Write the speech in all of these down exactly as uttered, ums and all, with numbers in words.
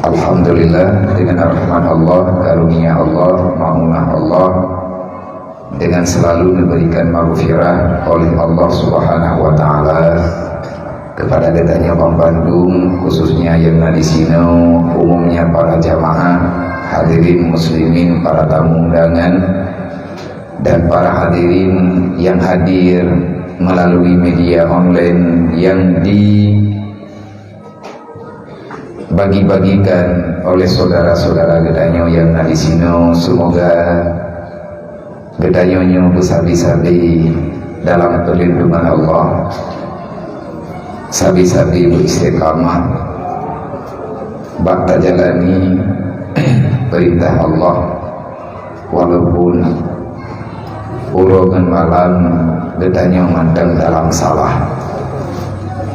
Alhamdulillah, dengan rahmat Allah, karunia Allah, maunah Allah, dengan selalu diberikan maghfirah oleh Allah Subhanahu wa Ta'ala kepada geutanyoe banmandum, khususnya nyang na di sinoe, umumnya para jamaah, hadirin muslimin, para tamu undangan, dan para hadirin yang hadir melalui media online yang di bagi-bagikan oleh saudara-saudara geutanyoe nyang na di sinoe. Semoga geutanyoe nyoe beusabe-sabe dalam perlindungan Allah, sabe-sabe beuistiqamah bak tajalani perintah Allah. Walaupun uroe ngon malam geutanyoe mantong dalam salah,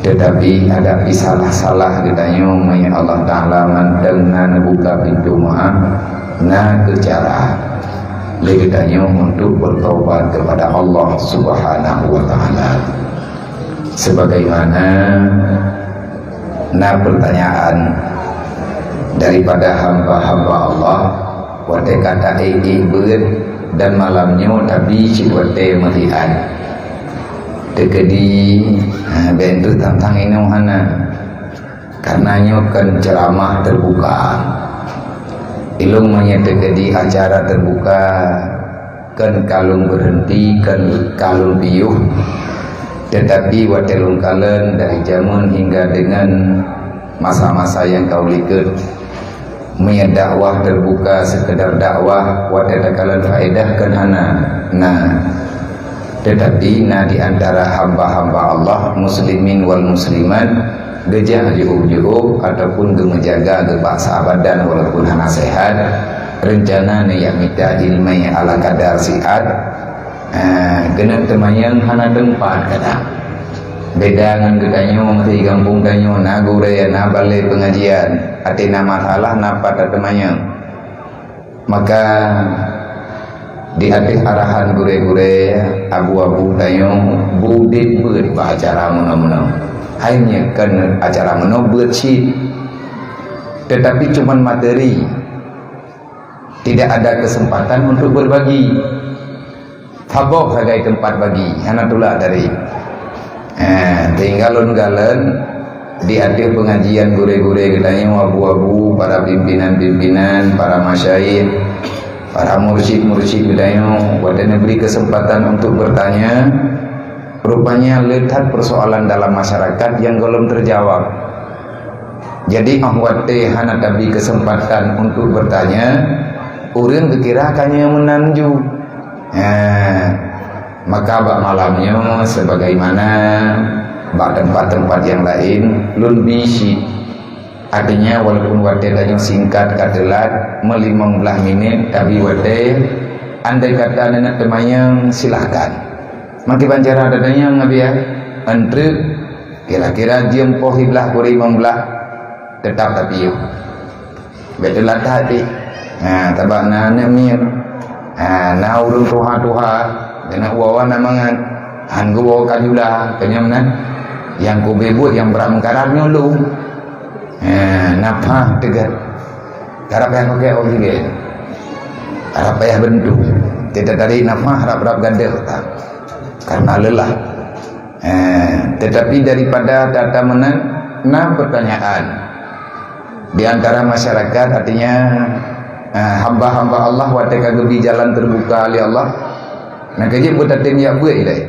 teutapi adak pih salah-salah geutanyoe, meunyoe Allah Ta'ala mantong na neubuka pintoe maaf, na keu cara lé geutanyoe untuk bertobat kepada Allah Subhanahu wa Ta'ala. Sebagaimana na pertanyaan daripada hamba-hamba Allah, watée ka taék-ék beuet dan malam nyoe tabi cit watée meusiat. Teukeudi, ha, bèk teuh tantang inong hana. Karena nyoe kan ceramah terbuka. Ilong meunyoe teukeudi acara terbuka, kan ka lôn berhenti, kan ka lôn piôh. Tetapi watée lôn kalon dari jameun hingga dengan masa-masa nyang ka u likot, meunyoe dakwah terbuka sekedar dakwah, watée takalon faedah kan hana. Nah, tetapi na di antara hamba-hamba Allah, muslimin wal muslimat, geujak jiôh-jiôh ataupun geumeujaga geubak sabadan walaupun hana sehat, reuncana neujak mita ileumèe ala kadar siat, eh, keuneuk teumanyong hana teumpat kadang. Beda ngon geutanyoe, di gampông tanyoe na gurèe, na balè pengajian, até na masalah na pat tateumanyong. Maka di ateueh arahan gurèe-gurèe, abu-abu tanyoe beudeuh beuet bak acara meunoe-meunoe. Hai nyan kan acara meunoe beuet cit, tetapi cuman materi, tidak ada kesempatan untuk berbagi. Saboh sagai teumpat bagi, hana tulak dari. Eh, tinggai lôn galon di ateueh pengajian gurèe-gurèe geutanyoe, abu-abu, para pimpinan-pimpinan, para masyayikh, para mursyid-mursyid geutanyoe, watèe neubri kesempatan untuk bertanya, rupanya le that persoalan dalam masyarakat nyang gohlom terjawab. Jadi, óh watèe hana tabri kesempatan untuk bertanya, ureueng geukira ka nyoe meunan ju. Ha, maka bak malam nyoe, sebagaimana bak teumpat-teumpat nyang laén, lôn bi cit. Artinya, walaupun watèe tanyoe singkat ka teulat, meulimong blaih minét, tapi watèe, andai kata neuneuk teumanyong, silahkan. Meukiban cara tatanyong, Abi, ya? Eunteuk, kira-kira jeuem poh siblaih kureueng limong blaih, teutap tapiôh. Bèk teulat that pih. Ha, sabab na aneuk miet. Ha, na ureueng tuha-tuha, keuneuk woe na mangat. Han geuwoe ka jula, keu nyan meunan. Nyang kube buet nyang brat meukarat nyoe lôn. Ha, nafah teugat. Karab payah pakè oksigen. Karab payah bantu. Teutarek nafah rab-rab gadoh. Karena lelah. Eh, tetapi daripada that-that meunan, na pertanyaan di antara masyarakat, artinya, eh, hamba-hamba Allah watèe ka geubi jalan terbuka lé Allah, na ka jeuet beutatém jak beuet ilèe.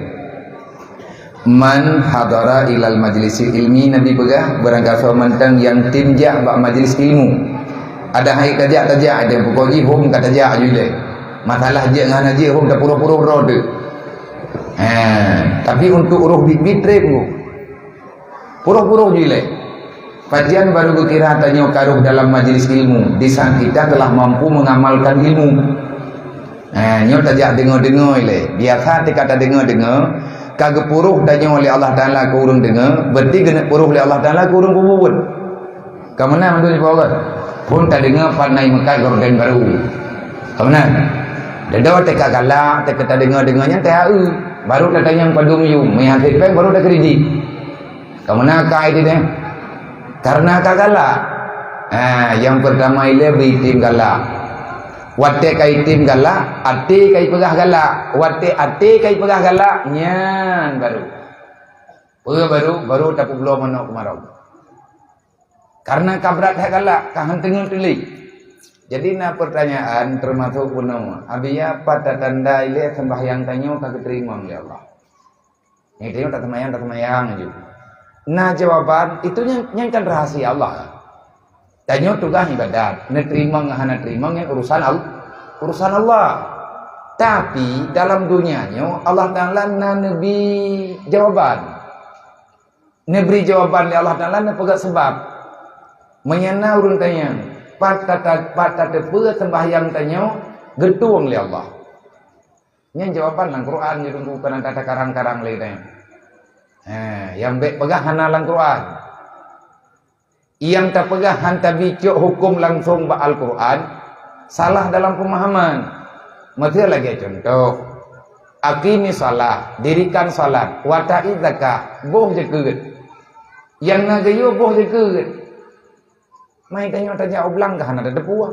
Man hadara ilal majlisi ilmi, Nabi peugah, barangkasoe mantong nyang tém jak bak majlis ilmu. Ada hai tajak-tajak, ada pokok jih hom ka tajak ju ilèe. Masalah jeuet ngon hana jeuet hom tapuroh-puroh droe teuh. Ha, tapi untuk roh biet-biet trép ngon. Puroh-puroh ju ilèe. Pajan baru geukira tanyoe ka rhoh dalam majlis ilmu, di saat kita telah mampu mengamalkan ilmu. Ha, nyoe tajak deungoe-deungoe ilèe. Biasa teuka tadeungoe-deungoe, ka geupuroh tanyoe lé Allah Taala keu ureueng deungoe, berarti geuneuk puroh lé Allah Taala keu ureueng peubuet. Ka meunan mandum nyoe, Pak Allah. Phon tadeungoe pat na imeukat gorden baru. Ka meunan. Deungoe teuka galak, teuka tadeungoe-deungoe nyan teuka eu. Baru tatanyong padum yum, meuhasé péng baru takritik. Ka meunan ka ai teuh. Karena ka galak. Ha, nyang peurtama ilée bri item galak. Watée ka item galak, até ka ipeugah galak. Watée até ka ipeugah galak, nyan baru. Peue baru, baru tapeubloe manok keumarong. Karena ka brat that galak, ka han teungeut teulik. Jadi na peurtanyaan teumasok bunoe, "Abiya, pat tatanda ilée seumbahyang tanyoe ka geuteurimong lé Allah?" Nyang tanyoe taseumayang, taseumayang ju. Na jawaban, itu nyan, nyan kan rahasia Allah. Tanyoe tugaih ibadat, neuteurimong ngon hana teurimong nyan urusan Al-, urusan Allah. Tapi dalam donya nyoe Allah Taala na neubi jawaban. Neubri jawaban lé Allah Taala, neupeugah seubab. Meunyoe na ureuëng tanyong, pat tata-, pat tateupeue seumbahyang tanyoe geutueng lé Allah? Nyan jawaban lam Quran, nyoe teungku, kon ata takarang-karang lé tanyoe. Ha, nyang bék peugah hana lam Quran. Nyang tapeugah han tabi cok huköm langsong bak Al-Quran, salah dalam peumahaman. Miseu lagée cuntoh, "Aqimis shalah", dirikan salat, "wa ati zakah", boh jakeuet. Nyang na geuyue boh jakeuet. Mai tanyoe tajak u blang ka hana tateupeue.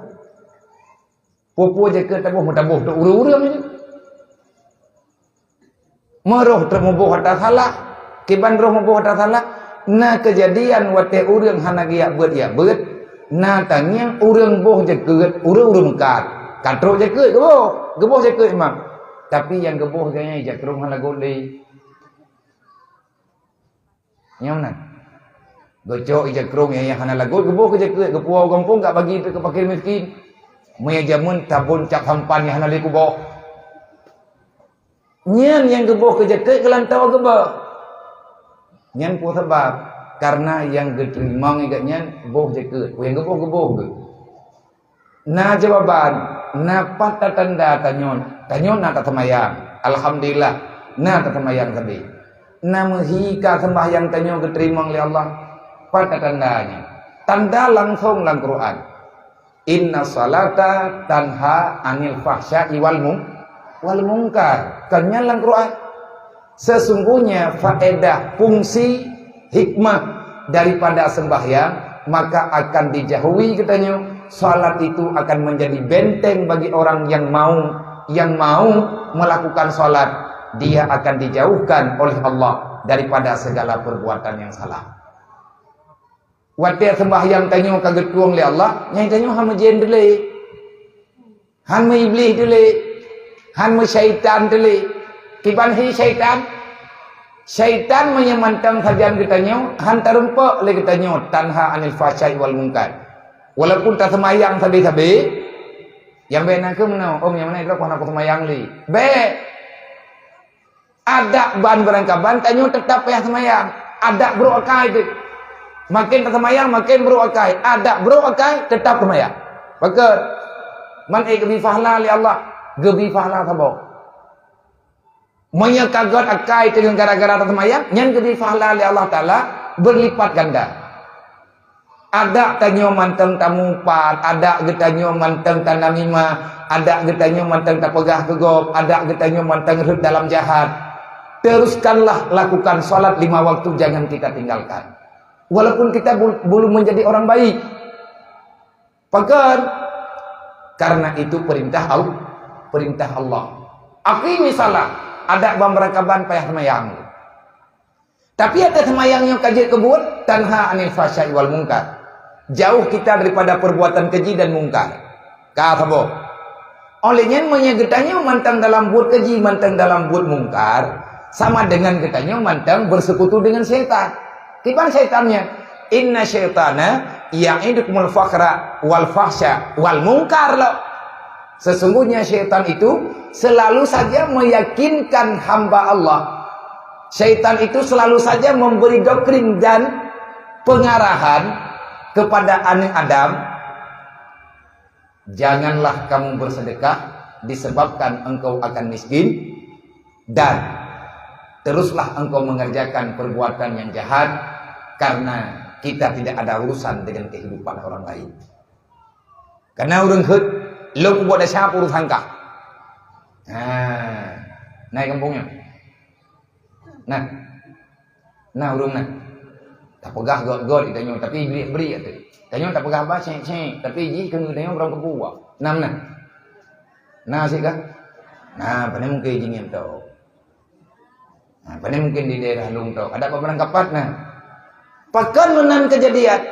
Peue-peue jakeuet taboh, meutabôh teuh ureuëng-ureuëng nyoe. Meuroh teumuboh ata salah, kiban roh muboh ata salah, na keujadian watée ureuëng hana geujak beuet, jak beuet, na tangieng ureuëng boh jakeuet, ureuëng-ureuëng meukat. Ka trok jakeuet geuboh, geuboh jakeuet imam. Tapi nyang geuboh geuhnyan jakrong hana lagot lé. Nyoe na. Geucok ija krong nyang hana lagot, geuboh keu jakeuet, geupuwoe u gampông, gak bagi keu fakir miskin. Meunyoe jameun tabon cap sampan nyang hana lé kuboh. Nyan nyang geuboh keu jakeuet geulantoe geuboh. Nyan peue sabab? Karena nyang geuteurimong geuh nyan boh jakeuet, peue nyang geuboh, geuboh geuh. Na jawaban, na pat tatanda tanyoe, tanyoe na taseumayang. Alhamdulillah, na taseumayang sabe. Na meuhi ka seumbahyang tanyoe geuteurimong lé Allah, pat tatanda nyan? Tanda langsong lam Quran. "Inna salata tanha anil fahsya'i wal mung-, wal mungkar." Kan nyan lam Quran. Sesungguhnya faedah, fungsi, hikmah daripada sembahyang, maka akan dijauhi katanya, salat itu akan menjadi benteng bagi orang yang mau, yang mau melakukan salat, dia akan dijauhkan oleh Allah daripada segala perbuatan yang salah. Watée seumbahyang tanyoe ka geutueng lé Allah, nyan tanyoe hana meujen dilée. Han meu-iblih teuh lé, han meu-syaitan teuh lé. Kiban hi syaitan? Syaitan meunyoe mantong sajan geutanyoe, han tarumpok lé geutanyoe, tanha anil fahsya'i wal munkar. Walaupun taseumayang sabe-sabe, nyang bék na keuh meunoe, "Ôm, nyang meunan droe hana kuseumayang lé." Bék! Adak ban beurangkaban tanyoe teutap payah seumayang. Adak brok akai teuh. Maken taseumayang maken brok akai. Adak brok akai teutap seumayang. Pakon? Man ék geubi fahla lé Allah, geubi fahla saboh. Meunyoe ka gét akai teuh gara-gara taseumayang, nyan geubi fahla lé Allah Taala beurlipat ganda. Adak tanyoe mantong tameupat, adak geutanyoe mantong tanamimah, adak geutanyoe mantong tapeugah keu gob, adak geutanyoe mantong rhot dalam jahat. Teruskanlah lakukan salat lima waktu, jangan kita tinggalkan. Walaupun kita bul-, belum menjadi orang baik. Pakon? Karena itu perintah Al-, perintah Allah. Aqimis shalah, adak ban beurangkaban payah seumayang. Tapi adak seumayang nyoe ka jeuet keu buet, tanha anil fahsya'i wal munkar. Jauh kita daripada perbuatan keji dan mungkar. Ka saboh. Oleh nyan, meunyoe geutanyoe mantong dalam buet keji, mantong dalam buet mungkar, sama dengan geutanyoe mantong bersekutu dengan syaitan. Kiban syaitan nyan? "Inna syaitana ya'idukumul fakhra wal fahsya wal munkar," lo. Sesungguhnya syaitan itu selalu saja meyakinkan hamba Allah. Syaitan itu selalu saja memberi doktrin dan pengarahan kepada anak Adam, "Janganlah kamu bersedekah disebabkan engkau akan miskin, dan teruslah engkau mengerjakan perbuatan yang jahat, karena kita tidak ada urusan dengan kehidupan orang lain." Karena ureuëng heuet, lôn kubuat desya urusan kah. Ha, na i gampông nyoe. Nah. Nah, ureuëng nah. Tapeugah göt-göt geutanyoe, tapi Iblih bri ateueh. Tanyoe tapeugah bah cék-cék, tapi jih keu geutanyoe barang keupue. Nam na? Na sik kah? Na, pane mungken jih ngieng tôk. Nah, pane mungken di daerah Lung tôk. Ada barang kapat na. Pakon meunan keujadian?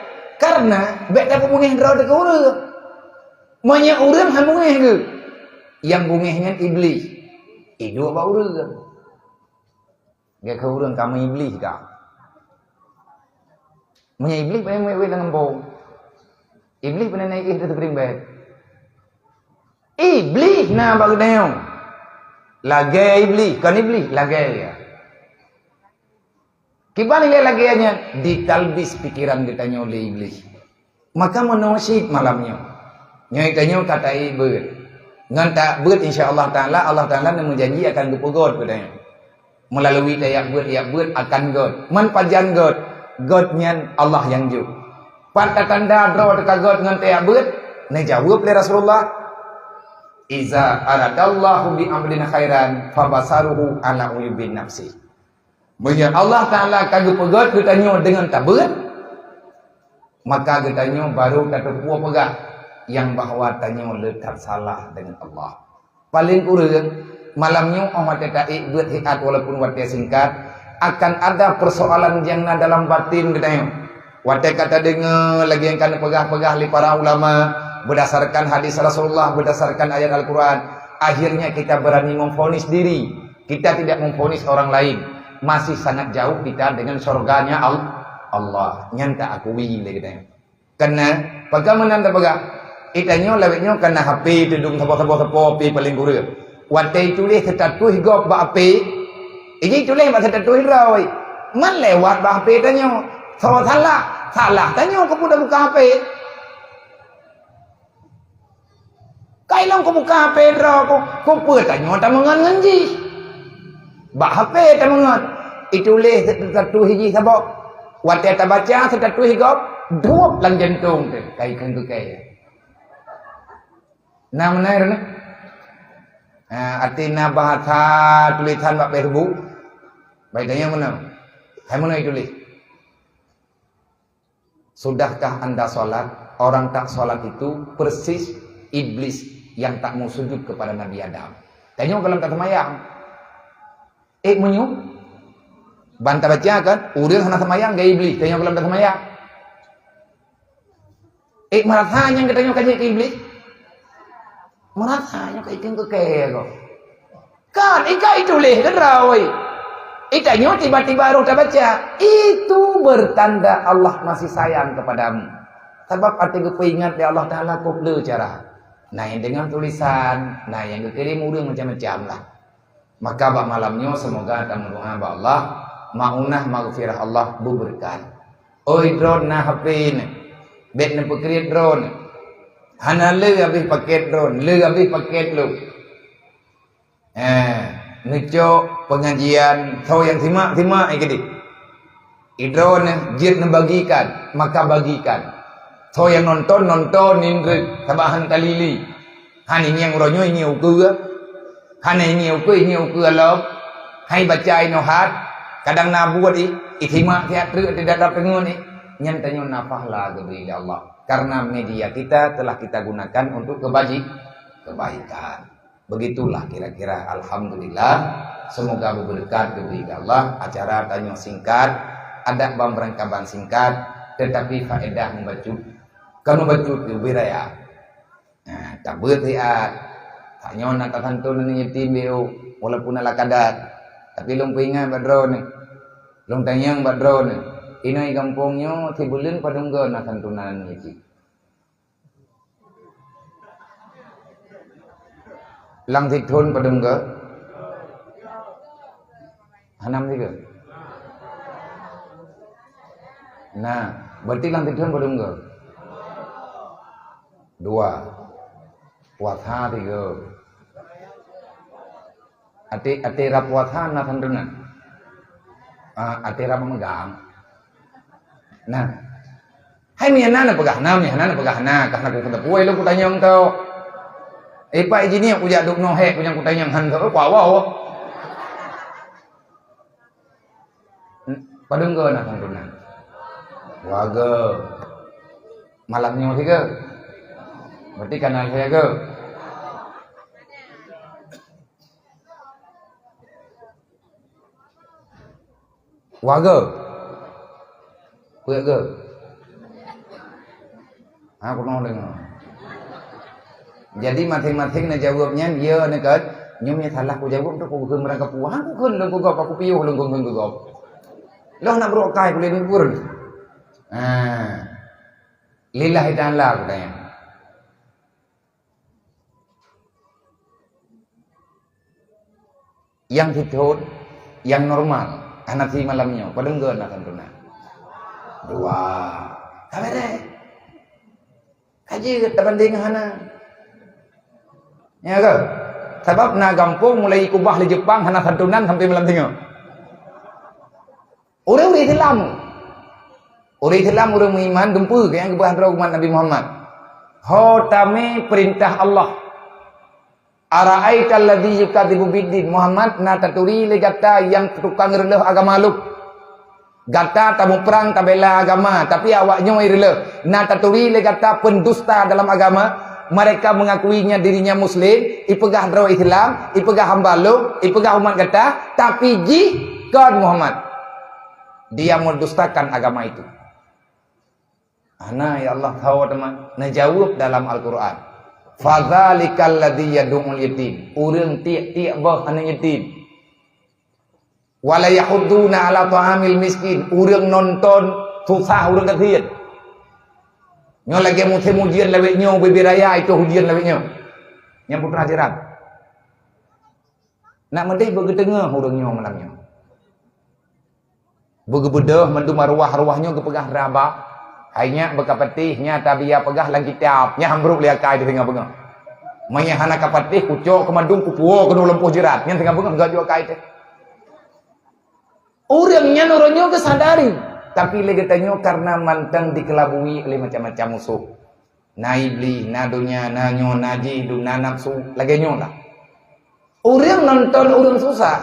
Karena bèk tapeubungéh droe teuh keu ureueng. Meunyoe ureueng han bungéh geuh, nyang bungéh nyan Iblih. Iduek bak ureueng. Geuh keu ureueng kamoe Iblih ka. Meunyoe Iblih pane meuwét-wét lam gampông. Iblih pane naik éh teuprimbét. Iblih na bak geutanyoe. Lagèe Iblih, kon Iblih, lagèe ya. Kiban ilèe lagèe nyan ditalbis pikiran geutanyoe lé Iblih. Maka meunoe cit malam nyoe. Nyoe tanyoe ka taék beuet. Ngon taék beuet insya Allah Taala, Allah Taala neumeujanji akan geupeugöt keu tanyoe. Meulalu taék beuet, ék beuet akan göt. Man pajan göt? Göt nyan Allah nyang jok. Pat tatanda droe teuka göt ngon taék beuet? Neujaweueb lé Rasulullah, "Iza aradallahu bi abdin khairan, fabasaruhu ala uyubin nafsi." Meunyoe Allah Taala ka geupeugöt geutanyoe deungon tabeuet, maka geutanyoe barô tateupeue peugah nyang bahwa tanyoe le that salah deungon Allah. Paleng kureueng, malam nyoe óh watèe taék beuet hiat walaupun watèe singkat, akan ada persoalan nyang na dalam batin geutanyoe. Watèe ka tadeungoe lagèe nyang ka neupeugah-peugah lé para ulama, berdasarkan hadis Rasulullah, berdasarkan ayat Al-Quran, akhirnya kita berani memvonis diri. Kita tidak memvonis orang lain. Masih sangat jauh kita dengan syurganya Al-, Allah. Nyan taakui lé geutanyoe. Karena, pakon meunan tapeugah? Geutanyoe lawét nyoe kana H P teudong saboh-saboh sapo H P paleng kureueng. Watèe tuléh status gob bak H P, iji tuléh bak status droe. Man lewat bak H P tanyoe. Soe salah? Salah tanyoe keu peue tabuka H P. Kai lôn kubuka H P droe ku, kupeue tanyoe tameungon ngon jih. Bak H P tameungon. Ituléh status jih saboh. Watèe tabaca status gob, duek lam jantông teuh, kai kheun keu kèe. Na meunan droeneuh? Ha, arti na bahasa tulisan bak Facebook. Bak tanyoe meunan. Hai meunan ituléh. Sudahkah anda sholat? Orang tak sholat itu persis iblis yang tak mau sujud kepada Nabi Adam. Tanyoe gohlom taseumayang. Eh, meunyoe? Ban tabaca kan, ureueng hana seumayang, gaya iblis. Tanyoe gohlom taseumayang. Eh, meurasa nyang geutanyoe ka jeuet keu iblis? Meurasa nyoe ka ikheun keu kèe gob. Kan, i ka ituléh keudroe. I tanyoe tiba-tiba roh tabaca, itu bertanda Allah masih sayang kepadamu. Sabab até geupeuingat lé Allah Taala kôb le cara. Na nyang deungon tulisan, na nyang geukirém ureueng macam-macam lah. Maka bak malam nyoe seumoga tameudoa bak Allah, maunah maghfirah Allah beubeureukat. Oi droeneuh na H P neuh, bèk neupeukriet droeneuh. Hana le habéh pakét droeneuh, le habéh pakét lôn. Eh, neucok pengajian, soe nyang simak, simak, eh, keudéh. Idroe nyoe jeuet neubagikan, maka bagikan. Soe nyang nonton, nonton, nindrek, sabab han talili. Han ingieng uroe nyoe, ingieng ukeue. Han ingieng ukeue, ingieng ukeue lom. Hai baca inoe hat, kadang na buet i, isimak siat treuk, tidak ada teungeut i. Nyan tanyoe na pahala geubri lé Allah. Karena media kita telah kita gunakan untuk kebaji-, kebaikan. Begitulah kira-kira. Alhamdulillah. Semoga beubeureukat geubri lé Allah. Acara tanyoe singkat, adat ban beurangkaban singkat, tetapi faedah meubacut. Ka meubacut leubeh raya. Nah, tabeuet siat. Tanyoe na tasanton aneuk yatim biôh, walaupun ala kadar. Tapi lôn peuingat bak droeneuh. Lôn tanyong bak droeneuh. Inoe gampông nyoe sibuleuen padum goe na santunan aneuk yatim? Lam sithon padum goe? Hana meusigoe? Nah, berarti lam sithon padum goe? Dua. Puasa sigoe. Até, até rab puasa na santunan. Ah, até rab meugang. Nah. Hai meunan na peugah na, meunan na peugah na, ka hana kuteupue lôn kutanyong tho. Eh, Pak Injinier, kujak duek noe hék, kujak kutanyong han tho, eh, kuawa. Padum goe na santunan? Wagoe. Malam nyoe sigoe. Berarti ka na lhèe goe. Wagoe. Peuet goe. Ha, keunoe deungoe. Jadi, maséng-maséng na jaweueb nyan, ya, na kan? Nyoe nyang salah kujaweueb tu, kukheun meurangkapeue. Ha, kukheun lôn keu gob, aku piôh lôn kukheun keu gob. Lôn na brôk kai kulét ukeue. Ha. Lillahi ta'ala, aku tanya. Nyang sithôn, nyang normal, hana si malam nyoe, padum goe na santunan? Dua. Ka bèrèh. Ka jeuet tabandéng hana. Ya ke? Sabab na gampông mulai kubah lé Jepang hana santunan sampai malam singoh. Ureueng-ureueng Islam. Ureueng Islam, ureueng meuiman, dumpeue keu nyang geupeugah droe umat Nabi Muhammad. Ho tamé peurintah Allah. Ara'aital ladzi yukadzibu biddin. Muhammad, na taturi lé gata nyang tukang reuleuh agama lôn. Gata tamuprang tabela agama, tapi awak nyoe reuleuh. Na taturi lé gata pendusta dalam agama. Mereka mengakui nya dirinya muslim, ipeugah droe Islam, ipeugah hamba lôn, ipeugah umat gata, tapi jih kon Muhammad. Dia mendustakan agama itu. Hana, ya Allah, tho teuma. Neujaweueb dalam Al-Quran. Fadzalikal ladzi yadu'ul yatim. Ureueng tiek-tiek boh aneuk yatim. Wa la yahudduna ala ta'amil miskin. Ureueng nonton susah ureueng gasien. Nyoe lagèe musém ujeuen lawét nyoe, ubé-bé raya itu ujeuen lawét nyoe. Nyang putra jiran. Nak meudeh beugeuteungoh ureueng nyoe malam nyoe. Beugeubeudôh mandum arwah-arwah nyoe geupeugah raba. Hai nyak beukapatéh, nya tabiya peugah lam kitab, nyan han brôk lé akai teuh singoh beungoh. Meunyo hana kapatéh, kucok keu mandum, kupuwoe keunoe lam poh jeurat, nyan singoh beungoh geuh jok akai teuh. Ureueng nyan uroe nyoe geusadari, tapi lé geutanyoe kareuna mantong dikelabui oleh macam-macam musoh. Na iblih, na donya, na nyoe, na jih, na nafsu, lagèe nyoe lah. Ureueng nonton ureueng susah.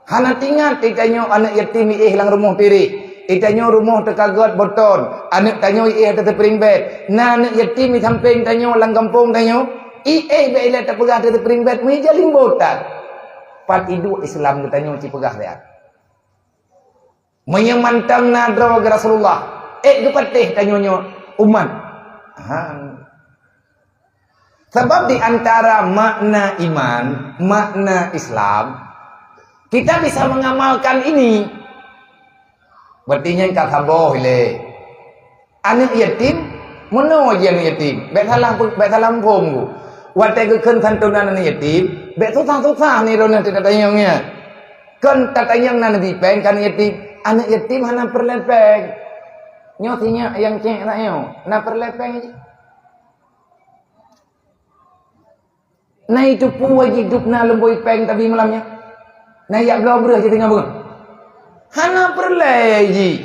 Hana teuingat geutanyoe aneuk yatim iéh lam rumoh piréh. Geutanyoe rumoh teukagot beuton. Aneuk tanyoe iéh ateueh spring bed. Na aneuk yatim di sampéng tanyoe lam gampông tanyoe. Iéh bèk ilèe tapeugah ateueh spring bed, meuija limbo that. Pat iduek Islam geutanyoe cipeugah lé. Meunyoe mantong na droe geuh Rasulullah, ék geupatéh tanyoe nyoe umat. Ha. Sabab di antara makna iman, makna Islam, kita bisa mengamalkan ini. Berarti nyan ka saboh ilèe. Aneuk yatim, meunoe jih aneuk yatim. Bèk salah, bèk salah muphom ku. Watèe geukheun santunan aneuk yatim, bèk susah-susah ni droeneuh teutatanyong nyan. Kon tatanyong na neubi péng keu aneuk yatim. Aneuk yatim hana peureulèe péng. Nyoe sinyak nyang cék na nyoe, na peureulèe péng jih. Na iteupeue jih dub na leumbôi péng tabi malam nyan? Na yak bloe breueh jih teungoh beungoh? Hana peureulèe jih.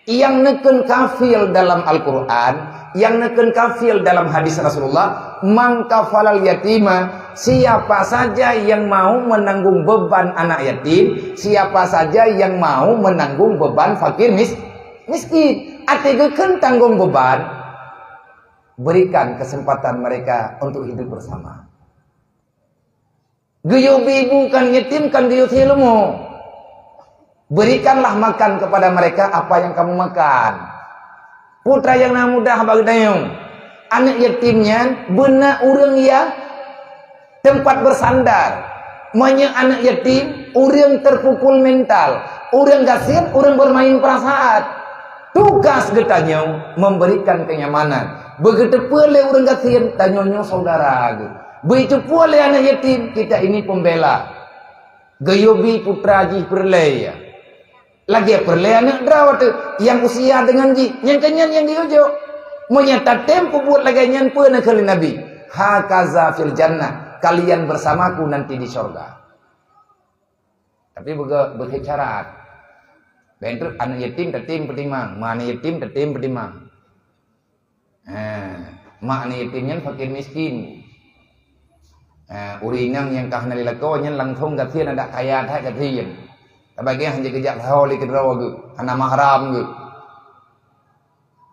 Nyang neukheun kafil dalam Al-Quran, nyang neukheun kafil dalam hadis Rasulullah, "Man kafalal yatima," siapa saja yang mau menanggung beban anak yatim, siapa saja yang mau menanggung beban fakir mis-, miskin. Até geukheun tanggong beban, berikan kesempatan mereka untuk hidup bersama. Geuyue bi ibu kan yatim, kan geuyue sie leumo. Berikanlah makan kepada mereka apa yang kamu makan. Putra nyang na mudah bak geutanyoe. Aneuk yatim nyan beuna ureueng nyang tempat bersandar. Meunyoe aneuk yatim, ureueng terpukul mental, ureueng gasien, ureueng bermain perasaan. Tugas geutanyoe memberikan kenyamanan. Beugeuteupeue lé ureueng gasien, tanyoe nyoe saudara geuh. Beuiteupeue lé aneuk yatim, kita ini pembela. Geuyue bi putra jih peureulèe, ya. Lagèe peureulèe aneuk droe teuh, nyang usia deungon jih, nyang keu nyan nyang geuyue jok. Meunyoe tatem peubuet lagèe nyan, peue neukheun lé Nabi, "Hakaza fil jannah, kalian bersamaku nanti di syurga." Tapi beuga-, beuhit syarat. Bèk trok aneuk yatim tatem peutimang, ma aneuk yatim tatem peutimang. Ha, mak aneuk yatim nyan fakir miskin. Ha, ureueng inong nyang ka hana lé lakoe nyan langsong gasien adak kaya that gasien. Tabagèe hana geujak saho lé keudroe geuh, hana mahram geuh.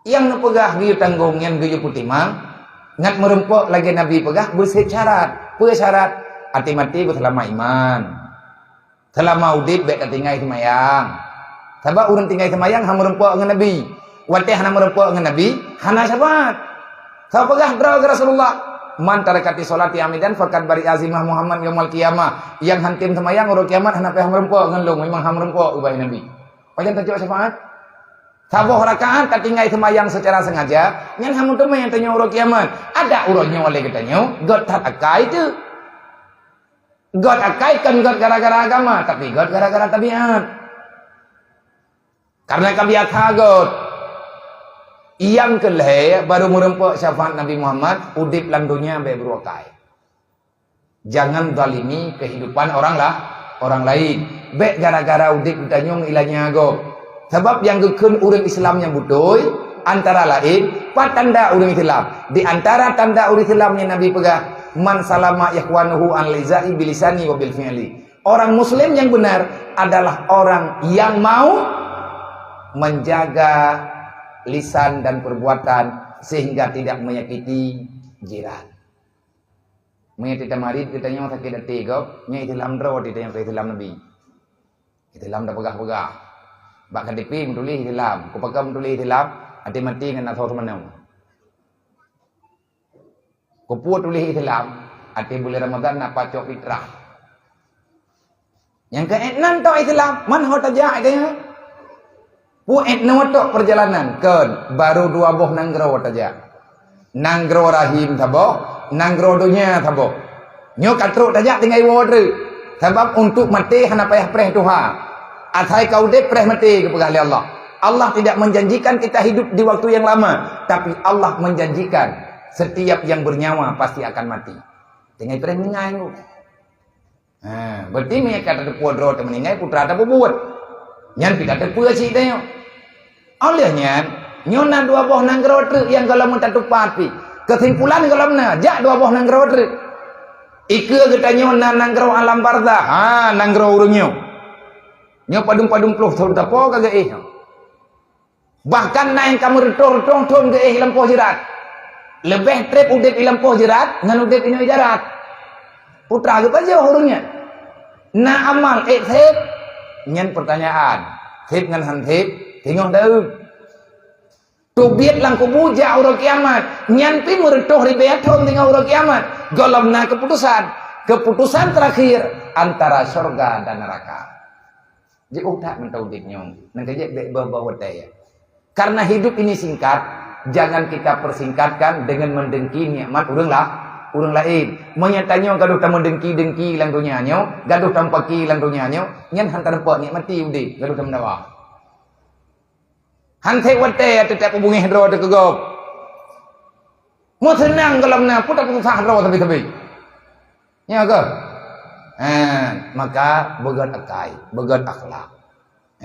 Nyang neupeugah geuyue tanggong nyan geuyue peutimang, ngat meurumpok lagée Nabi peugah beuset syarat. Peue syarat? Até maté beuseulama iman. Seulama udeb bék tatinggai seumayang. Sabab ureuëng tinggai seumayang hana meurumpok ngon Nabi. Watée hana meurumpok ngon Nabi, hana syafaat. Sapeugah droe keu Rasulullah, "Man tarakati sholati amidan faqad bari'a zimmah Muhammad yaumal qiyamah." Nyang han tem seumayang uroe kiamat hana payah meurumpok ngon lôn, memang hana meurumpok ubak Nabi. Pajan tacok syafaat? Saboh rakaat tatinggai seumayang seucara sengaja, nyan hana meuteumé tanyoe uroe kiamat. Adak uroe nyoe lé geutanyoe, göt that akai teuh. Göt akai kon göt gara-gara agama, tapi göt gara-gara tabiat. Karena ka biasa göt. Nyang keu lhée baru meurumpok syafaat Nabi Muhammad, udeb lam donya bék brok akai. Jangan zalimi kehidupan orang lah, orang lain. Bék gara-gara udeb geutanyoe ilanya gob. Sabab nyang geukheun ureuëng Islam nyang beutôi, antara laén, pat tanda ureuëng Islam. Di antara tanda ureuëng Islam nyang Nabi peugah, "Man salama ikhwanuhu an lizai bilisani wa bil fi'li." Orang muslim yang benar adalah orang yang mau menjaga lisan dan perbuatan sehingga tidak menyakiti jiran. Meunyoe teumarit geutanyoe sakét até gob, nyoe Islam droe teuh nyang Islam Nabi. Islam dak peugah-peugah. Bak K T P meutuléh Islam, kupaka meutuléh Islam, até maté ngon asoe seumanong. Kupeue tuléh Islam, até buleuen Ramadhan na pacok fitrah. Nyang keu ék nan tok Islam, man ho tajak ék nyan? Peue ék nyoe tok peurjalanan, kon, baru dua boh nanggroe tajak. Nanggroe rahim saboh, nanggroe donya saboh. Nyoe ka trok tajak tinggai woe treuk. Sabab untuk maté hana payah preh tuha. Asai ka udeb preh maté geupeugah lé Allah. Allah tidak menjanjikan kita hidup di waktu yang lama, tapi Allah menjanjikan setiap yang bernyawa pasti akan mati. Tinggai preh meuninggai. Ha, berarti meunyoe ka tateupeue droe teuh meuninggai, peue teuma tapubuet. Nyan pih ka tateupeue cit tanyoe. Óh lheueh nyan, nyoe na dua boh nanggroe treuk nyang gohlom tateupat pih. Keusimpulan gohlom na, jak dua boh nanggroe treuk. Ikeue geutanyoe na nanggroe alam barzakh, ha, nanggroe ureuëng nyoe. Nyoe padum-padum ploh thon tapo ka geuéh nyoe. Bahkan na nyang ka meureutôh-reutôh thon geuéh i lampôh jeurat. Leubeh treb udeb i lampôh jeurat ngon udeb inoe i darat. Peue teuma geupajoh ureuëng nyan? Na amal ék seb? Nyan peurtanyaan. Seb ngon han seb, singoh deuh. Teubiet lam kubu jak uroe kiamat. Nyan pih meureutôh ribée thon singoh uroe kiamat. Gohlom na keuputosan. Keuputosan teurakhir antara syurga dan neuraka. Jiôh that mantong udeb nyoe, nyang keujeuet bék boh-boh watée. Karena hidup ini singkat, jangan kita persingkatkan dengan mendengki nikmat ureuëng lah, ureuëng laén. Meunyoe tanyoe gadoh tameudengki-dengki lam donya nyoe, gadoh tameupaki lam donya nyoe, nyan han tareupok nikmati udeb, gadoh tameudawa. Han seb watée teutab peubungéh droe teuh keu gob. Meuseunang gohlom na, peue tapeususah droe sabe-sabe. Nyoe keuh. Ha, maka beugét akai, beugét akhlak.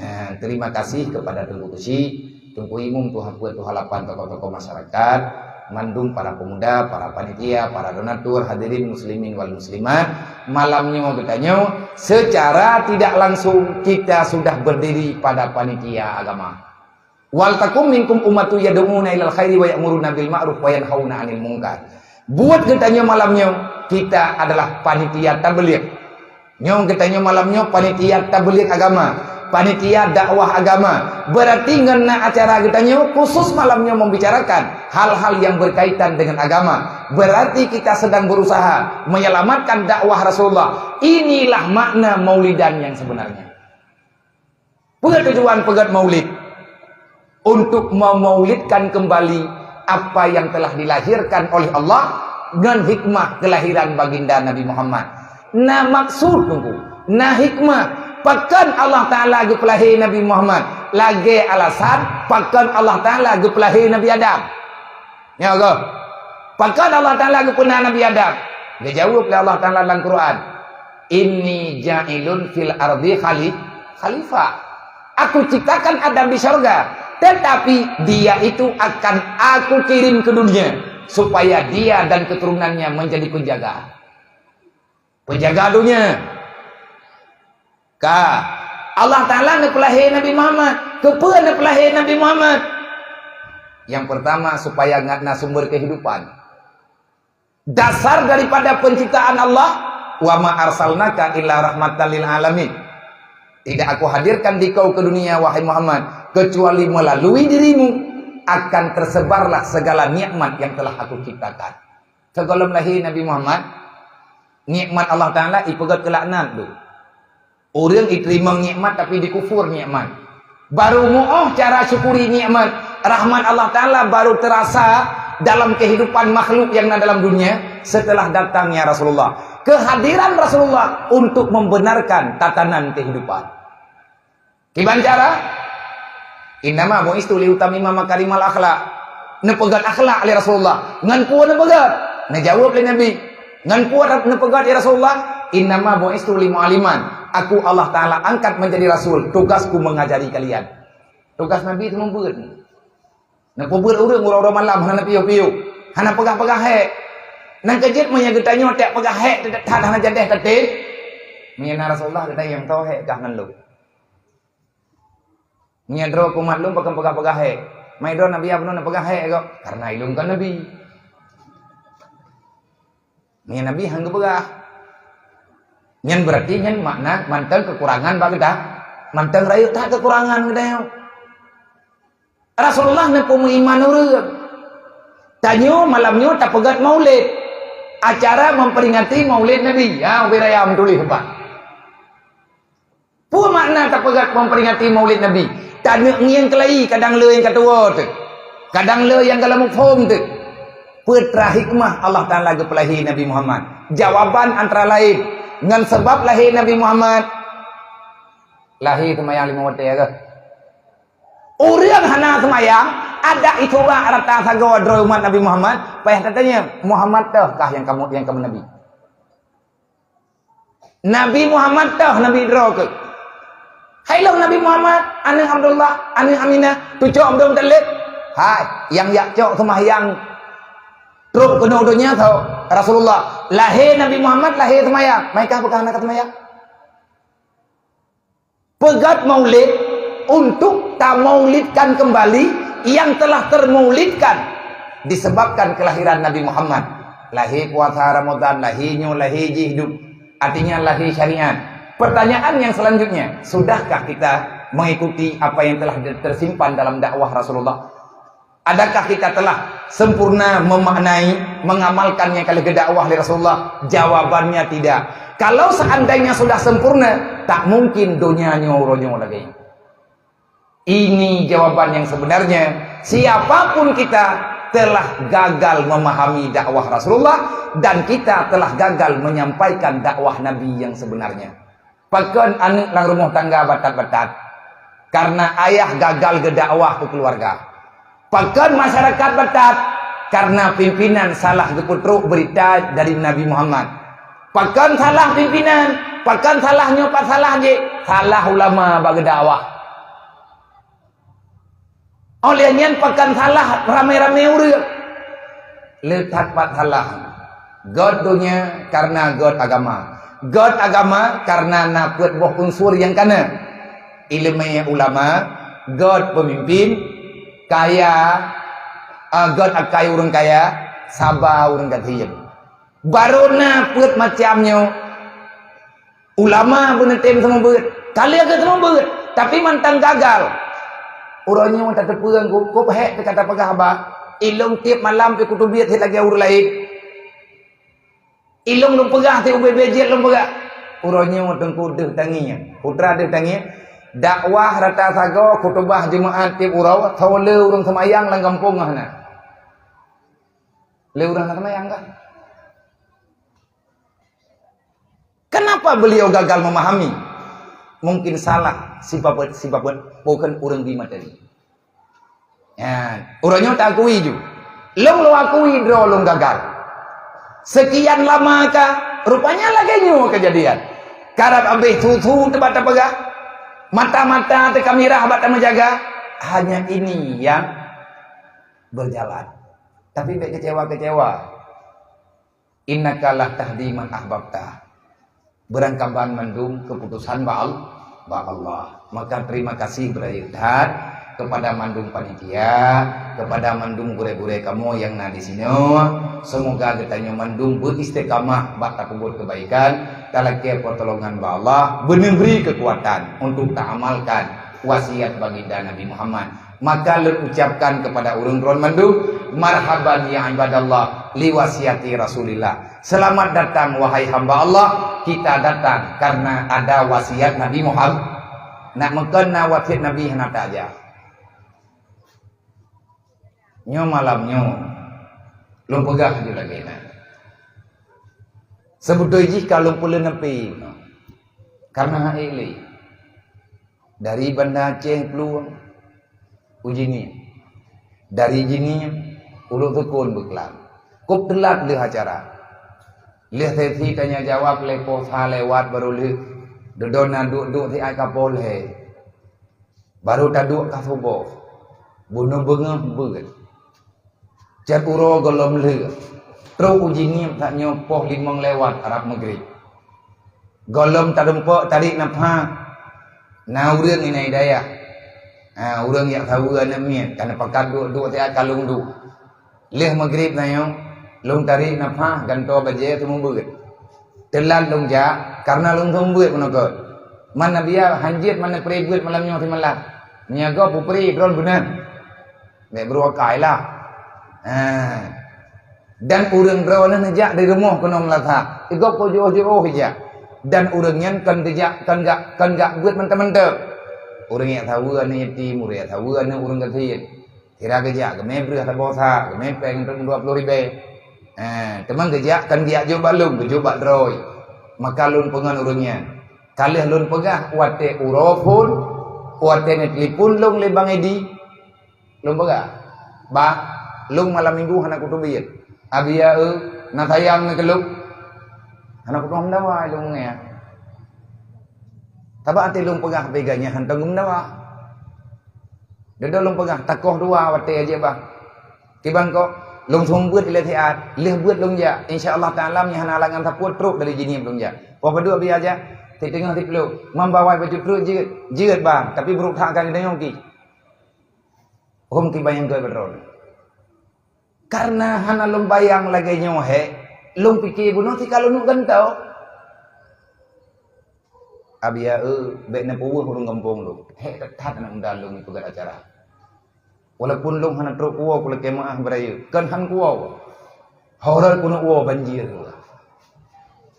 Ha, terima kasih kepada Teungku Keuchik, Teungku Imum, Tuha Peuet, Tuha Lapan, tokoh-tokoh masyarakat, mandum para pemuda, para panitia, para donatur, hadirin muslimin wal muslimat. Malam nyoe geutanyoe secara tidak langsung kita sudah berdiri pada panitia agama. "Wal takum minkum ummatun yad'una ilal khairi wa ya'muruna bil ma'ruf wa yanhauna 'anil munkar." Buet geutanyoe malam nyoe, kita adalah panitia tabligh. Nyoe geutanyoe malam nyoe panitia tabligh agama, panitia dakwah agama. Berarti ngon na acara geutanyoe khusus malam nyoe membicarakan hal-hal yang berkaitan dengan agama. Berarti kita sedang berusaha menyelamatkan dakwah Rasulullah. Inilah makna maulidan yang sebenarnya. Peue tujuan peugét maulid? Untuk memaulidkan kembali apa yang telah dilahirkan oleh Allah ngon hikmah kelahiran baginda Nabi Muhammad. Na maksud Teungku, na hikmah. Pakon Allah Taala geupeulahé Nabi Muhammad? Lagée alasan pakon Allah Taala geupeulahé Nabi Adam. Nyoe keuh. Pakon Allah Taala geupeuna Nabi Adam? Geujaweueb lé Allah Taala lam Quran, "Inni ja'ilun fil ardi khali-, khalifah." Aku ciptakan Adam di sorga, tetapi dia itu akan Aku kirim ke dunia supaya dia dan keturunannya menjadi penjaga. Penjaga dunia. Ka. Allah Taala neupeulahé Nabi Muhammad. Keupeue neupeulahé Nabi Muhammad? Yang pertama, supaya ngat na sumber kehidupan. Dasar daripada penciptaan Allah, "Wa ma arsalnaka illa rahmatan lil alamin." Tidak Aku hadirkan dikau ke dunia, wahai Muhammad, kecuali melalui dirimu akan tersebarlah segala nikmat yang telah Aku ciptakan. Sigohlom lahé Nabi Muhammad, nikmat Allah Taala ipeugét keu laknat dum. Ureuëng iteurimong nikmat tapi dikufur nikmat. Baru muoh cara syukuri nikmat. Rahmat Allah Taala baru terasa dalam kehidupan makhluk yang na dalam dunia setelah datangnya Rasulullah. Kehadiran Rasulullah untuk membenarkan tatanan kehidupan. Kiban cara? "Innama bu'istu liutammima makarimal akhlak." Neupeugét akhlak lé Rasulullah. Ngon peue neupeugét? Neujaweueb lé Nabi. Ngon peue neupeugét, ya Rasulullah? "Innama bu'istu li mu'alliman." Aku Allah Taala angkat menjadi rasul, tugasku mengajari kalian. Tugas Nabi itu membeuet. Neupeubeuet ureuëng uroe-uroe malam hana piôh-piôh, hana peugah-peugah hék. Nang keujeuet meunyoe geutanyoe tak peugah hék that hana jadeh tatem. Meunyoe na Rasulullah geutanyoe nyang toe hék kah ngon lôn. Meunyoe droe keu umat lôn pakon peugah-peugah hék. Mai droe Nabi Abraham neupeugah hék kok, karena ilôn kon Nabi. Meunyoe Nabi han geupeugah. Nyan berarti nyan makna mantong kekurangan bak geuda, mantong rayeuk that kekurangan geuda nyoe. Rasulullah neupeumeuiman ureuëng. Tanyoe malam nyoe tapeugét Maulid. Acara memperingati Maulid Nabi. Ya, ubé raya meutuléh teumpat. Peue makna tapeugét memperingati Maulid Nabi? Taneuk ngieng keulayi kadang le nyang ka tuwoe teuh, kadang le nyang ka lam muphom teuh. Peue teuma hikmah Allah Taala geupeulahé Nabi Muhammad? Jawaban antara lain ngon sabab lahé Nabi Muhammad. Lahé seumayang limong watée keuh. Ureuëng hana seumayang, adak itulak rata sagoe droe umat Nabi Muhammad, payah tatanyong, Muhammad toh kah nyang kamoe, nyang kamoe Nabi? Nabi Muhammad toh Nabi droe keuh? Hai lôn Nabi Muhammad, aneuëk Abdullah, aneuëk Aminah, cucoe Abdul Muttalib. Hai, nyang jak cok seumahyang trok keunoe donya tho Rasulullah. Lahé Nabi Muhammad, lahé seumayang. Meukah peugah hana ka seumayang? Peugét Maulid untuk tamaulidkan kembali yang telah termaulidkan disebabkan kelahiran Nabi Muhammad. Lahé puasa Ramadan, lahé nyoe, lahé jih dup. Artinya lahé syariat. Pertanyaan yang selanjutnya, sudahkah kita mengikuti apa yang telah tersimpan dalam dakwah Rasulullah? Adakah kita telah sempurna memaknai, mengamalkan nyang ka lheueh geudakwah lé Rasulullah? Jawabannya tidak. Kalau seandainya sudah sempurna, tak mungkin donya nyoe uroe nyoe lagée nyoe. Ini jawaban yang sebenarnya. Siapapun kita telah gagal memahami dakwah Rasulullah dan kita telah gagal menyampaikan dakwah Nabi yang sebenarnya. Pakon aneuëk lam rumoh tangga batat-batat? Karena ayah gagal geudakwah keu keuluwarga. Pakon masyarakat batat? Karena pimpinan salah geupeutrok beurita dari Nabi Muhammad. Pakon salah pimpinan? Pakon salah nyoe pat salah jih? Salah ulama bak geudakwah. Óh lheueh nyan pakon salah ramé-ramé ureuëng? Le that pat salah. Gét donya karena gét agama. Gét agama karena na peuet boh unsur nyang ka na. Iéleumé ulama, gét peumimpin, kaya, ah, gét akai ureuëng kaya, saba ureuëng gasien. Barô na peuet macam nyoe. Ulama beuneutem seumeubeuet, ka lheueh geuh seumeubeuet, tapi mantong gagal. Uroe nyoe tateupeue kop-kop hék teuka tapeugah haba. Ilôn tieb malam pih kuteubiet sit lagée ureuëng laén. Ilôn lôn peugah sit ubé-bé jeuet lôn peugah. Uroe nyoe teungku deuh tangieng, putra deuh tangieng. Dakwah rata sagoe, khutubah Jumaat tieb uroe, tho le ureuëng seumayang lam gampông hana. Le ureuëng hana seumayang kan? Kenapa beliau gagal memahami? Mungkin salah sibabet-sibabet bukan ureuëng di materi. Ya, ureuëng nyoe takui ju. Lôn lôn akui droe lôn gagal. Sekian lama ka, rupanya lagée nyoe kejadian. Karab habéh su-su teuba tapeugah. Mata-mata teuka mirah bak tameujaga. Hanya ini yang berjalan. Tapi bék kecewa-kecewa. Innaka la tahdi man ahbabta. Beurangkaban mandum keuputosan bak Al-, bak Allah. Maka terima kasih beurayeuk that. Kepada mandum panitia, kepada mandum gurée-gurée kamoe nyang na di sinoe, semoga geutanyoe mandum beuistiqamah bak tapeubuet keubaikan, talakée pertolongan bak Allah, beuneubri keukuatan untuk taamalkan wasiat baginda Nabi Muhammad. Maka lôn ucapkan kepada ureuëng droen mandum, marhaban ya ibadallah li wasiati Rasulillah. Selamat datang wahai hamba Allah, kita datang karena ada wasiat Nabi Muhammad. Nak meukon na wasiat Nabi hana tajak. Nyoe malam nyoe lôn peugah laju lagée na. Seubeutoe jih ka lôn peuleuneupé meunoe, karna hana ék lé. Dari Banda Aceh plueng u Jeunieb, dari Jeunieb u Lhoksukon beuklam. Kôb teulat lheueh acara. Lheueh sesi tanya jawab lheueh poh sa lewat barô lheueh, dudoe na duek-duek siat ka poh lhée. Barô taduek ka suboh, bunoe beungoh beuet. Cot uroe gohlom lheueh, trok u Jeunieb tanyoe poh limong lewat rab meugrib. Gohlom tadumpok tarék nafah, na ureuëng inai dayah, ha, ureuëng jak saweue aneuëk miet, ka neupakat duek-duek siat ka lôn duek. Lheueh meugrib tanyoe, lôn tarék nafah gantoe bajée teumeubeuet. Teulat lôn jak, karna lôn seumeubeuet keunoe kon. Man Nabi ya hanjeuet man neupré beuet malam nyoe simalam. Meunyoe gob peupré droen beuneuh. Bék beuruakai lah. Ha. Dan ureuëng droeneuh neujak di rumoh keunoe meulasa. Igob keu jiôh-jiôh ijak. Dan ureuëng nyan kon geujak, kon gak, kon gak beuet mantong-mantong. Ureuëng jak saweue aneuëk yatim, ureuëng jak saweue aneuëk ureuëng gasien. Sira geujak, geumé breueh saboh sa, geumé péng dua ploh ribée. Eh, teuma geujak kan geujak jok bak lôn, geujok bak droe. Maka lôn peungon ureuëng nyan. Ka lheueh lôn peugah watée uroe phon, watée neutelepon lôn lé Bang Edi. Lôn peugah, "Bah, lôn malam minggu hana kuteubiet. Abi ya eu, na sayang na keu lôn." Hana kutueng meudawa lôn nyan. Sabab até lôn peugah béganya hantom geumeudawa. Dudoe lôn peugah takoh dua watée jih bah. Kiban kok lôn seumeubeuet ilée siat, lheueh beuet lôn jak. Insya Allah Taala meunyo hana halangan sapeue trok dari Jeunieb lôn jak. Poh padub biasa, siteungoh siplôh. Mam bawai bacut trok jeuet, jeuet bang, tapi brok that ka geudeungoe ki. Hom kiban nyang keu beutôi. Karena hana lôn bayang lagée nyoe hék, lôn pike bunoe sika lôn nuek gantoe. Abi ya eu, bék neupeuweueh ureuëng gampông lôn. Hék that-that aneuëk muda lôn jipeugét acara. Walaupun lôn hana trok kuwoe kulakée meuáh beurayeuk, kon han kuwoe. Horot keuneuk woe banjir.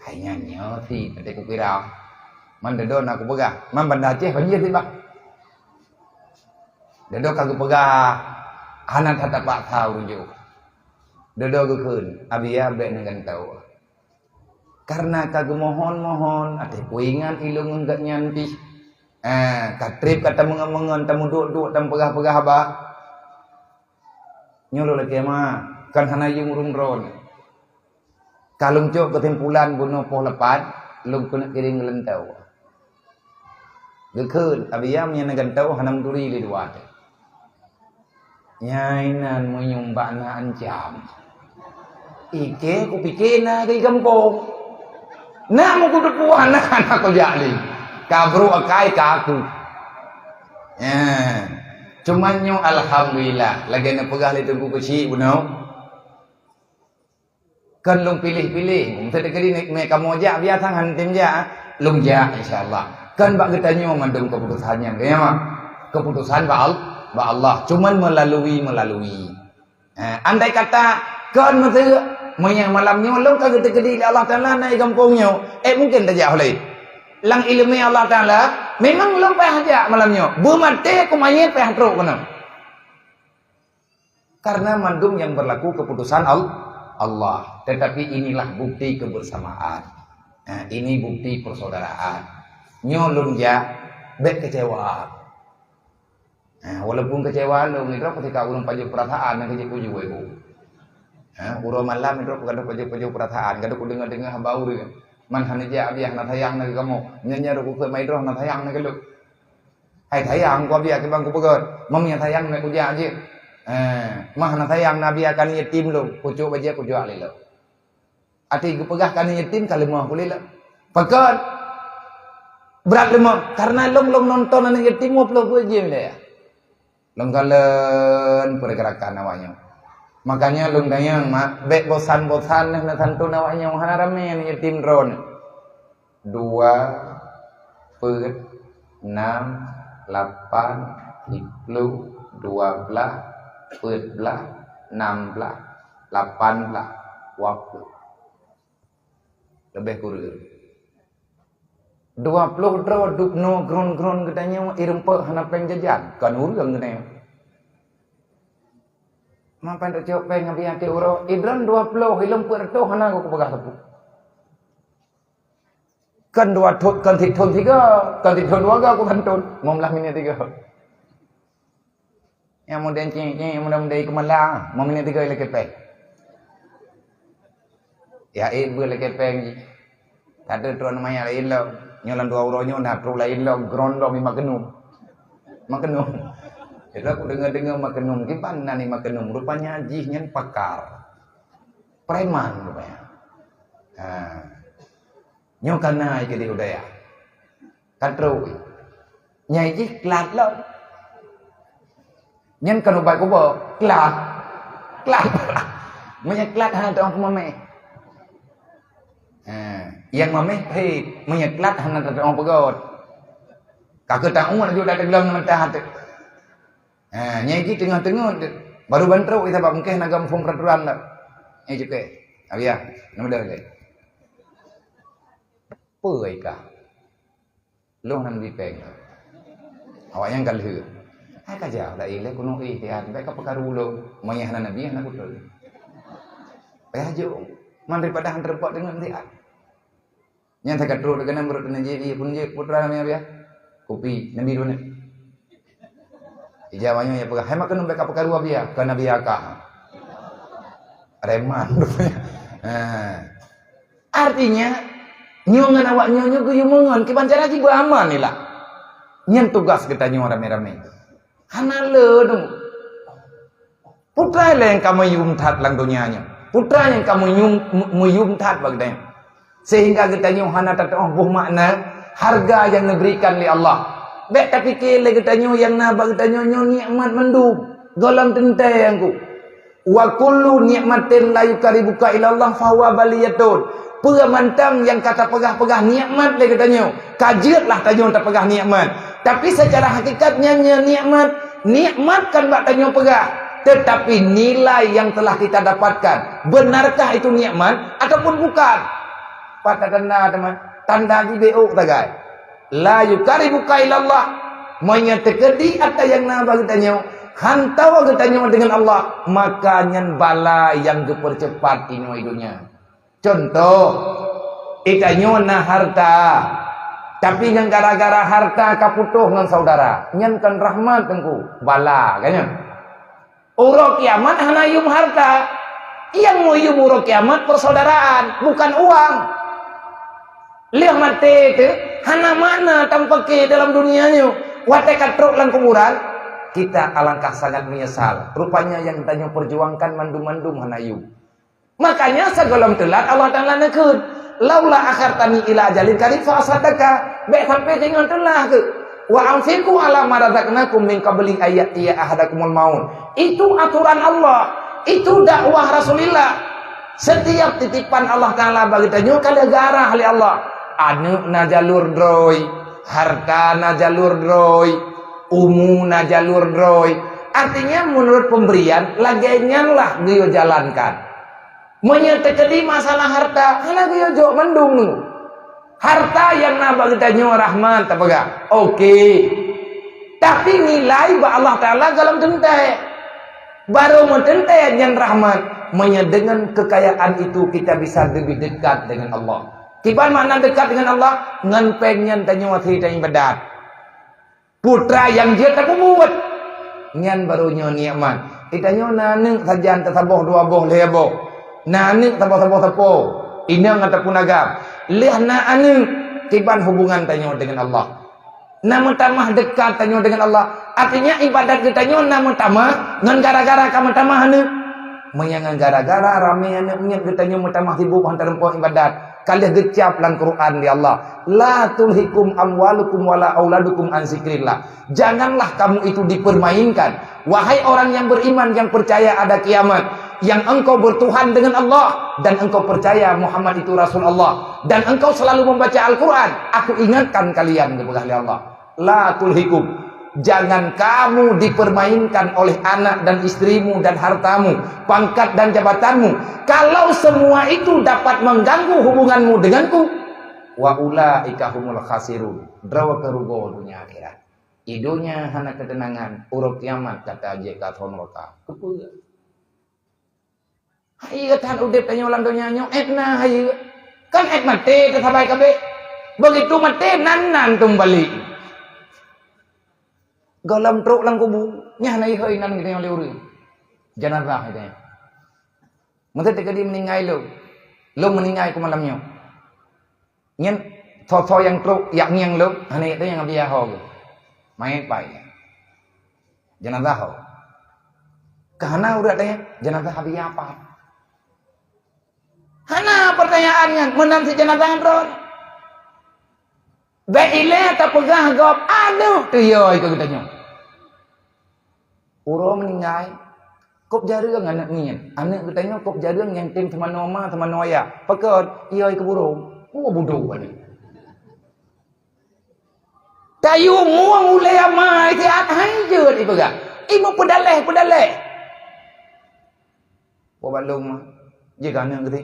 Hai nyan nyoe si teutek kukira. Man dudoe na kupeugah, man Banda Aceh banjir si bah. Dudoe ka geupeugah hana that tapaksa ureuëng jok. Dudoe geukheun, Abi ya bék neugantoe. Karena ka geumohon-mohon, até kuingat ilôn ngon gobnyan pih. Eh, ka treb ka tameungon-meungon, tameuduek-duek, tameupeugah-peugah haba. Nyoe lôn lakée ma, kan hana yuem ureuëng droe. Ka lôn cok keusimpulan bunoe poh lapan, lôn keuneuk kirém geulantoe. Geukheun, Abi ya meunyo na gantoe hana meuturi lé dua teuh. Nyai nan meunyo bak na ancam. Ike kupike na di gampông. Na meukuteupue na, na kujak lé. Ka brok akai ka aku. Ya. Cuman nyoe alhamdulillah, lagée na peugah lé Teungku Keuchik bunoe. Kon lôn piléh-piléh, meuseuti keudeh mé kamoe jak, biasa han tem jak, lôn jak insya Allah. Kon bak geutanyoe mandum keuputosan nyan, ya, Mak? Keuputosan bak Al-, bak Allah, cuman melalui, melalui. Ha, andai kata kon meuseuti meunyo malam nyoe lôn ka geuteukeudi lé Allah Taala na i gampông nyoe, eh, mungkin tajak holé. Lam ileumé Allah Taala, memang lôn payah jak malam nyoe. Beumaté ku manyét payah trok keunoe. Karena mandum yang berlaku keputusan Al-, Allah. Tetapi inilah bukti kebersamaan. Nah, ini bukti persaudaraan. Nyoe lôn jak, bék kecewa. Nah, walaupun kecewa lôn, itu ketika ureuëng pajoh perasaan, nak kejep uju ibu. Nah, uroe malam itu kadang pajoh-pajoh perasaan, kadang kudengar-dengar haba ureuëng. Man hana jak, Abi ya hana sayang na keu kamoe. Nyan-nyan rukuk keu maidroh hana sayang na keu lôn. Hai sayang, ku Abi ya, kiban kupeugét. Meunyo sayang, meukuja jih. Eh, mah na sayang, na Abi ya kan yatim lôn. Kucok bajée, kucok lé lôn. Até geupeugah kan yatim, ka leumoh kulé lôn. Pakon? Brat leumoh. Karena lôn, lôn nonton aneuëk yatim, dua puluh dua jam dia. Lôn kalon peurgerakan awaknyoe. Makanya lôn tanyong mak, bék bosan-bosan neuh neusantun awaknyoe, hana ramé neuh yatim droeneuh. Dua, peuet, nam, lapan, siploh, dua blaih, peuet blaih, nam blaih, lapan blaih, dua ploh. Leubeh kureueng. Dua ploh droe dubnoe gron-gron geutanyoe, ireumpok hana péng jajan, kon ureueng geutanyoe. Mapan tacok péng ngon biaya tiep uroe, idroen dua ploh, ilôn peuet reutôh hana kupeugah sapeue. Kon dua thon, kon sit thon tiga, kon sit thon dua ga kusantun, limong blaih minit tiga. Nyang model ceng-ceng, nyang model-model keumala, limong minit tiga ilakée péng. Ya, eh, beu lakée péng jih. Tadu trok neu manyak laén lom. Nyoe lam dua uroe nyoe na trok laén lom, gron lom, i Maknum. Maknum. Jadi aku dengar-dengar Maknum, kiban nan i Maknum. Rupanya jih nyan pakar. Preman rupanya. Ha. Nyoe ka na i keudeh u dayah. Ka trok. Nyai jih klat lom. Nyan kon ubat kuba, klat. Klat. Meunyo klat hana teuong peumaméh. Ha, nyang maméh phet, meunyo klat hana teuong peugöt. Ka keu taun laju dak teuglom meuntah teuh. Ha, nyai jih teungoh-teungoh, baru ban trok, sabab mungken hana gam phon peraturan dak. Nyai cukai. Abiah, nama dah lagi? Peue ka? Lôn hana neubi péng. Awaknyan ka lheueh. Hai ka jak laén lé keunoe, eh, tiat, bèk ka peukaru lôn. Meunyo hana neubi, hana kutem. Payah jok. Man daripada han teureumpok deungon tiat. Nyan that ka trok keunan, beurôt teuneuh jih, "Ih, pun jih, putra nami Abiah." "Kupi, neubi dua nyoe." Ija awaknyan ya peugah, "Hai Maknum, bèk ka peukaru Abiah, kon Abiah ka." Preman rupanya. Ha. Artinya, nyoe ngon awaknyoe nyoe geuyue meungon, kiban cara jih beuaman nila. Nyan tugas geutanyoe ramé-ramé. Hana le dong. Putra lé nyang ka meuyum that lam donya nyoe. Putra nyang ka meuyum, meuyum that bak geutanyoe. Sehingga geutanyoe hana tateu'oh boh makna harga nyang neuberikan lé Allah. Bèk tapike lé geutanyoe nyang na bak geutanyoe nyoe nikmat mandum, gohlom teuntèe nyang ku. "Wa kullu ni'matin la yuqarribuka ilallah fahuwa baliyatun." Peue mantong nyang ka tapeugah-peugah nikmat lé geutanyoe, ka jeuet lah tanyoe tapeugah nikmat. Tapi secara hakikat nyan, nyan nikmat, nikmat kan bak tanyoe peugah, tetapi nilai yang telah kita dapatkan, benarkah itu nikmat ataupun bukan? Pat tanda teuma, tanda jih beuôk sagai. La yuqarribuka ilallah. Meunyoe teukeudi atra nyang na bak geutanyoe, han tawoe geutanyoe deungon Allah, maka nyan bala nyang geupeuceupat inoe donya. Contoh, geutanyoe na harta, tapi ngon gara-gara harta ka putôh ngon saudara, nyan kon rahmat teungku, bala, kan nyan? Uroe kiamat hana yum harta. Nyang meuyum uroe kiamat persaudaraan, bukan uang. Lheueh maté teuh hana makna tameupake dalam dunia nyoe. Watèe ka trok lam kuburan, kita alangkah sangat menyesal. Rupanya nyang tanyoe perjuangkan mandum-mandum hana yum. Makanya sigohlom teulat Allah Taala neukheun, "Laula akhartani ila ajalin qarib fa asaddaqa." Bèk sampai teungoh teulat keuh. "Wa anfiqu ala ma razaqnakum min qabli an ya'tiya ahadakumul maut." Itu aturan Allah. Itu dakwah Rasulullah. Setiap titipan Allah Taala bak geutanyoe ka lheueh geuarah lé Allah. Aneuk na jalur droe, harta na jalur droe, umu na jalur droe. Artinya, menurut pemberian, lagèe nyan lah geuyue jalankan. Meunyoe teukeudi masalah harta, hana geuyue jok mandum nyoe. Harta nyang na bak geutanyoe rahmat tapeugah. Oke. Tapi nilai bak Allah Taala gohlom teuntèe. Barô meuteuntèe nyan rahmat, meunyoe deungon kekayaan itu kita bisa lebih dekat dengan Allah. Kiban makna dekat dengan Allah? Ngon pèng nyan tanyoe hase taibadat. Putra nyang jeuet tapeubuet, nyan barô nyoe nikmat. Geutanyoe na aneuk sajan teusaboh dua boh lhèe boh. Na aneuk saboh-saboh sapo, inong ataupun agam. Lheueh na aneuk, kiban hubungan tanyoe deungon Allah. Na meutamah dekat tanyoe deungon Allah. Artinya ibadat geutanyoe na meutamah ngon gara-gara ka meutamah aneuk. Meunyoe ngon gara-gara ramé aneuk miet geutanyoe meutamah sibuk han tarumpok ibadat, Ka lheueh geucab lam Quran lé Allah, "La tulhikum amwalukum wala auladukum an zikrillah." Janganlah kamu itu dipermainkan. Wahai orang yang beriman, yang percaya ada kiamat, yang engkau bertuhan dengan Allah, dan engkau percaya Muhammad itu Rasul Allah, dan engkau selalu membaca Al-Quran, aku ingatkan kalian, geupeugah lé Allah. La tulhikum. Jangan kamu dipermainkan oleh anak dan istrimu dan hartamu, pangkat dan jabatanmu. Kalau semua itu dapat mengganggu hubunganmu denganku, wa ulaika humul khasirun. Droe keuh rugoe dunia akhirat. Di dunia hana keuteunangan, uroe kiamat gata jeuet ka thon raka. Keupeue? Hai gata udeb tanyoe lam donya nyoe, ék na hai. Kan ék maté teusabai kabeh. Begitu maté, nan-nan tumbali. Gohlom trok lam kubu, nyan na ihôi nan geutanyoe lé ureuëng. Janazah geutanyoe. Meuteuk teukeudi meuninggai lôn. Lôn meuninggai keu malam nyoe. Nyan soe-soe nyang trok jak ngieng lôn, hana nyang biasa ho geuh. Manyét pai. Janazah ho. Ka hana ureuëng tanya, janazah Abi Jafar. Hana pertanyaan nyan, meunan si janazah droe. Bék ilée tapeugah gob aneuëk teuh yôi keu geutanyoe. Uroe meuninggai, kôb jareueng aneuëk ngieng. Aneuëk geutanyoe kôb jareueng nyang tem teumanoe ma, teumanoe ayah. Pakon? Yôi keu burông. Peue budoe aneuëk. Tayue mueng ulée amai siat hai jeuet ipeugah. Imeupeudaléh-peudaléh. Poh balong mah. Jih ka aneuëk geuti.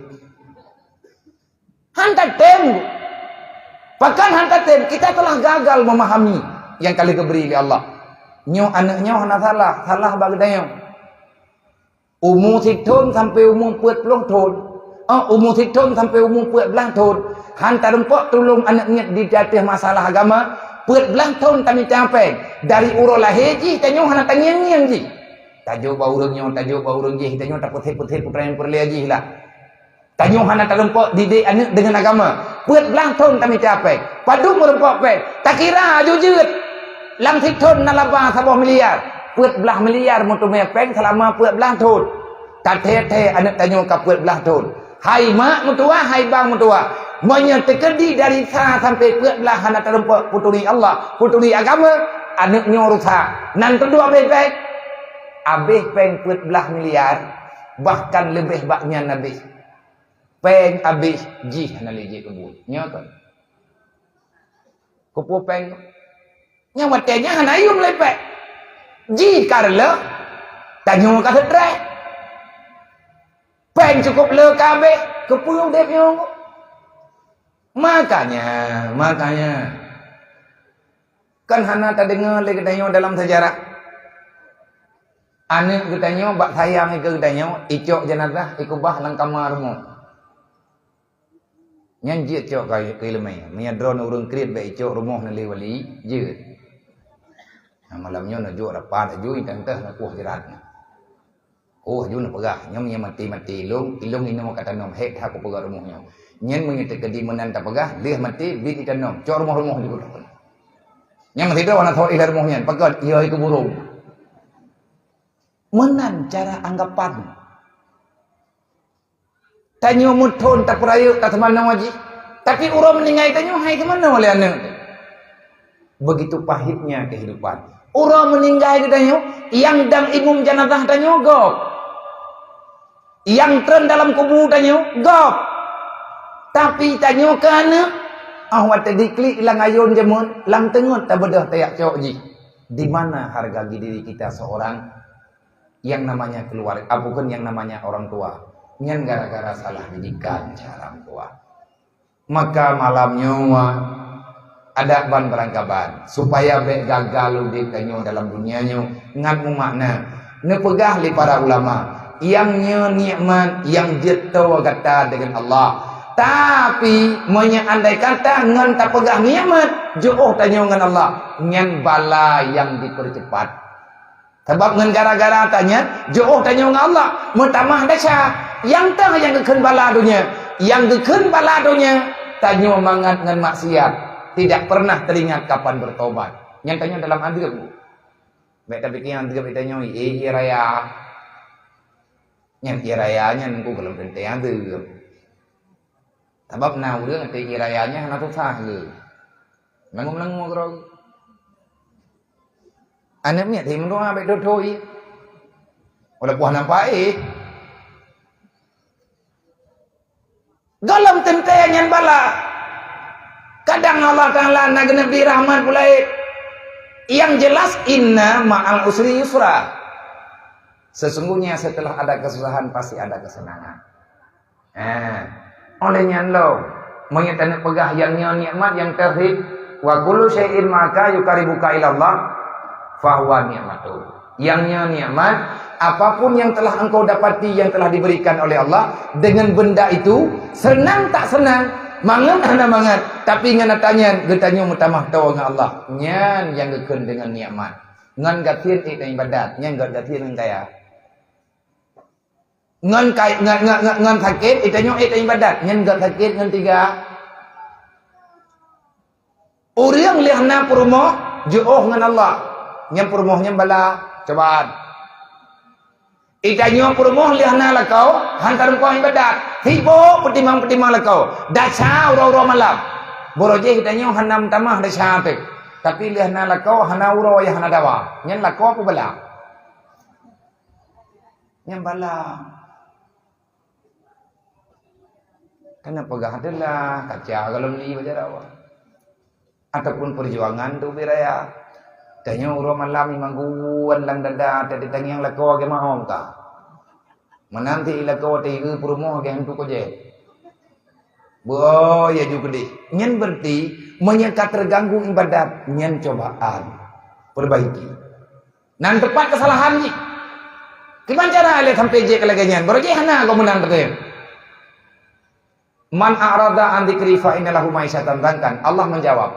Han tatem. Pakon han tatem? Kita telah gagal memahami nyang ka lheueh geubri lé Allah. Nyoe aneuëk nyoe hana salah, salah bak geutanyoe. Umu sithon sampai umu peuet ploh thon. Ah, umu sithon sampai umu peuet blaih thon. Han tarumpok tulông aneuëk nyan di ateueh masalah agama, peuet blaih thon tamita péng. Dari uroe lahé jih tanyoe hana tangieng-ngieng jih. Tajok bak ureuëng nyoe, tajok bak ureuëng jih, tanyoe tapeuthét-peuthét putra nyang peureulée jih lah. Tanyoe hana tarumpok didik aneuëk deungon agama. Peuet blaih thon tamita péng. Padub meurumpok péng. Takira aju jeuet. Lam sithon na laba saboh miliar. Peuet blaih miliar meuteumé péng seulama peuet blaih thon. Tathée-thée aneuëk tanyoe ka peuet blaih thon. Hai mak meutuwah, hai bang meutuwah. Meunyoe teukeudi dari sa sampai peuet blaih hana tarumpok peuturi Allah, peuturi agama, aneuëk nyoe rusak. Nan teuduek abéh péng. Abéh péng peuet blaih miliar, bahkan leubeh bak nyan abéh. Péng abéh jih hana lé jeuet keu buet. Nyoe kon. Keupeue péng? Nyang watée nyan hana yum lé péng. Jih ka reuloh, tanyoe ka seutreh. Péng cukôp le ka abéh, keupeue udeb nyoe? Makanya, makanya, kan hana tadeungoe lé geutanyoe dalam sejarah. Aneuëk geutanyoe bak sayang keu geutanyoe, icok janazah, ikeubah lam kama rumoh. Nyan jeuet cok keu iéleumé. Meunyoe droeneuh ureuëng kriet bék icok rumoh neuh lé wali, jeuet. Nah, malam nyoe neujok rapat aju, tanteh neukueh jeurat nyan. Oh, aju neupeugah, nyoe meunyoe maté-maté ilong, ilong inoe ka tanom, hék that kupeugah rumoh nyoe. Nyan meunyoe teukeudi meunan tapeugah, lheueh maté, biet itanom, cok rumoh-rumoh di gudang. Nyang sidroe hana tho ilée rumoh nyan, pakon? Iya, ikeu burong. Meunan cara anggapan. Tanyoe meuthon tapeurayeuk taseumanoe jih, tapi uroe meuninggai tanyoe hai seumanoe lé aneuëk. Begitu pahitnya kehidupan. Uroe meuninggai geutanyoe, nyang dang imum janazah tanyoe gob. Nyang treun dalam kubu tanyoe gob. Tapi tanyoe keu aneuëk, ah, watée diklik lam ayôn jameun, lam teungeut tabeudôh tajak cok jih. Di mana harga diri kita seorang? Yang namanya keluarga, ah, bukan, yang namanya orang tua. Nyan gara-gara salah didikan cara orang tua. Maka malam nyoe adak ban beurangkaban, supaya bék gagal udeb tanyoe dalam dunia nyoe ngat meumakna. Neupeugah lé para ulama, nyang nyoe nikmat nyang jeuet toe gata deungon Allah. Tapi meunyoe andai kata ngon tapeugah nikmat jiôh tanyoe ngon Allah, nyan bala nyang dipeurceupat. Sabab ngon gara-gara tanyan, jiôh tanyoe ngon Allah, meutamah desya. Nyang teuh nyang geukheun bala donya, nyang geukheun bala donya, tanyoe mangat ngon maksiat, tidak pernah teuringat kapan bertobat. Nyan tanyoe dalam adeueb. Bék tapike adeueb tanyoe, eh, ie raya. Nyan ie raya nyan ku gohlom teuntée adeueb. Sabab na ureuëng até ie raya nyan hana susah lé. Meungo-meungo keudroe. Aneuk miet hei meudoa bék thô-thô ie. Walaupun nampak ie. Gohlom teuntée nyan bala. Kadang Allah Taala na geuneubri rahmat pulaet. Yang jelas, inna ma'al usri yusra. Sesungguhnya setelah ada kesusahan pasti ada kesenangan. Eh, oleh nyan lom, meunyoe taneuk peugah nyang nyoe nikmat nyang teuhid, wa kullu syai'in maka yukaribuka ilallah, fahuwa nikmatun. Nyang nyoe nikmat, apapun yang telah engkau dapati yang telah diberikan oleh Allah, dengan benda itu, senang tak senang, mangat hana mangat, tapi ngon ata nyan geutanyoe meutamah toe ngon Allah. Nyan nyang geukheun deungon nikmat. Ngon gasien ék dan ibadat, nyan ngon gasien ngon kaya. Ngon kai-, ngon, ngon, ngon, ngon sakét, itanyoe ék ibadat. Nyan gét sakét ngon tiga. Ureuëng lheueh na peurumoh, jiôh ngon Allah. Nyan peurumoh nyan bala cobaan. Itanyoe peurumoh lheueh na lakoe, hantom kong ibadat. Sibok peutimang-peutimang lakoe. Dasha uroe-uroe malam. Barô jih itanyoe hana meutamah dasha teuh. Tapi lheueh na lakoe, hana uroe nyang hana dawa. Nyan lakoe peubala. Nyang bala. Kana peugah adalah kaca galom li bak jaroe. Ataupun perjuangan tu ubé raya. Tanyoe uroe malam imam guwan lam dada, tadi tangiang lakoe lagée mahom ka. Meunan ti lakoe teuieu peurumoh lagée hantu kojek. Boh, ya ju keudeh. Nyan berarti meunyoe ka teuganggu ibadat, nyan cobaan. Perbaiki. Nan teupat keusalahan jih. Kiban cara lé sampai jeuet keu lagée nyan? Barô jih hana goh meunan teuh. "Man a'rada an dzikri fa inna lahu ma'isyatan dhankan." Allah menjawab,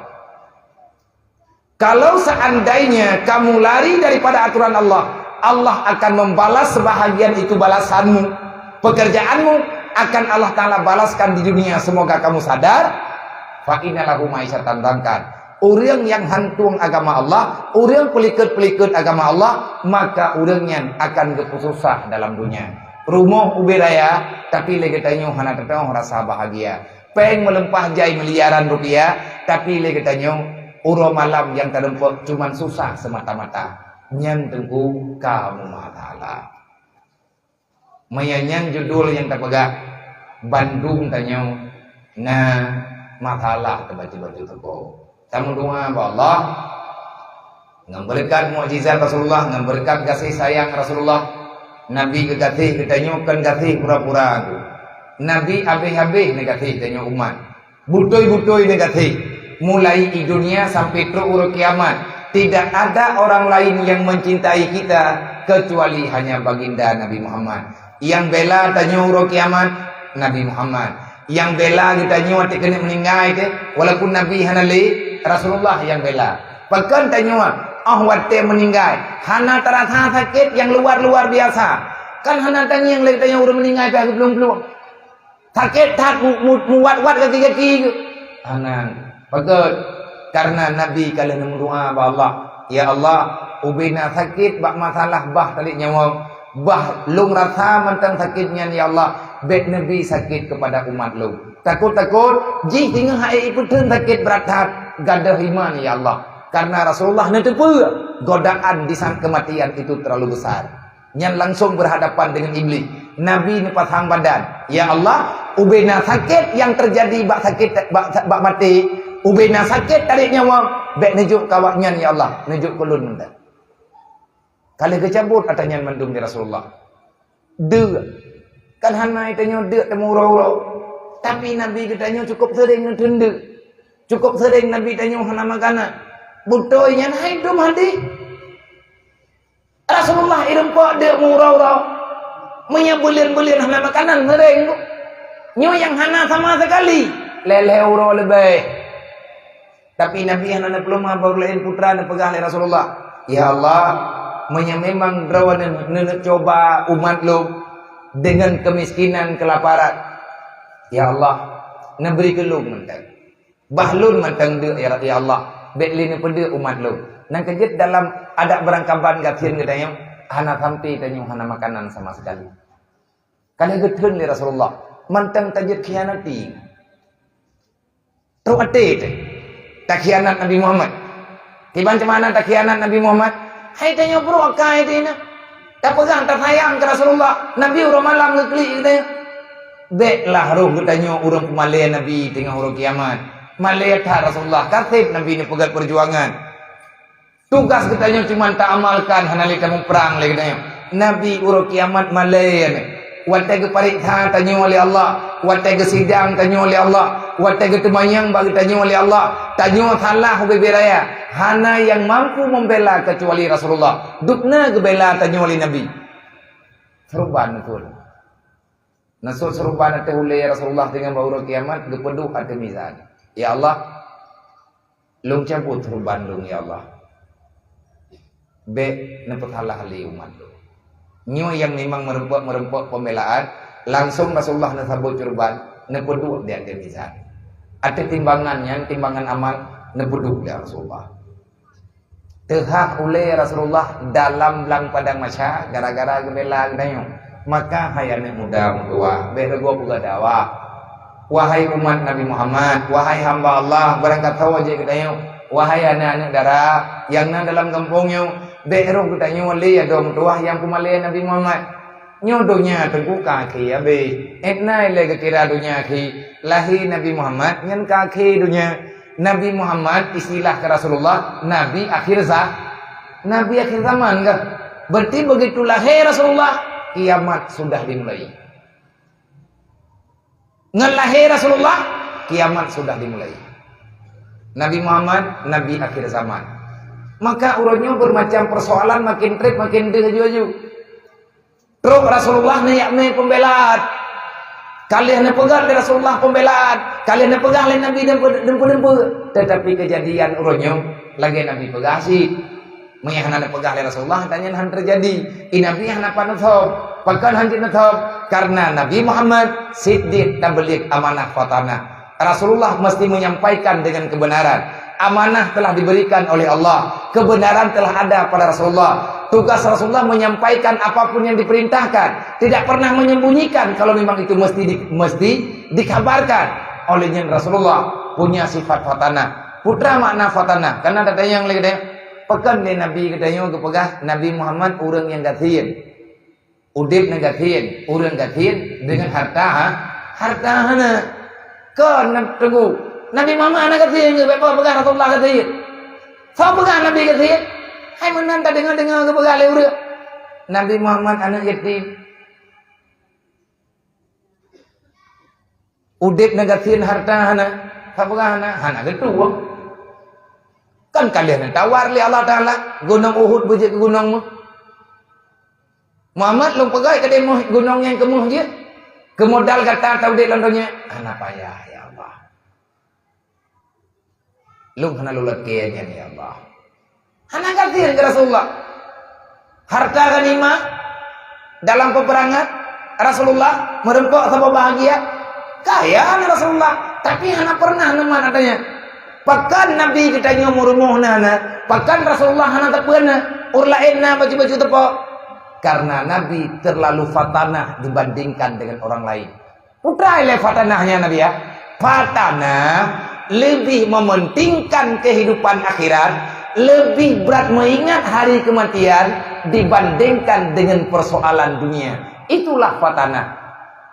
"Kalau seandainya kamu lari daripada aturan Allah, Allah akan membalas sebahagian itu balasanmu. Pekerjaanmu akan Allah Taala balaskan di dunia. Semoga kamu sadar." Fa inna lahu ma'isyatan dhankan. Ureuëng nyang hantueng agama Allah, ureuëng peulikot-peulikot agama Allah, maka ureuëng nyan akan geupeususah dalam dunia. Rumoh ubé raya, tapi lé geutanyoe hana teutoh rasa bahagia. Péng meulimpah jai miliaran rupiah, tapi lé geutanyoe uroe malam nyang teurumpok cuman susah semata-mata. Nyan teungku ka meumasalah. Meunyoe nyan judul nyang tapeugah, bandum tanyoe na masalah teubacut-bacut teuko. Tameudoa bak Allah, ngon beureukat mukjizat Rasulullah, ngon beureukat gaséh sayang Rasulullah, Nabi geugaséh geutanyoe kon gaséh pura-pura tu. Nabi habéh-habéh neugaséh tanyoe umat. Beutôi-beutôi neugaséh, mulai i dunia sampai trok uroe kiamat, tidak ada orang lain yang mencintai kita kecuali hanya baginda Nabi Muhammad. Nyang bela tanyoe uroe kiamat, Nabi Muhammad. Nyang bela geutanyoe watée keuneuk meuninggai teuh, walaupun Nabi hana lé, Rasulullah nyang bela. Pakon tanyoe, óh watée meuninggai, hana tarasa sakét nyang luar-luar biasa. Kan hana tangieng lé tanyoe ureuëng meuninggai pih geuplueng-plueng. Sakét that mu-, mu-, muwat-wat gaki-gaki geuh. Hana. Pakon? Karena Nabi ka lheueh neumeudoa bak Allah, "Ya Allah, ubé na sakét bak masalah bah talét nyawöng, bah lôn rasa mantong sakét nyan, ya Allah, bék neubi sakét keupada umat lôn." Takot-takot, jih singoh hai ipeutheun sakét brat that, gadôh iman, ya Allah. Karena Rasulullah neuteupeue godaan di saat kematian itu terlalu besar. Nyan langsung berhadapan dengan Iblih. Nabi neupasang badan, "Ya Allah, ubé na sakét nyang teujadi bak sakét, bak, bak maté, ubé na sakét talét nyawöng, bék neujok keu awaknyan, ya Allah, neujok keu lôn mantong." Ka lheueh geucabot ata nyan mandum lé Rasulullah. Deuk. Kan hana tanyoe deuk teumeuuroe-uroe. Tapi Nabi geutanyoe cukup seuring neutheun deuk. Cukup seuring Nabi tanyoe hana makanan. Beutôi nyan hai dum hadih. Rasulullah irumpok deuk meuuroe-uroe. Meunyoe buleuen-buleuen hana makanan, seuring. Nyoe nyang hana sama sekali, lhèe-lhèe uroe leubeh. Tapi Nabi hana neupeuleumah, baru laén putra neupeugah lé Rasulullah, "Ya Allah, meunyoe memang Droeneuh neuneuk cuba umat lôn deungon keumiskinan, keulaparan, ya Allah, neubri keu lôn mantong." Bah lôn mantong deuk, ya, ya Allah, bék lé neupeudeuk umat lôn. Nyang keujeuet dalam adat beurangkaban gasien geutanyoe, hana sampoe tanyoe hana makanan sama sekali. Ka lheueh geutheun lé Rasulullah, mantong tajeuet khianati. Trok até teuh. Takhianat Nabi Muhammad. Kiban cemana takhianat Nabi Muhammad? Hai tanyoe brok akai teuh na. Tapeugah tasayang keu Rasulullah. Nabi uroe malam geuklik geutanyoe. Béklah roh geutanyoe ureuëng peumalée Nabi teungoh uroe kiamat. Malée that Rasulullah. Ka sép Nabi neupeugét peujuangan. Tugas geutanyoe cuma taamalkan, hana lé tamuprang lé geutanyoe. Nabi uroe kiamat malée nyan. Watée geupareksa tanyoe lé Allah, watée geusidang tanyoe lé Allah, watée geuteumanyong bak geutanyoe lé Allah, tanyoe salah ubé-bé raya. Hana nyang mampu membela kecuali Rasulullah. Dubna geubela tanyoe lé Nabi. Seuruban beutôi. Neusot seuruban ateueh ulée Rasulullah teungoh bak uroe kiamat, geupeuduek ateueh mizan. Ya Allah, lôn cabot seuruban lôn, ya Allah. Bék neupeusalah lé umat lôn. Nyoe nyang memang meureumpok-meureumpok pembelaan, langsung Rasulullah neusabot seuruban, neupeuduek di ateueh mizan. Ateueh timbangan nyan, timbangan amal, neupeuduek lé Rasulullah. Teuhah ulée Rasulullah dalam blang padang mahsyar gara-gara geubela geutanyoe. Maka hai aneuëk muda meutuwah, bék ragoe peugah dakwah. Wahai umat Nabi Muhammad, wahai hamba Allah, barangkasoe jeuet geutanyoe, wahai aneuëk-aneuëk dara nyang na dalam gampông nyoe, bék roh geutanyoe lé adoe meutuwah nyang peumalée Nabi Muhammad. Nyoe donya teungku ka akhé abéh. Étna ilée geukira donya akhé, lahé Nabi Muhammad nyan ka akhé donya. Nabi Muhammad istilah keu Rasulullah, Nabi akhir za-, Nabi akhir zaman kah? Berarti begitu lahé Rasulullah, kiamat sudah dimulai. Ngon lahé Rasulullah, kiamat sudah dimulai. Nabi Muhammad, Nabi akhir zaman. Maka uroe nyoe bermacam persoalan makin treb, makin deuh aju-aju. Trok Rasulullah neujak mé pembelaan. Ka lheueh neupeugah lé Rasulullah pembelaan. Ka lheueh neupeugah lé Nabi dumpeue-dumpeue. Tetapi kejadian uroe nyoe lagée Nabi peugah cit. Meunyoe hana neupeugah lé Rasulullah, tanyan hana teujadi. I Nabi hana pat neuthom. Pakon hana jeuet neuthom? Karena Nabi Muhammad siddiq tabligh amanah fatanah. Rasulullah mesti menyampaikan dengan kebenaran. Amanah telah diberikan oleh Allah. Kebenaran telah ada pada Rasulullah. Tugas Rasulullah menyampaikan apapun yang diperintahkan. Tidak pernah menyembunyikan kalau memang itu mesti di-, mesti dikabarkan. Oleh nyan Rasulullah punya sifat fatanah. Peue makna fatanah? Karena tatanyong lé geutanyoe, pakon lé Nabi geutanyoe geupeugah Nabi Muhammad ureuëng nyang gasien. Udeb na gasien, ureuëng gasien deungon harta, ha? Harta hana. Kon na teungku. Nabi Muhammad hana gasien, bék peugah Rasulullah gasien. Soe peugah Nabi gasien? Hai meunan tadeungoe-deungoe geupeugah lé ureuëng. Nabi Muhammad aneuëk yatim. Udeb na gasien harta hana, sapeue hana, hana geutuwöh. Kan ka lheueh neutawar lé Allah Taala, gunong Uhud beujeuet keu gunong meuh. Muhammad lôn peugah keudeh meuh, gunong nyang keumeuh jeuet. Keumodal gata taudeb lam donya, hana payah, ya Allah. Lôn hana lôn lakée nyan, ya Allah. Hana gasien keu Rasulullah. Harta ghanimah dalam peperangan Rasulullah meureumpok saboh bahagian. Kaya na Rasulullah, tapi hana pernah neumat hartanya. Pakon Nabi geutanyoe meurumoh na, na? Pakon Rasulullah hana teupeu na? Ureuëng laén na baju-baju teupok. Karena Nabi terlalu fatanah dibandingkan dengan orang lain. Peue treuk lé fatanah nyan Nabi, ya? Fatanah lebih mementingkan kehidupan akhirat, lebih berat mengingat hari kematian dibandingkan dengan persoalan dunia. Itulah fatanah.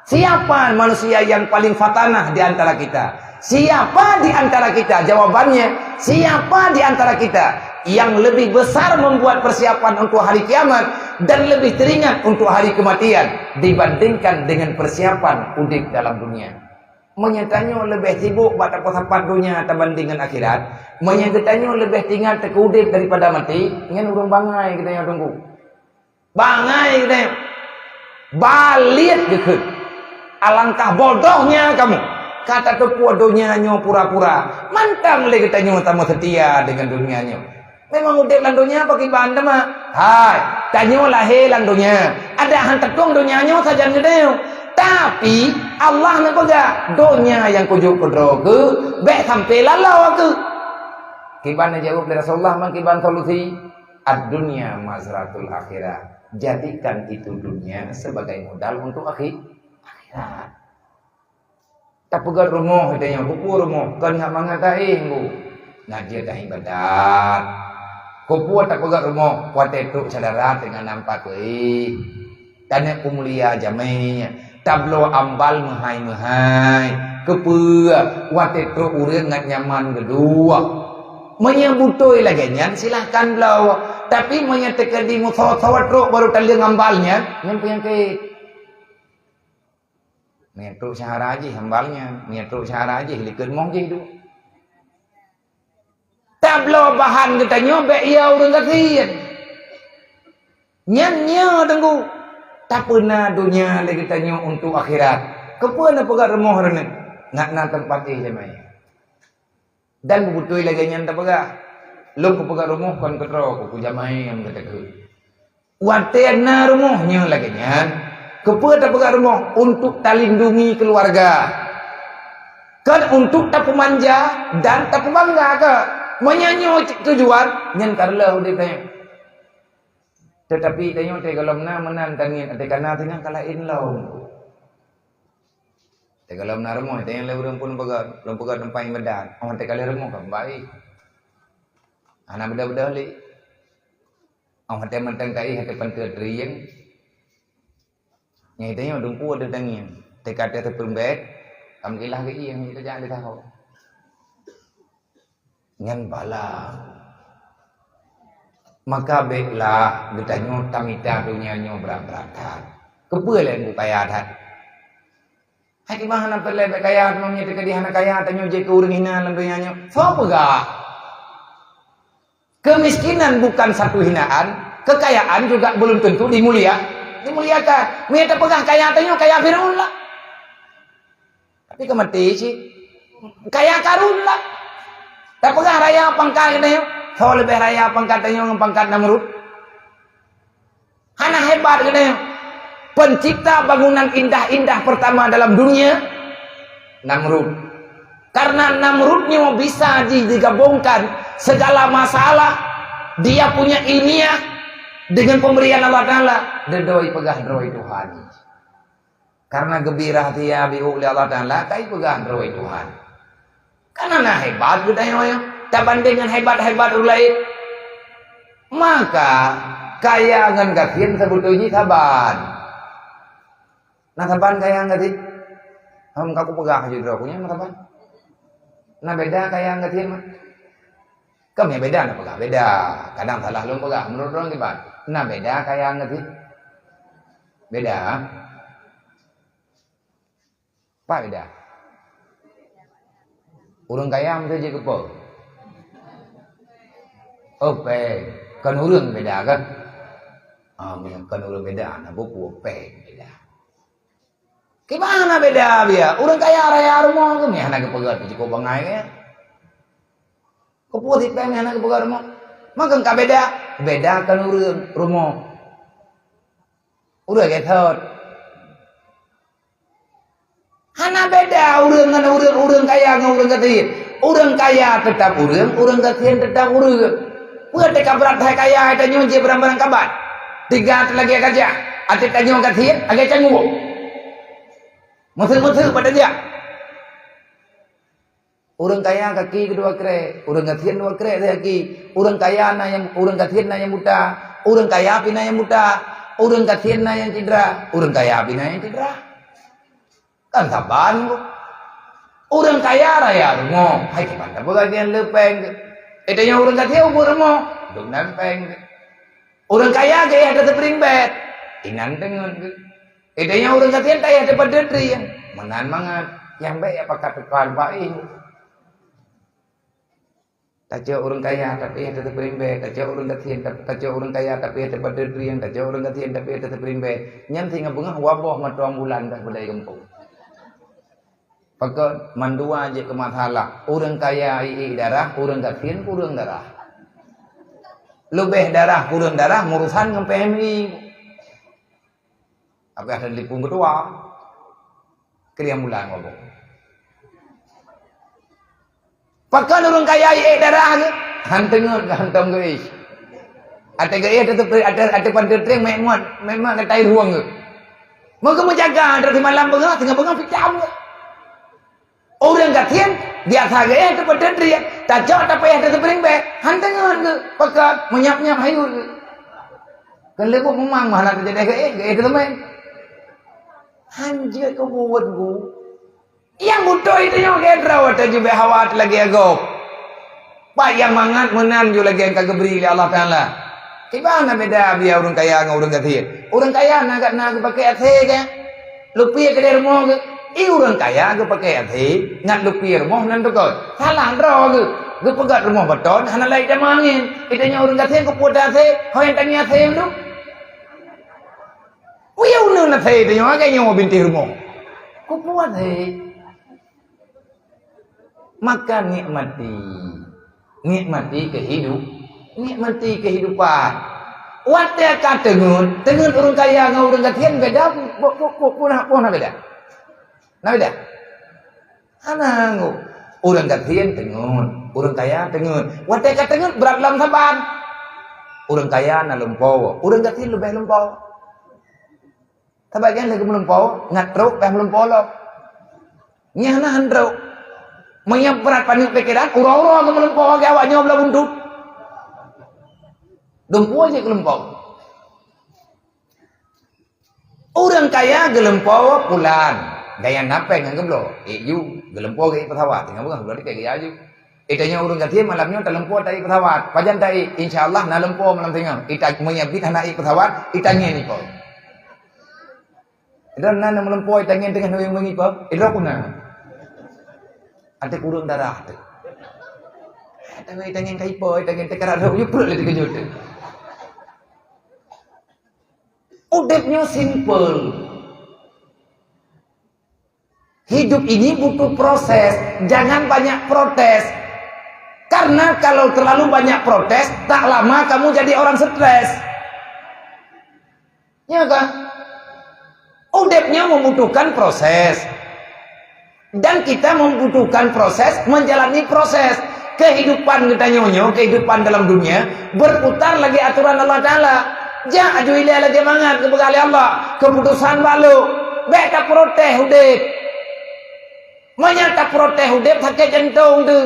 Siapa manusia yang paling fatanah di antara kita? Siapa di antara kita? Jawabannya, siapa di antara kita yang lebih besar membuat persiapan untuk hari kiamat dan lebih teringat untuk hari kematian dibandingkan dengan persiapan udeb dalam dunia? Meunyoe tanyoe leubeh sibok bak tapeusapa donya tabanding ngon akhirat, meunyoe geutanyoe leubeh teuingat teuka udeb daripada maté, nyan ureuëng bangai geutanyoe teungku. Bangai geutanyoe. Balek geukheun. Alangkah bodohnya kamu. Ka tateupeue donya nyoe pura-pura. Mantong lé geutanyoe tameuseutia deungon donya nyoe. Memang udeb lam donya pakriban teuma. Hai, tanyoe lahé lam donya. Adak han tatueng donya nyoe sajan geutanyoe. Tapi, Allah neupeugah, "Donya nyang kujok keudroe keuh, bék sampai laloe keuh." Kiban neujaweueb lé Rasulullah, man kiban solusi, "Ad-dunya mazratul akhirah." Jadikan itu dunia sebagai modal untuk akhi-, akhirat. Tapeugöt rumoh geutanyoe, keupeue rumoh? Kon ngat mangat taéh, Bu. Ngat jeuet taéh ibadat. Keupeue tapeugöt rumoh? Watèe trok syedara teungoh nampak kuéh. Taneuk peumulia jamé, tabloe ambal meuhai-meuhai. Keupeue? Watèe trok ureueng ngat nyaman geuduek. Meunyoe beutôi lagèe nyan, silahkan bloe. Tapi meunyoe teukeudi meusoe-soe trok baru taleueng ambal nyan, nyan peunyakét. Meunyoe trok syedara jih ambal nyan, meunyoe trok syedara jih likot moh jih duek. Tabloe bahan geutanyoe bèk ya ureueng gasien. Nyan nyoe Teungku, tapeuna donya lé geutanyoe untuk akhirat. Keupeue neupeugöt rumoh droeneuh? Ngat na teumpat éh jamé. Dan beubeutôi lagèe nyan tapeugah. Lôn kupeugah rumoh kon keu droe, keu jamé nyang geutakheun. Watèe na rumoh nyoe lagèe nyan, keupeue tapeugah rumoh? Untuk talindungi keuluwarga. Kon untuk tapeumanja dan tapeubangga keu. Meunyoe nyoe tujuan, nyan ka reuloh udép tanyoe. Teutapi tanyoe teuh gohlom na meunan taniet, até kana singoh ka laén lom. Teuh gohlom na rumoh, teuh nyang lé ureueng pun peugah, lôn peugah teumpat ibadat. Oh, teuh ka lé rumoh ka baik. Hana beudôh-beudôh lé. Oh, teuh mantong kai, teuh panteue trieng. Nyang tanyoe dumpeue teuh tangieng. Teuh ka teuh teupeurumbet, ka meukilah geuieng, nyang tajak lé taho. Nyan bala. Maka bèklah geutanyoe tamita donya nyoe brat-brat that. Keupeue lé bukaya that? Hai, di mana peureulèe bèk kaya, meunyoe teukeudi hana kaya, tanyoe jeuet keu ureueng hina lam donya nyoe. Soe peugah? Kemiskinan bukan satu hinaan, kekayaan juga belum tentu dimulia, dimuliakan. Meunyoe tapeugah kaya tanyoe, kaya Firaun lah. Tapi ka maté cit. Kaya Karun lah. Tapeugah raya pangkat geutanyoe, soe leubeh raya pangkat tanyoe ngon pangkat Namrud? Hana hebat geutanyoe. Pencipta bangunan indah-indah pertama dalam dunia, Namrud. Karena Namrud nyoe bisa di-, digabungkan segala masalah, dia punya ilmiah dengan pemberian Allah Taala, deudoi peugah droe Tuhan. Karena geubri rahsia beu lé Allah Taala, kai peugah droe Tuhan. Kan hana hebat geutanyoe nyoe tabandeng ngon hebat-hebat ureueng laén. Maka, kaya ngon gasien seubeutôijih saban. Na saban kaya ngon gasien? Hom ka kupeugah ju droe, ku nyan na saban. Na beda kaya ngon gasien, mah? Kan nyang beda na peugah beda. Kadang salah lôn peugah, meunurot droe kiban. Na beda kaya ngon gasien? Beda. Pat beda? Ureueng kaya meusti jikeupeue? Oh, péng. Kon ureueng beda, kan? Ah, meunyoe kon ureueng beda, na peue péng beda. Kiban na beda biya? Ureueng kaya raya rumoh keu meuh hana geupeugah cukôp bangai, kan? Keupeue sit péng hana geupeugah rumoh? Maka ka beda. Beda kon ureueng, rumoh. Ureueng geuthot. Hana beda ureueng ngon ureueng, ureueng kaya ngon ureueng gasien. Ureueng kaya teutap ureueng, ureueng gasien teutap ureueng. Peue teuka brat hai kaya, hai tanyoe jih barang-barang kabat. Tiga teulagèe gajah, até tanyoe gasien lagèe canggueng. Meuseu-meuseu pada dia. Ureueng kaya kaki keudua krek, ureueng gasien dua krek kaki. Ureueng kaya na nyang, ureueng gasien na nyang buta, ureueng kaya pih na nyang buta, ureueng gasien na nyang cedera, ureueng kaya pih na nyang cedera. Kan saban, Bu. Ureueng kaya raya rumoh, hai kiban tapeugah gasien le péng. Eh, tanyoe ureueng gasien ubit rumoh, dum nan péng. Ureueng kaya geuéh ateueh teuprimbet, inan deungon geuh. Eh, tanyoe ureueng gasien taéh ateueh padeuet trieng, meunan mangat, nyang bèk jak pakat teuka lumpah éh. Tacok ureueng kaya tapi éh ateueh teuprimbet, tacok ureueng gasien, ta-, tacok ureueng kaya tapi éh ateueh padeuet trieng, tacok ureueng gasien tapi éh ateueh teuprimbet. Nyan singoh beungoh waboh mantong bulan dak beudai gampông. Pakon mandua jeuet keu masalah. Ureueng kaya iék darah, ureueng gasien kureueng darah. Leubeh darah kureueng darah meurusan ngon P M I. Tapi ada telepon ketua. Keu nyang bulan mabök. Pakon ureueng kaya iék darah geuh? Han teungeut, han tom geuéh. Até geuéh, até, até, até pan teutreng, mek muat, mek muat keutai rueng geuh. Meukeumeujaga dari malam beungoh, singoh beungoh picam geuh. Gasien, biasa geuéh teupeuteutriek, tacok tapayah teuseubring bèe, han teungeut geuh, peugah meunyap-nyap hayeu geuh. Keu leubuet meumang mah na teujadeh geuéh, geuéh teuseumeng. Han jeuet keu buet geuh. Nyang beutôi tanyoe lagèe droe teuh jubèe hawa lagèe gob. Pat nyang mangat meunan ju lagèe nyang ka geubri lé Allah Taala. Kiban na beda biya ureueng kaya ngon ureueng gasien? Ureueng kaya na gata na geupakè asèe geuh, lupie keudéh rumoh geuh. I ureueng kaya geupakè asèe ngat lupie rumoh nan tukot. Salah droe geuh, geupeugöt rumoh beuton hana lé tamah angén. I tanyoe ureueng gasien keupeue asèe, ho nyang tangieng asèe nyan tu. Uyah uneun asèe tanyoe lagèe nyoe bintéh rumoh. Keupeue asèe? Maka nikmati, nikmati kehidup, nikmati kehidupan. Watèe ka teungeut, teungeut ureueng kaya ngon ureueng gasien beda, pu-, pu-, pu-, pu-, puna, puna beda. Na beda? Hana ngu. Ureueng gasien teungeut, ureueng kaya teungeut. Watèe ka teungeut brat lom saban. Ureueng kaya na lumpo, ureueng gasien leubeh lumpo. Sabab nyan lé geumeulumpo, ngat trok payah meulumpo lom. Nyan hana han trok. Meunyoe brat paneuk pikeran, uroe-uroe geumeulumpo lagèe awak nyoe blah buntut. Dumpeue jih geumeulumpo. Ureueng kaya geumeulumpo pulan, gaya na péng ngon geubloe, ék ju, geumeulumpo geuék pesawat, teungoh beungoh geubloe tiket gaya ju. Ita nyoe ureueng gasien malam nyoe talumpo taék pesawat. Pajan taék? Insya Allah na lumpo malam singoh. Ita meunyoe bit hana ék pesawat, ita ngieng ipo. Ita na, na meulumpo ita ngieng teungoh ngieng ipo. Idroe kuna. Até kureueng darah tu. Ita ngieng, ita ngieng ka ipo, ita ngieng teukarat lhok yue peuet lé teukeujot tu. Udeb nyoe simple. Hidup ini butuh proses, jangan banyak protes. Karena kalau terlalu banyak protes, tak lama kamu jadi orang stres. Ya kan? Udeb nyoe membutuhkan proses. Dan kita membutuhkan proses, menjalani proses. Kehidupan geutanyoe nyoe, kehidupan dalam dunia, berputar lagèe aturan Allah Taala. Jak aju ilèe lagèe mangat geupeugah lé Allah, keuputosan bak lôn. Bèk taprotes udeb. Meunyoe taprotes udeb sakét jantong teuh.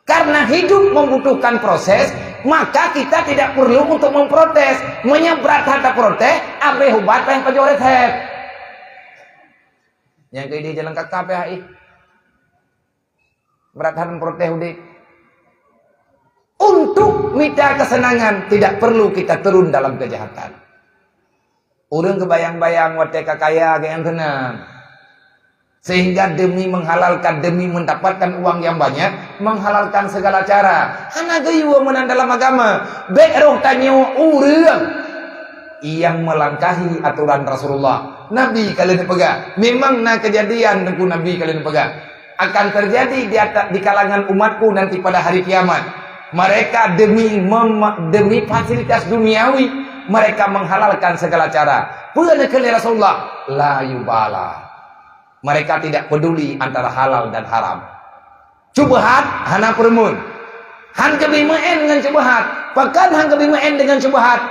Karena hidup membutuhkan proses, maka kita tidak perlu untuk memprotes. Meunyoe brat that taprotes, abéh ubat payah pajoh resep. Nyang keudeh jalan kaka payah ih. Brat that memprotes udeb. Untuk mita kesenangan, tidak perlu kita turun dalam kejahatan. Ureueng geubayang-bayang watèe ka kaya geuh nyang keunan. Sehingga demi menghalalkan, demi mendapatkan uang yang banyak, menghalalkan segala cara. Hana geuyue meunan dalam agama. Bèk roh tanyoe ureueng nyang melangkahi aturan Rasulullah. Nabi ka lheueh neupeugah. Memang na keujadian Teungku Nabi ka lheueh neupeugah. Akan terjadi di ata-, di kalangan umatku nanti pada hari kiamat. Mereka demi mem-, demi fasilitas duniawi, mereka menghalalkan segala cara. Peue neukheun lé Rasulullah? La yubala. Mereka tidak peduli antara halal dan haram. Cubahat hana peureumeun. Han geubri meu'en ngon cubahat. Pakon han geubri meu'en deungon cubahat?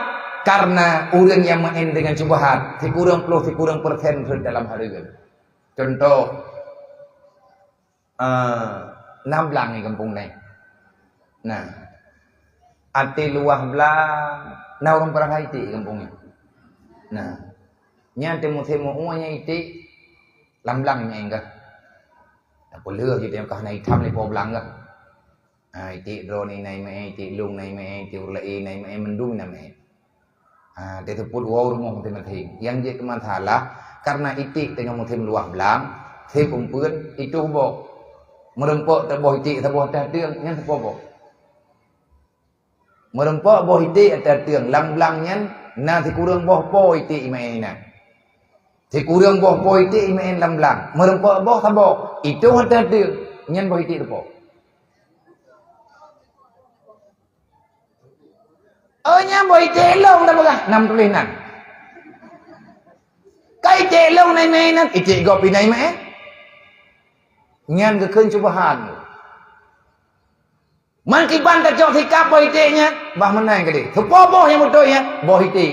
Karena ureueng nyang meu'en deungon cubahat, sikureueng ploh sikureueng persen rhot dalam hareuem. Contoh, eh, na blang di gampông nyan. Nah, até luwah blang, na ureueng peurangkai iték di gampông nyan. Nah, nyan até musém meu-ue nyan iték lam blang nyan gah. Tapeuleueh jih teuka na itam lé po blang gah. Ha, iték droeneuh na imeu'en, iték lôn na imeu'en, iték ureueng laén na imeu'en, mandum na imeu'en. Ha, teuseupôt woe rumoh maséng-maséng. Nyang jeuet keu masalah, karena iték teungoh musém luwah blang, sép umpeuen, itoh boh. Meurumpok teuboh iték saboh ateueh ateueng, nyan sapeue boh. Meurumpok boh iték ateueh ateueng, lam blang nyan na sikureueng boh po iték imeu'en inan. Sikureueng boh po iték imeu'en lam blang. Meurumpok boh saboh, itoh ateueh ateueng, nyan boh iték teupo. Oh, nyan boh iték lôn dah peugah, nam tuléh nan. Ka iték lôn na imeu'en nan, iték gob pih na imeu'en. Nyan geukheun cubahat. Man kiban tacok sikap boh iték nyan, bah meunan keudeh. Sapeue boh nyang beutôi nyan, boh iték.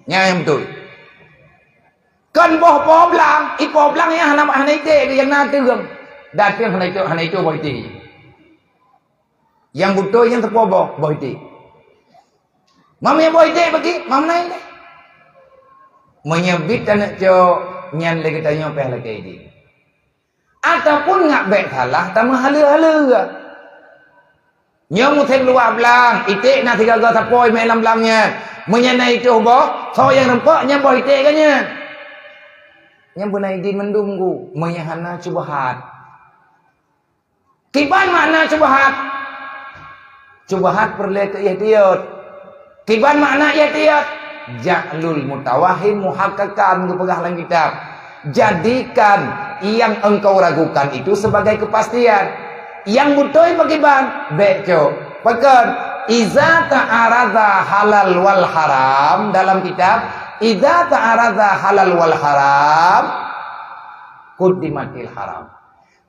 Nyan nyang beutôi. Kon boh po blang, i po blang nyang hana, hana iték, nyang na ateueng. Dan ateueng hana iték, hana iték boh iték. Nyang beutôi nyang teupo boh, boh iték. Mam nyang boh iték bagi, mam na iték. Meunyoe bit aneuk cok, nyan lé geutanyoe pih lakée idin. Ataupun ngat bék salah tameuhaleue-haleue. Nyoe musém luwah blang, iték na sigaga sapoi mé lam blang nyan. Meunyoe na itôh boh, soe nyang reumpok nyan boh iték geuh nyan. Nyan beuna idin mandum gu, meunyoe hana syubhat. Kiban makna syubhat? Syubhat peureulée keu ihtiyat. Kiban makna ihtiyat? Ja'lul mutawahhim muhaqqaqan, geupeugah lam kitab. Jadikan yang engkau ragukan itu sebagai kepastian. Yang beutôi pakriban? Bék cok. Pakon? Iza ta'aradza halal wal haram, dalam kitab, iza ta'aradza halal wal haram, quddimatil haram.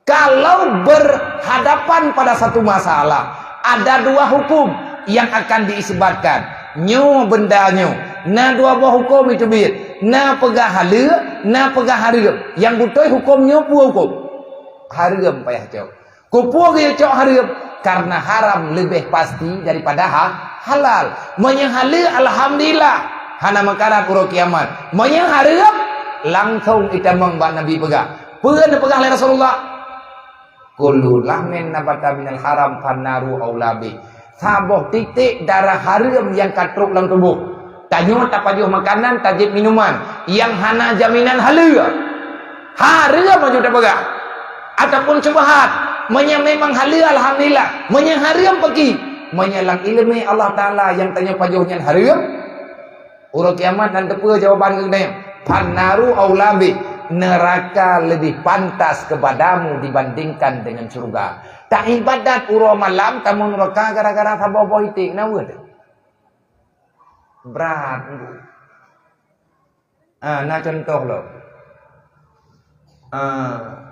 Kalau berhadapan pada satu masalah, ada dua hukum yang akan diisbatkan. Nyoe benda nyoe, na dua boh hukum itu biet. Na peugah haleue, na peugah hareuem. Nyang beutôi hukum nyoe peue hukum? Hareuem payah cok. Keupeue geuyue cok hareuem? Karena haram leubeh pasti daripada ha-, halal. Meunyoe haleue, alhamdulillah, hana meukarat uroe kiamat. Meunyoe hareuem, langsong itamong bak Nabi peugah. Peue neupeugah lé Rasulullah? "Kullu lahmin nabata minal haram fannaru aula bih." Saboh titék darah hareuem nyang ka trok lam tuboh. Tanyoe tapajoh makanan, tajieb minuman nyang hana jaminan haleue. Hareuem aju tapeugah. Ataupun syubhat, meunyoe memang haleue, alhamdulillah. Meunyoe hareuem, peuki. Meunyoe lam ileumé Allah Taala nyang tanyoe pajoh nyan hareuem, uroe kiamat nan teupeue jawaban geutanyoe. Fannaru aula bih, neraka lebih pantas kepadamu dibandingkan dengan surga. Taibadat uroe malam, tamong neraka gara-gara saboh boh iték, na weueh teuh? Brat. Ah, na contoh lom. Ah,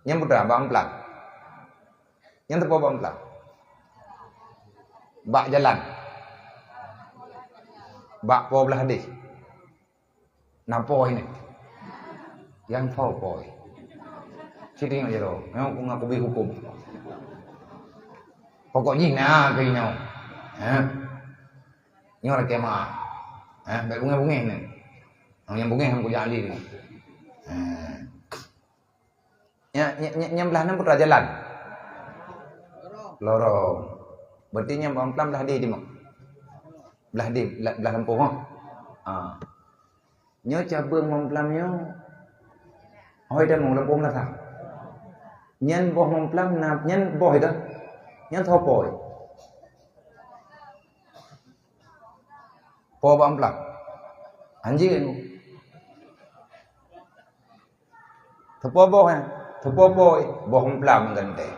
nyang putra bak amplang. Nyang teupo bak amplang. Bak jalan. Bak po blah deh. Na po ini. Nyang po po. Siti nyoe jero. Nyoe ngaku bi hukum. Pokok jih na keu nyoe. Ha? Nyoe lakée meu'ah. Eh, bék beungéh-beungéh nyan. Nyang beungéh han kujak lé nyan. Eh. Nya, nya, nya, nyang blah nyan putra jalan. Lorong. Berarti nyang bak amplang blah deh dimong. Blah deh, blah, blah lampôh, ha? Ha. Nyoe cabeueng mamplam nyoe. Hôi damong lampôh meunasah. Nyan boh mamplam na, nyan boh itu. Nyan soe po. Po bak amplam. Anjeue. Teupo boh, eh. Teupo po, eh. Boh amplam ganteng.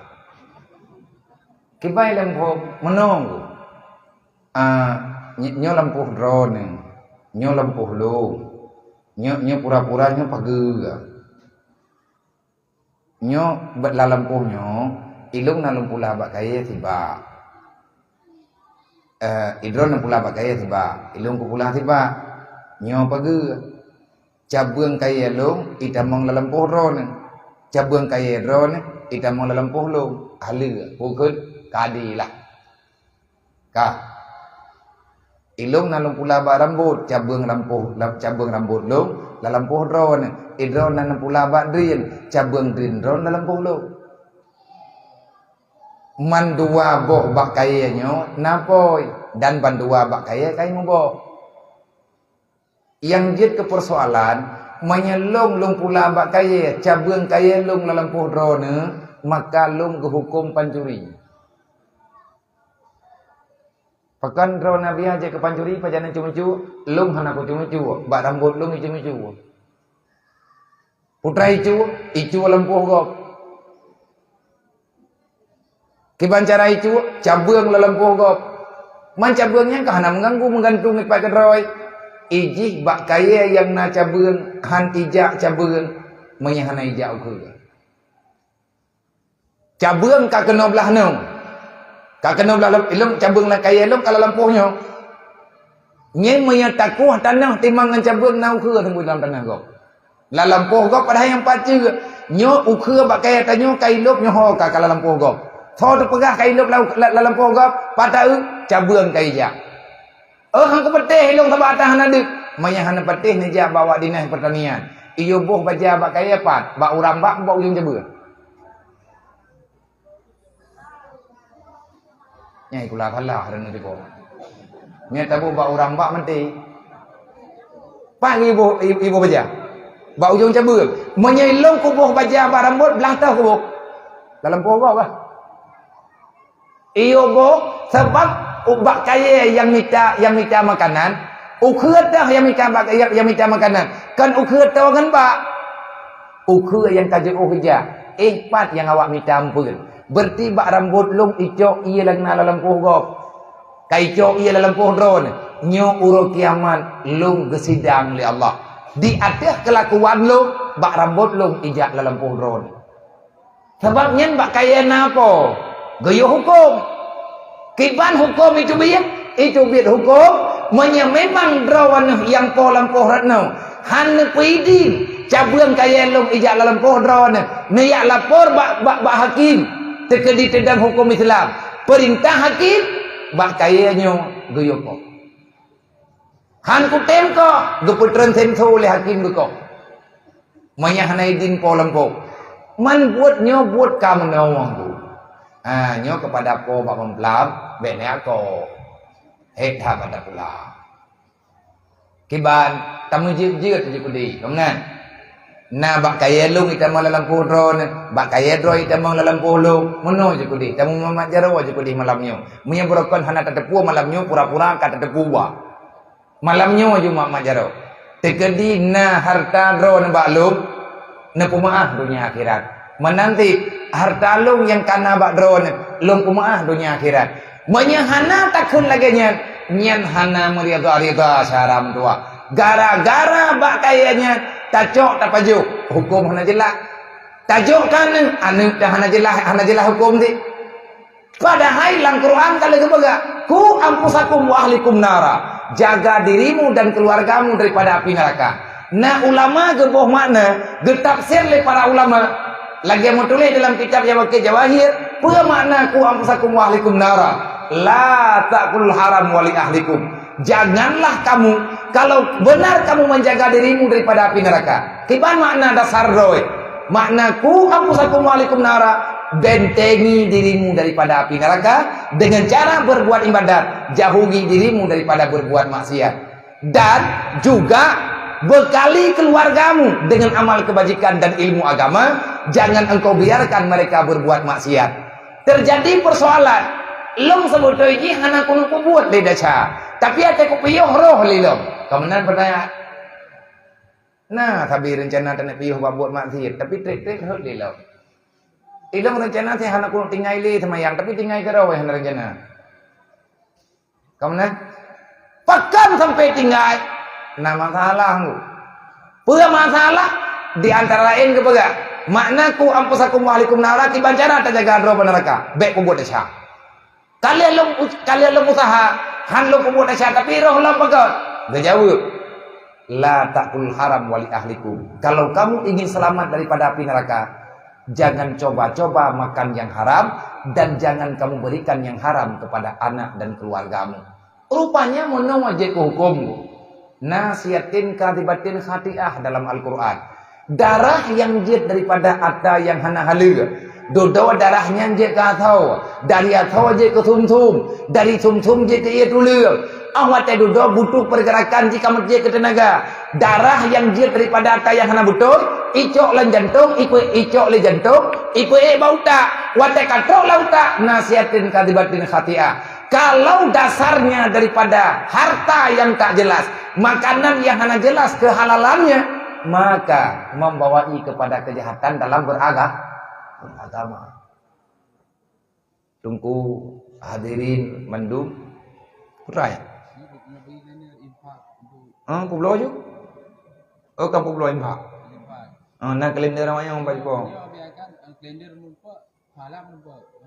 Kiban lampôh meunong. Ah, ny-, nyoe lampôh droeneuh, nyoe lampôh lôn, nyoe, nyoe pura-pura nyoe pageue. Nyoe bak lam lampôh nyoe, ilôn na lôn pula bak kayée sibak. Eh, idroe na pula bak kayée sibak, ilôn kupula sibak. Nyoe pageue. Cabeueng kayée lôn itamong lam lampôh droeneuh. Cabeueng kayée droeneuh itamong lam lampôh lôn. Haleue, pukon kadi lah. Ka. Ilôn na lôn pula bak rambôt, cabeueng lampôh, lam, cabeueng rambôt lôn, lam lampôh droeneuh. Idroe na lôn pula bak drien, cabeueng drien droeneuh lam lampôh lôn. Mandua boh bak kayée nyoe na poi, dan bandua bak kayée kai muboh. Nyang jeuet keu peusoalan, meunyoe lôn, lôn pula bak kayée, cabeueng kayée lôn lam lampôh droeneuh, maka lôn geuhuköm pancuri. Pakon droeneuh biasa jeuet keu pancuri, pajan icu-micu, lôn hana kucu-micu, bak rambôt lôn icu-micu. Putra icu, icu lampôh gob. Kiban cara icu, cabeueng lam lampôh gob. Man cabeueng nyan ka hana meuganggu, meugantung ipat keudroe. Ijih bak kayée nyang na cabeueng, han ijak cabeueng, meunyoe hana ijak ukeue. Cabeueng ka keunoe blah nyoe. Ka keunoe blah lom, ilôn cabeueng lam kayée lôn ka lam lampôh nyoe. Nyan meunyoe takueh tanoh timang ngon cabeueng na ukheue teungku lam tanoh gob. Lam lampôh gob padahai nyang pat ceue. Nyoe ukheue bak kayèe tanyoe ka ilôb nyoe ho ka, ka lam lampôh gob. Soe teupeugah ka ilôb lam, lam, lam lampôh gob? Pat taeu? Cabeueng ka ijak. Oh, han kupatéh ilông sabab atra hana deuek. Meunyoe hana patéh neujak bak awak dinas pertanian. Iyue boh baja bak kayèe pat, bak ureueng bak, bak ujông cabeueng. Nyan ikula salah droeneuh sikoe. Nyan taboh bak ureueng bak maté. Pat iboh, iboh baja. Bak ujông cabeueng. Meunyoe ilông kuboh baja bak rambôt, blah toh kuboh. Lam lampôh gob bah. Iyue boh, sabab bak kayèe nyang mita, nyang mita makanan, ukheue toh nyang mita bak, nyang, nyang mita makanan. Kon ukheue toh ngon bak. Ukheue nyang ka jiôh ija, éh pat nyang awak mita ampeuen. Beureuti bak rambôt lông icok ié lam na lam lampôh gob. Ka icok ié lam lampôh droeneuh, nyoe uroe kiamat lông geusidang lé Allah. Di ateueh keulakuan lông, bak rambôt lông ijak lam lampôh droeneuh. Sabab nyan bak kayèe na po? Geuyue hukôm. Kiban hukôm iteubiet? Iteubiet hukôm, meunyoe memang droeneuh nyang po lampôh rot nyoe han neupeuidin cabeueng kayèe lông ijak lam lampôh droeneuh, neujak lapor bak, bak, bak hakim, teukeudi teudong hukôm Islam. Peurintah hakim, bak kayèe nyoe geuyue po. Han kutem ko, geupeutreun senso lé hakim geuko. Meunyoe hana idin po lampôh. Man buet nyoe buet ka meunoe tu. Ha, nyoe keupada po bak meupeulab, bèk neujak ko. Hét that bak tapula. Kiban, tameujeuet-jeuet ju keudeh, ka meunan. Na bak kayèe lông itamong lam lampôh droeneuh, bak kayèe droe itamong lam lampôh lông, meunoe ju keudeh, tamumat jaroe ju keudeh malam nyoe. Meunyoe beurokon hana tateupeue malam nyoe, pura-pura ka tateupeue. Malam nyoe ju mat-mat jaroe. Teukeudi na hareuta droeneuh bak lông, neupeumeu'ah donya akhirat. Meunan cit, hareuta lông nyang ka na bak droeneuh, lông peumeu'ah donya akhirat. Meunyoe hana takheun lagèe nyan, nyan hana meuridha-ridha syara meutuah. Gara-gara bak kayèe nyan, tacok tapajoh, hukôm hana jeulaih. Tajok keu aneuk, aneuk dah hana jeulaih, hana jeulaih hukôm cit. Padahai lam Quran ka lheueh geupeugah, "Qu anfusakum wa ahlikum nara." Jaga dirimu dan keluargamu daripada api neraka. Na ulama geuboh makna, geutafsir lé para ulama. Lagèe meutuléh dalam kitab Jawahir, peue makna "Qu anfusakum wa ahlikum nara"? La ta'kulul haram wa li ahlikum. Janganlah kamu, kalau benar kamu menjaga dirimu daripada api neraka. Kiban makna dasar droe? Makna "Qu anfusakum wa ahlikum nara", bentengi dirimu daripada api neraka dengan cara berbuat ibadat, jauhi dirimu daripada berbuat maksiat. Dan juga bekali keluargamu dengan amal kebajikan dan ilmu agama, jangan engkau biarkan mereka berbuat maksiat. Terjadi persoalan, lông seubeutôi jih hana keuneuk peubuet lé desya, tapi até kupiôh roh lé lông. Ka meunan pertanyaan. Na sabe reuncana taneuk piôh bak buet maksiat, tapi trép-trép rhot lé lông. Ilông reuncana sih hana keuneuk tinggai lé seumayang, tapi tinggai keudroe hana reuncana. Ka meunan? Pakon sampai tinggai? Na masalah tu. Peue masalah? Di antara laén geupeugah, makna "Qu anfusakum wa ahlikum nara", kiban cara tajaga droe bak neraka. Bèk peubuet desya. Ka lheueh lông, ka lheueh lông useuha, han lông peubuet desya, tapi roh lom pakon? Geujaweueb, "La ta'kulul haram wa li ahlikum." Kalau kamu ingin selamat daripada api neraka, jangan coba-coba makan yang haram dan jangan kamu berikan yang haram kepada anak dan keluargamu. Rupanya meunoe jeuet keu hukôm. Nasiyatin kadhibatin khati'ah dalam Al-Quran. Darah nyang jeuet daripada ata nyang hana haleue. Dudoe darah nyan jeuet keu asoe, dari asoe jeuet keu sumsum, dari sumsum jeuet keu ié tuleueng. Óh watèe dudoe butuh pergerakan jih ka meuteujeuet keu teunaga. Darah nyang jeuet daripada ata nyang hana beutôi, icok lam jantông, ipeu-, icok lé jantông, ipeuék bak utak. Watèe ka trok lam utak, nasiyatin kadhibatin khati'ah. Kalau dasarnya daripada harta yang tak jelas, makanan yang hana jelas kehalalannya, maka membawai kepada kejahatan dalam beraga-, beragama. Teungku, hadirin mandum, putra ya? Ah, peuet bloe ju? Oh, ka peuet bloe infak. Ah, na kalender awak nyan, Pak Jipong.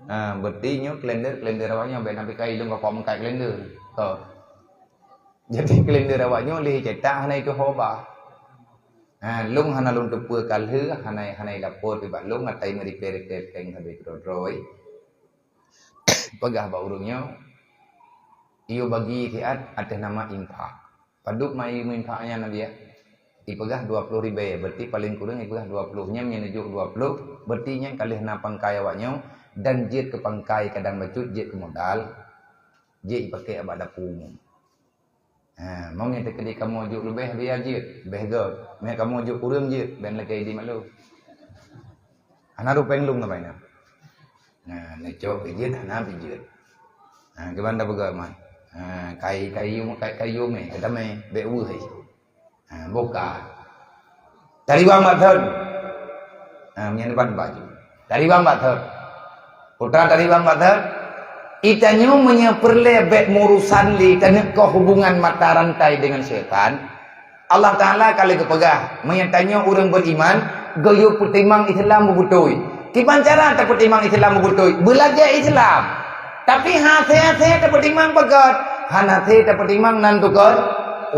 Ah, berarti nyoe kalender, kalender awak nyan, bèk na pih ka ilông ka kuat meukat kalender. Ka. Jadi kalender awak nyoe lé cetak hana itu hoba. Ha, lôn hana lôn teupeue ka lheueh, hana, hana ilapor bak lôn, atai meuripée-ripée péng sabe keudroe-droe. Peugah bak ureuëng nyoe, iyo bagi siat ateueh nama infak. Padub ma iyo infak nyan Nabi ya? Ipeugah dua puluh ribée, berarti paling kureueng ipeugah dua puluh. Nyan meunyoe neujok dua puluh, berarti nyan ka lheueh na pangkai awak nyoe dan jeuet keu pangkai kadang bacut jeuet keu modal, jeuet ipakai bak dapu. Ha, meunyoe teukeudi kamoe jok leubeh, biar jeuet, leubeh göt. Meunyoe kamoe jok kureueng jeuet, ben lakée di malu. Hana rupeng lung sabai na. Nah, neucok pijeuet, hana pijeuet. Ha, kiban da peugah man. Ha, kai, kayu, kai, kayu mé, kadamé, bék weueh. Ha, buka. Tariwang bak thon. Ha, meunyan ban baju. Tariwang bak thon. Putra tariwang bak thon. Itanyoe meunyoe peureulée bék meurusan lé, taneukoh hubungan mata rantai dengan syaitan. Allah Taala ka lheueh geupeugah, meunyoe tanyoe ureuëng beriman, geuyue peutimang Islam beubeutôi. Kiban cara tapeutimang Islam beubeutôi? Beulagée Islam. Tapi hase-hase tapeutimang peugét, hana hase tapeutimang nan tukot,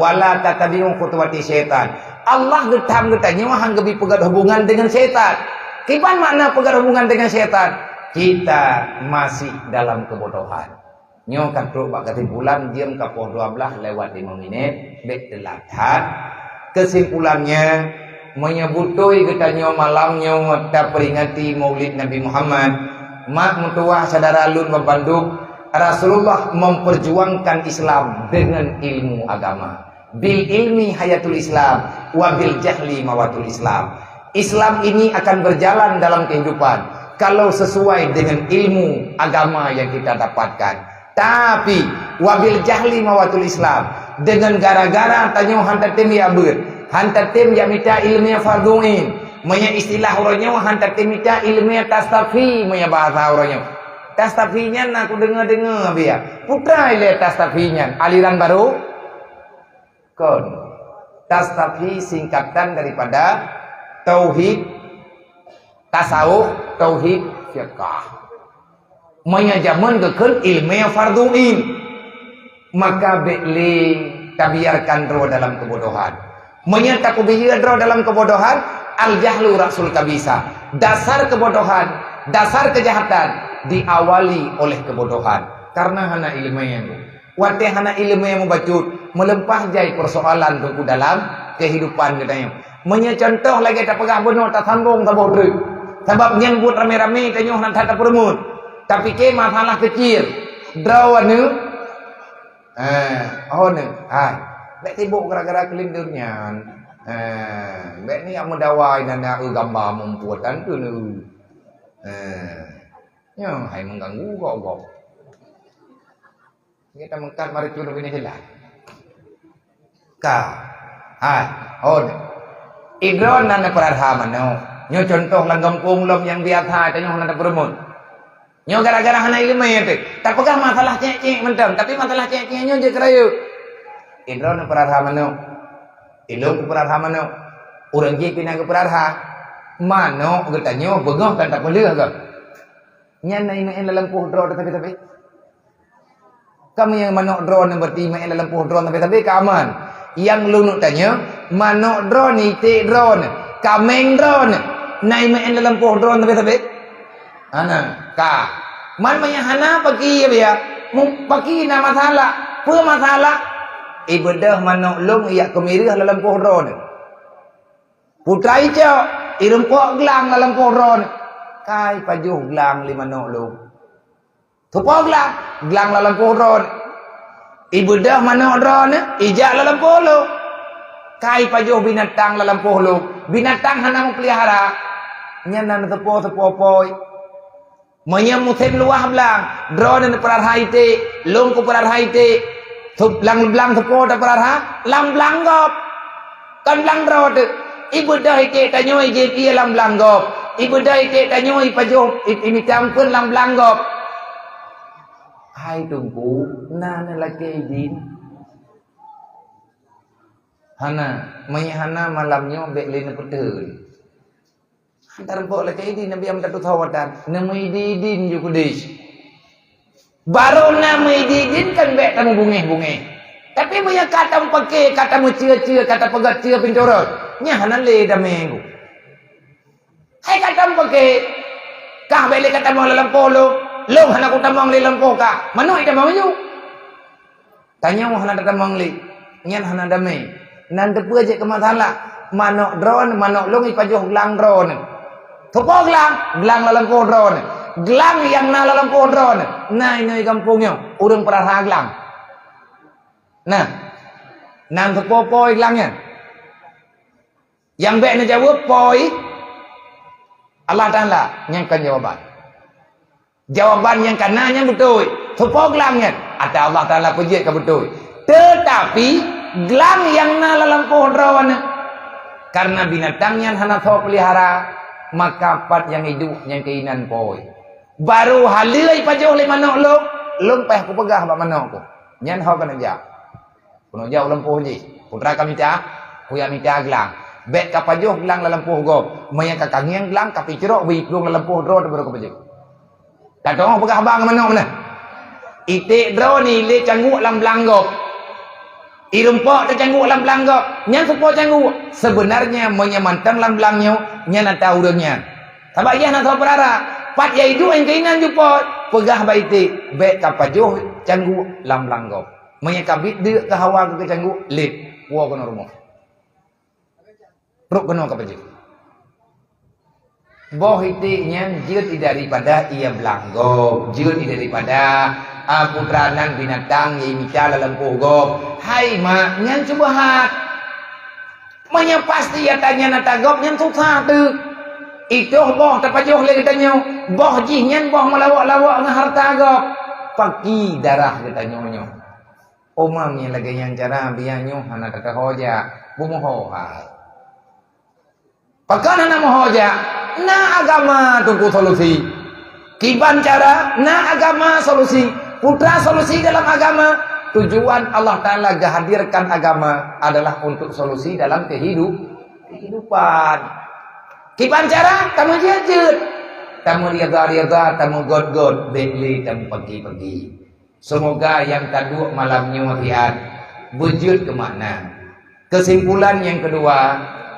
wala tattabi'u khutuwati syaitan. Allah geutam geutanyoe han geubi peugét hubungan dengan syaitan. Kiban makna peugét hubungan dengan syaitan? Kita masih dalam kebodohan. Nyoe ka trok bak keusimpulan, jeuem ka poh dua belas lewat lima minit, bék teulat that. Keusimpulannya, meunyoe beutôi geutanyoe malam nyoe tapeuringati Maulid Nabi Muhammad, mak meutuwah syedara lôn bandum, Rasulullah memperjuangkan Islam dengan ilmu agama. Bil ilmi hayatul Islam, wa bil jahli mawatul Islam. Islam ini akan berjalan dalam kehidupan kalau sesuai dengan ilmu agama yang kita dapatkan. Tapi, wa bil jahli mawatul Islam, dengan gara-gara tanyoe han tatem ya beuet, han tatem ya mita ilmu fardu ain. Meunyoe istilah uroe nyoe han tatem mita ilmu tastafi, meunyoe bahasa uroe nyoe. Tastafi nyan na kudeungoe-deungoe biya. Putra ilée tastafi nyan, aliran baru? Kon. Tastafi singkatan daripada tauhid tasawuf, tauhid fiqah. Meunyoe jameun geukheun ilmu fardu ain, maka bék lé tabiarkan droe dalam kebodohan. Meunyoe tapeubiyeu droe dalam kebodohan, al-jahlu ra'sul khabisa. Dasar kebodohan, dasar kejahatan diawali oleh kebodohan. Karena hana ilmu. Watée hana iéleumé mubacut, meuleumpah jai peusoalan teungku dalam keuhidupan geutanyoe. Meunyoe cuntoh lagée tapeugah bunoe tasambong saboh treuk, sabab nyang buet ramé-ramé tanyoe hana that tapeureumeun. Tapike masalah keucil, droeneuh, eh, oh neuh, hai, bék sibok gara-gara keulindeueng nyan. Eh, bék niyak meudawai na na eu gamba mumpue tan tu neuh. Eh, nyoe hai mengganggu gob-gob. Kita mengkat mari curi bini jelas. Ka. Hai, on. Idron nan peurahama nyoe. Nyoe contoh lam gampông lom nyang biasa tanyoe hana tapeureumeun. Nyoe gara-gara hana iéleumé teuh. Tapeugah masalah cék-cék mantong, tapi masalah cék-cék nyoe jeuet keurayeuk. Idron nan peurahama nyoe. Ilong peurahama nyoe. Ureueng jih pih na geupeurahama. Manok geutanyoe beungoh kan tapeuleueh gob. Nyan na imeu'en lam lampôh droeneuh sabe-sabe. Kamoe nyang manok droeneuh berarti imeu'en lam lampôh droeneuh sabe-sabe ka aman. Nyang lôn tanyoe, manok droeneuh, iték droeneuh, kaméng droeneuh, na imeu'en lam lampôh droeneuh sabe-sabe? Hana, ka. Man meunyo hana paki ya biya. Mu-, paki na masalah. Peue masalah? Ibeudôh manok lôn ijak keumireuh lam lampôh droeneuh. Putra icok, irumpok glang lam lampôh droeneuh. Kai pajoh glang lé manok lôn. Teupo glang, glang lam lampôh droeneuh. Ibeudôh manok droeneuh, ijak lam lampôh lôn. Kai pajoh binatang lam lampôh lôn. Binatang hana meupeulihara. Nyan na teupo-teupo pôi. Meunyo musém luwah blang, droeneuh neupeurahai iték, lôn kupeurahai iték. Sup-, lam blang teupo tapeurahai, lam blang gob. Kon blang droe teuh. Ibeudôh iték tanyoe ijép ié lam blang gob. Ibeudôh iték tanyoe ipajoh, i-, imita ampeuen lam blang gob. Hai Teungku, na neulakée idin? Hana, meunyo hana malam nyoe bék lé neupeuteun. Hana tarumpok lakée idin, Nabi Muhammad tatusoe watée. Neumeuidin-idin ju keudeh. Barô na meuidin-idin kan bék tameubungéh-bungéh. Tapi meunyoe ka tameupaké, ka tameucue-cue, ka tapeugah cue pintoe rot, nyan hana lé damé. Hai ka tameupaké, kah bèk lé ka tamong lam lampôh lôn, lôn hana kutamong lé lam lampôh kah. Manok itamong manyueng. Tanyoe hana tatamong lé, nyan hana damé. Nan teupeue jeuet keu masalah, manok droeneuh, manok lôn ipajoh glang droeneuh. Soe po glang? Glang lam lampôh droeneuh. Glang nyang na lam lampôh droeneuh, na inoe gampông nyoe ureueng peurasa glang. Nah, nan soe po po glang nyan? Nyang bèk neujaweueb po Allah Taala, nyan kon jawaban. Jawaban nyang ka na nyan beutôi. Soe po glang nyan? Ata Allah Taala peujeuet ka beutôi. Teutapi glang nyang na lam lampôh droeneuh, karena binatang nyan hana soe peulihara, maka pat nyang iduek nyang keuinan po. Barô haleue ipajoh lé manok lôn, lôn paih kupeugah bak manok ku, nyan ho keuneuk jak. Keuneuk jak u lampôh jih. Putra ka mita, kujak mita glang. Bèk kapajoh glang lam lampôh gob. Meunyo ka kangieng glang, kapicrok beu iplueng lam lampôh droe teuh barô kapajoh. Ka dong peugah haba ngon manok meunan. Iték droeneuh ilé cangguek lam blang gob. Irumpok teucangguek lam blang gob. Nyan soe po cangguek? Sebenarnya meunyo mantong lam blang nyoe, nyan ata ureueng nyan. Sabab yah na soe peurara. Pat yah iduek nyang keuinan jipot. Peugah bak iték, bèk kapajoh cangguek lam blang gob. Meunyo ka biet deuk keu hawa keu cangguek, lét, woe keunoe rumoh. Trok keunoe kapajoh. Boh iték nyan jeuet daripada ie blang gob, jeuet daripada, a, putra nan binatang nyang imita lam lampôh gob. Hai mak, nyan syubhat. Meunyo pasti ata nyan ata gob, nyan susah teuk. Itoh boh tapajoh lé geutanyoe, boh jih nyan boh meulawok-lawok ngon hareuta gob. Paki darah geutanyoe nyoe. Omang nyang lagèe nyan cara biya nyoe hana teuka ho jak, beumeuho hai. Pakon hana meuho jak? Na agama teungku solusi. Kiban cara? Na agama solusi. Putra solusi dalam agama. Tujuan Allah Taala geuhadirkan agama adalah untuk solusi dalam kehidup-, kehidupan. Kiban cara? Tameujeuet-jeuet. Tameuridha-ridha, tameugöt-göt, bèk lé tameupeugi-peugi. Seumoga nyang taduek malam nyoe siat beujeuet keu makna. Keusimpulan nyang keudua,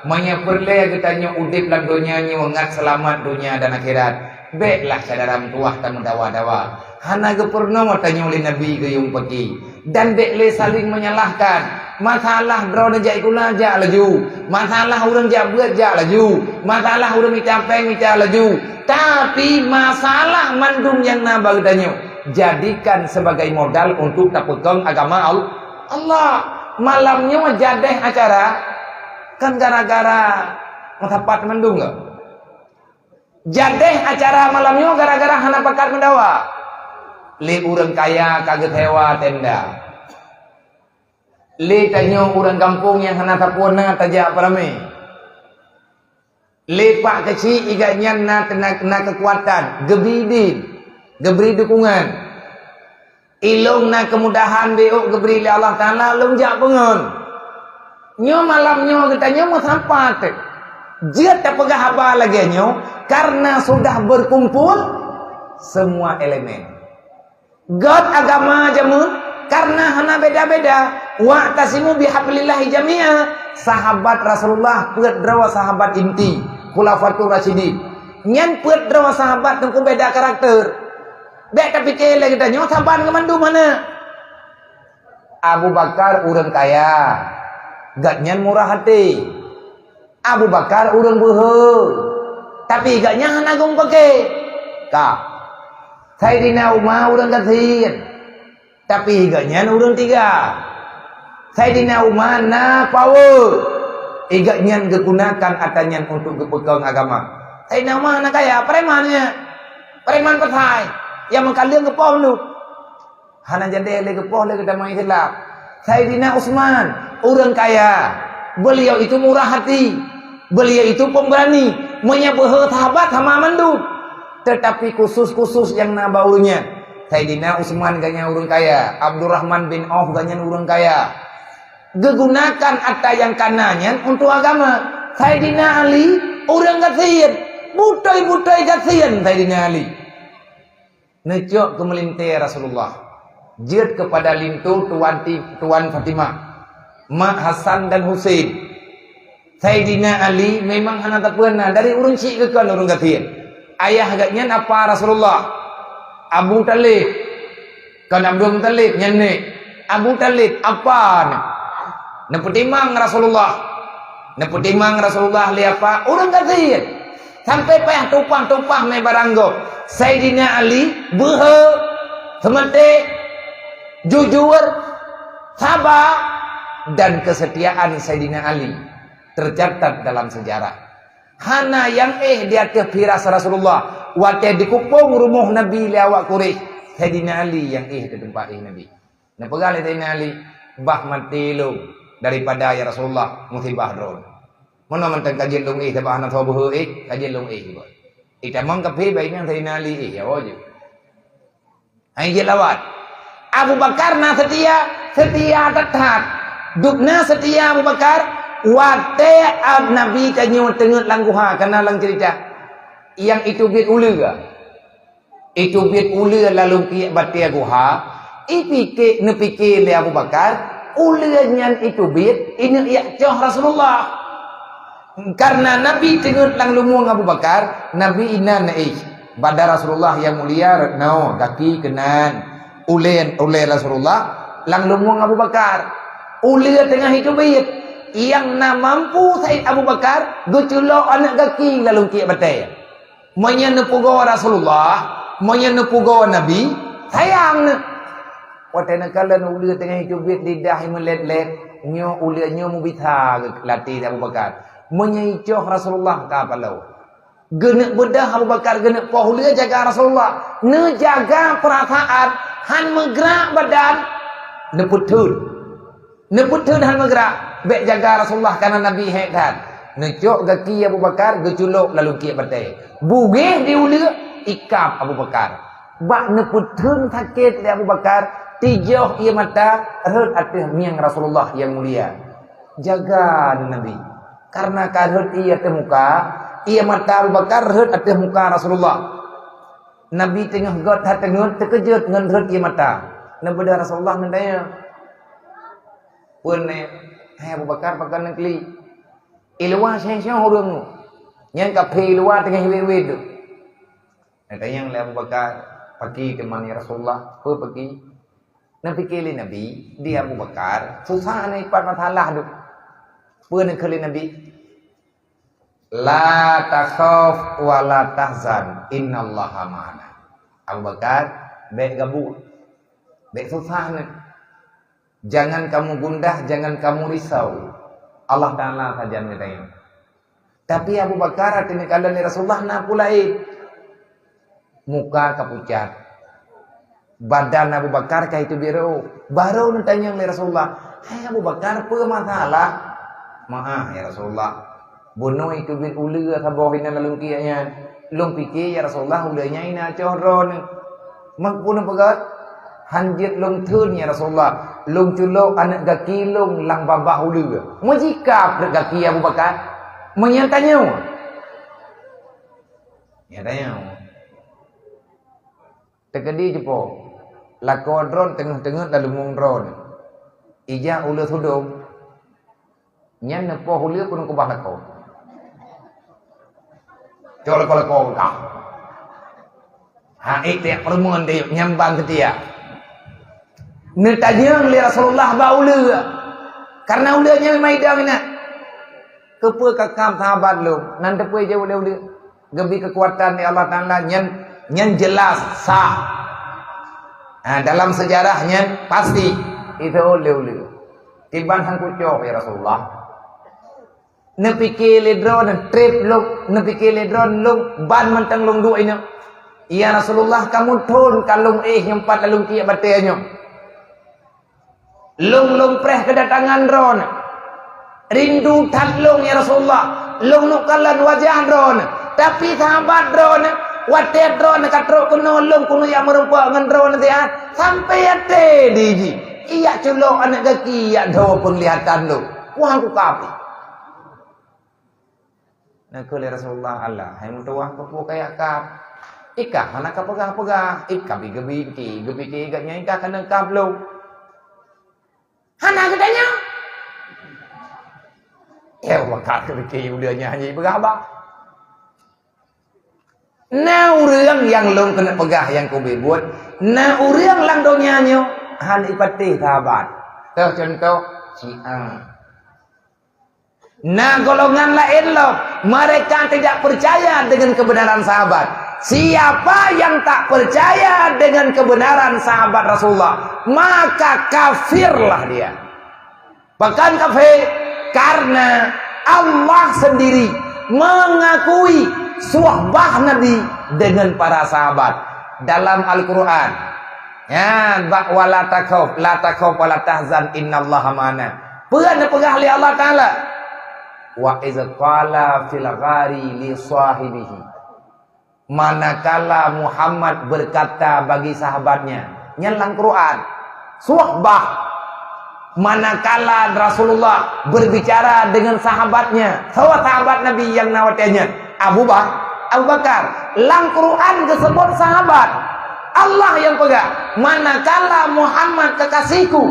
meunyoe peureulèe geutanyoe udép lam donya nyoe ngat seulamat donya dan akhirat, bèklah syedara meutuwah tameudawa-dawa. Hana geupeurunoe tanyoe lé Nabi geuyue peugi. Dan bèk lé saling menyalahkan. Masalah droeneuh jak sikula, jak laju. Masalah ureueng jak beuet, jak laju. Masalah ureueng mita péng, mita laju. Tapi masalah mandum nyang na bak geutanyoe, jadikan sebagai modal untuk tapeukong agama Al-, Allah. Malam nyoe jadeh acara, kan gara-gara meusapat mandum ka. Jadeh acara malam nyoe gara-gara hana pakat meudawa. Lé ureueng kaya ka geusewa tenda. Lé tanyoe ureueng gampông nyang hana sapeue na tajak peuramé. Lé pak keuchik igat nyan na, na, na keukuatan, geubri idin, geubri dukungan. Ilôn na keumudahan beuôk geubri lé Allah Taala, lôn jak peungon. Nyoe malam nyoe geutanyoe meusapat. Jeuet tapeugah haba lagèe nyoe, karena sudah berkumpul semua elemen. Göt agama jameun, karena hana beda-beda. "Wa'tasimu bihablillahi jami'a." Sahabat Rasulullah peuet droe sahabat inti, Khulafatur Rasyidin. Nyan peuet droe sahabat teungku beda karakter. Bèk tapike lé geutanyoe saban ngon mandum hana. Abu Bakar ureueng kaya, gobnyan murah até. Abu Bakar ureueng beuhe, tapi gobnyan hana geumeupake. Ka. Saidina Umar ureueng gasien, tapi gobnyan ureueng tiga. Saidina Umar na power, gobnyan geugunakan atra nyan untuk geupeukong agama. Saidina Umar hana kaya, preman nyan. Preman pasai, nyang meukaleueng geupoh lom. Hana jadi lé geupoh lé geutamong Islam. Saidina Utsman, ureueng kaya. Beliau itu murah hati. Beliau itu pemberani. Meunyoe beuhe sahabat sama mandum. Tetapi khusus-khusus nyang na bak ureueng nyan. Saidina Utsman gobnyan ureueng kaya. Abdurrahman bin Auf gobnyan ureueng kaya. Geugunakan atra nyang ka na nyan untuk agama. Saidina Ali, ureueng gasien. Beutôi-beutôi gasien Saidina Ali. Neucok keu meulintèe Rasulullah. Jeuet keupada linto Tuan Ti-, Tuan Fatimah, mak Hasan dan Husein. Saidina Ali memang hana tapeuhana dari ureuëng syiek geukheun ureuëng gasien. Ayah geuh nyan apa Rasulullah? Abu Thalib. Kon Abdul Muthalib, nyan nek. Abu Thalib, apa nyan? Neupeutimang Rasulullah. Neupeutimang Rasulullah lé apa? Ureuëng gasien. Sampai payah tumpah-tumpah mé barang gob. Saidina Ali beuhe, seumeute, jujur, saba, dan kesetiaan Saidina Ali tercatat dalam sejarah. Hana nyang éh di ateueh piras Rasulullah watée dikupông rumoh Nabi lé awak Quraisy. Saidina Ali nyang éh di teumpat éh Nabi. Neupeugah lé Saidina Ali, "Bah maté lôn daripada ya Rasulullah musibah droe. Meunoe mantong ka jeuet lôn éh, sabab hana soe beuhe éh, ka jeuet lôn éh." Itamong kaphé bainang Saidina Ali éh, ya jeuet. Hai jeuet lawat. Abu Bakar na seutia, seutia that-that. Dubna seutia Abu Bakar, watée Nabi tanyoe teungeut lam guha, kana lam ceurita. Nyang iteubiet uleue. Iteubiet uleue lam lungkiek batée guha, ipike, neupike lé Abu Bakar, uleue nyan iteubiet, ineuk jak coh Rasulullah. Karena Nabi teungeut lam lumueng Abu Bakar, Nabi inan éh. Badan Rasulullah nyang mulia rot noe, gaki keunan, ulée, ulée Rasulullah lam lumueng Abu Bakar. Uleue teungoh iteubiet, nyang na mampu Said Abu Bakar geuculok aneuk gaki lam lungkiek batée. Meunyoe neupeugoe Rasulullah, meunyoe neupeugoe Nabi, sayang neuh. Watée neukalon uleue teungoh iteubiet lidah meulét-lét, nyoe uleue nyoe meubisa geulati Abu Bakar. Meunyoe icoh Rasulullah ka paloe. Geuneuk beudôh Abu Bakar geuneuk poh uleue jaga Rasulullah. Neujaga peurasaan, han meugrak badan, neupeutheun. Neupeutheun han meugrak, bék jaga Rasulullah, kana Nabi hék that. Neucok gaki Abu Bakar, geuculok lam lungkiek batée. Bugéh di uleue, ikab Abu Bakar. Bak neupeutheun sakét lé Abu Bakar, tijoh ié mata rhot ateueh mieng Rasulullah nyang mulia. Jaga Nabi. Karena ka rhot ié ateueh muka, ié mata Abu Bakar rhot ateueh muka Rasulullah. Nabi teungoh göt that teungeut, teukeujot ngon rhot ié mata. Neubeudôh Rasulullah ngon tanyong, "Peue nyan, hai Abu Bakar, pakon neuklik? Iluwa seng-seng ureuëng nyoe. Nyan kaphé iluwa teungoh hiwet-hiwet tu." Neutanyong lé Abu Bakar, "Pakri teuma nyan Rasulullah? Peue pakri?" Neupike lé Nabi, di Abu Bakar, susah neuipat masalah tu. Peue neukheun lé Nabi? "La takhaf wa la tahzan, innallaha ma'ana." Abu Bakar, bék gabuk, bék susah neuh. Jangan kamu gundah, jangan kamu risau. Allah Ta'ala sajan geutanyoe. Tapi Abu Bakar, watée neukalon lé Rasulullah, na peue laén. Muka ka pucat. Badan Abu Bakar ka iteubiet rhot. Barô neutanyong lé Rasulullah, "Hai Abu Bakar, peue masalah?" "Meu'ah, ya Rasulullah. Bunoe iteubiet uleue saboh inan lam lungkiek nyan. Lôn pike, ya Rasulullah, uleue nyan inan coh droeneuh." "Meukeue peugah?" "Han jeuet lôn theun, ya Rasulullah. Lôn culok aneuk gaki lôn lam babah uleue." Meujikab rot gaki Abu Bakar. Meunyan tanyoe. Ya, tanyoe. Teukeudi jipo, lakoe droeneuh teungeut-teungeut lam lumueng droeneuh. Ijak uleue sudom, nyan neupoh uleue keuneuk keubah lakoe. Cok lakoe-lakoe kah. Ha, ék tiek peureumeuen deh, nyan ban seutia. Neutanyong lé Rasulullah bak uleue. Karena uleue nyan memang idang inan. "Keupeue kakam sahabat lôn?" Nan teupeue jaweueb lé uleue. Geubri keukuatan lé Allah Ta'ala nyan, nyan jelas sah. Ha, dalam sejarah nyan pasti itu lé uleue. Kiban han kucoh, ya Rasulullah. Neupike lé droeneuh treb lôn, neupike lé droeneuh lôn ban mantong lôn duek ineuk. Ya Rasulullah, kamoe thon ka lôn éh nyang pat lam lungkiek batée nyoe. Lôn, lôn preh keudatangan droeneuh. Rindu that lôn, ya Rasulullah. Lôn neuk kalon wajah droeneuh. Tapi sahabat droeneuh, watée droeneuh ka trok keunoe lôn keuneuk jak meurumpok ngon droeneuh siat, sampai até di jih. Ijak culok aneuk gaki, ijak dho peunglihatan lôn. Wah, aku kafé. Neukheun lé Rasulullah, "Allah, hai meutuwah, peue kajak kab?" Ikah hana ka peugah-peugah, ikah bi geubi ti, geubi ti geuh nyan ikah keuneuk kah bloe. Hana geutanyoe. Eh, maka keuneuk ulôn nyan hana peugah haba. Na ureuëng nyang lôn keuneuk peugah nyang keubiet buet, na ureuëng lam donya nyoe hana ipatéh sahabat. Toh contoh, Syiah. Na golongan laén lom, mereka tidak percaya dengan kebenaran sahabat. Siapa yang tak percaya dengan kebenaran sahabat Rasulullah, maka kafirlah dia. Pakon kafé? Karena Allah sendiri mengakui suhbah Nabi dengan para sahabat dalam Al-Quran. Ya, bak wala takhaf, la takhaf wala tahzan innallaha ma'ana. Peue neupeugah lé Allah Taala? Wa iz qala fil ghari li sahibihi. Manakala Muhammad berkata bagi sahabatnya, nyan lam Quran. Suhbah. Manakala Rasulullah berbicara dengan sahabatnya, sahabat Nabi nyang na watée nyan, Abu Ba-, Abu Bakar. Lam Quran geusebut sahabat. Allah nyang peugah, manakala Muhammad kekasihku,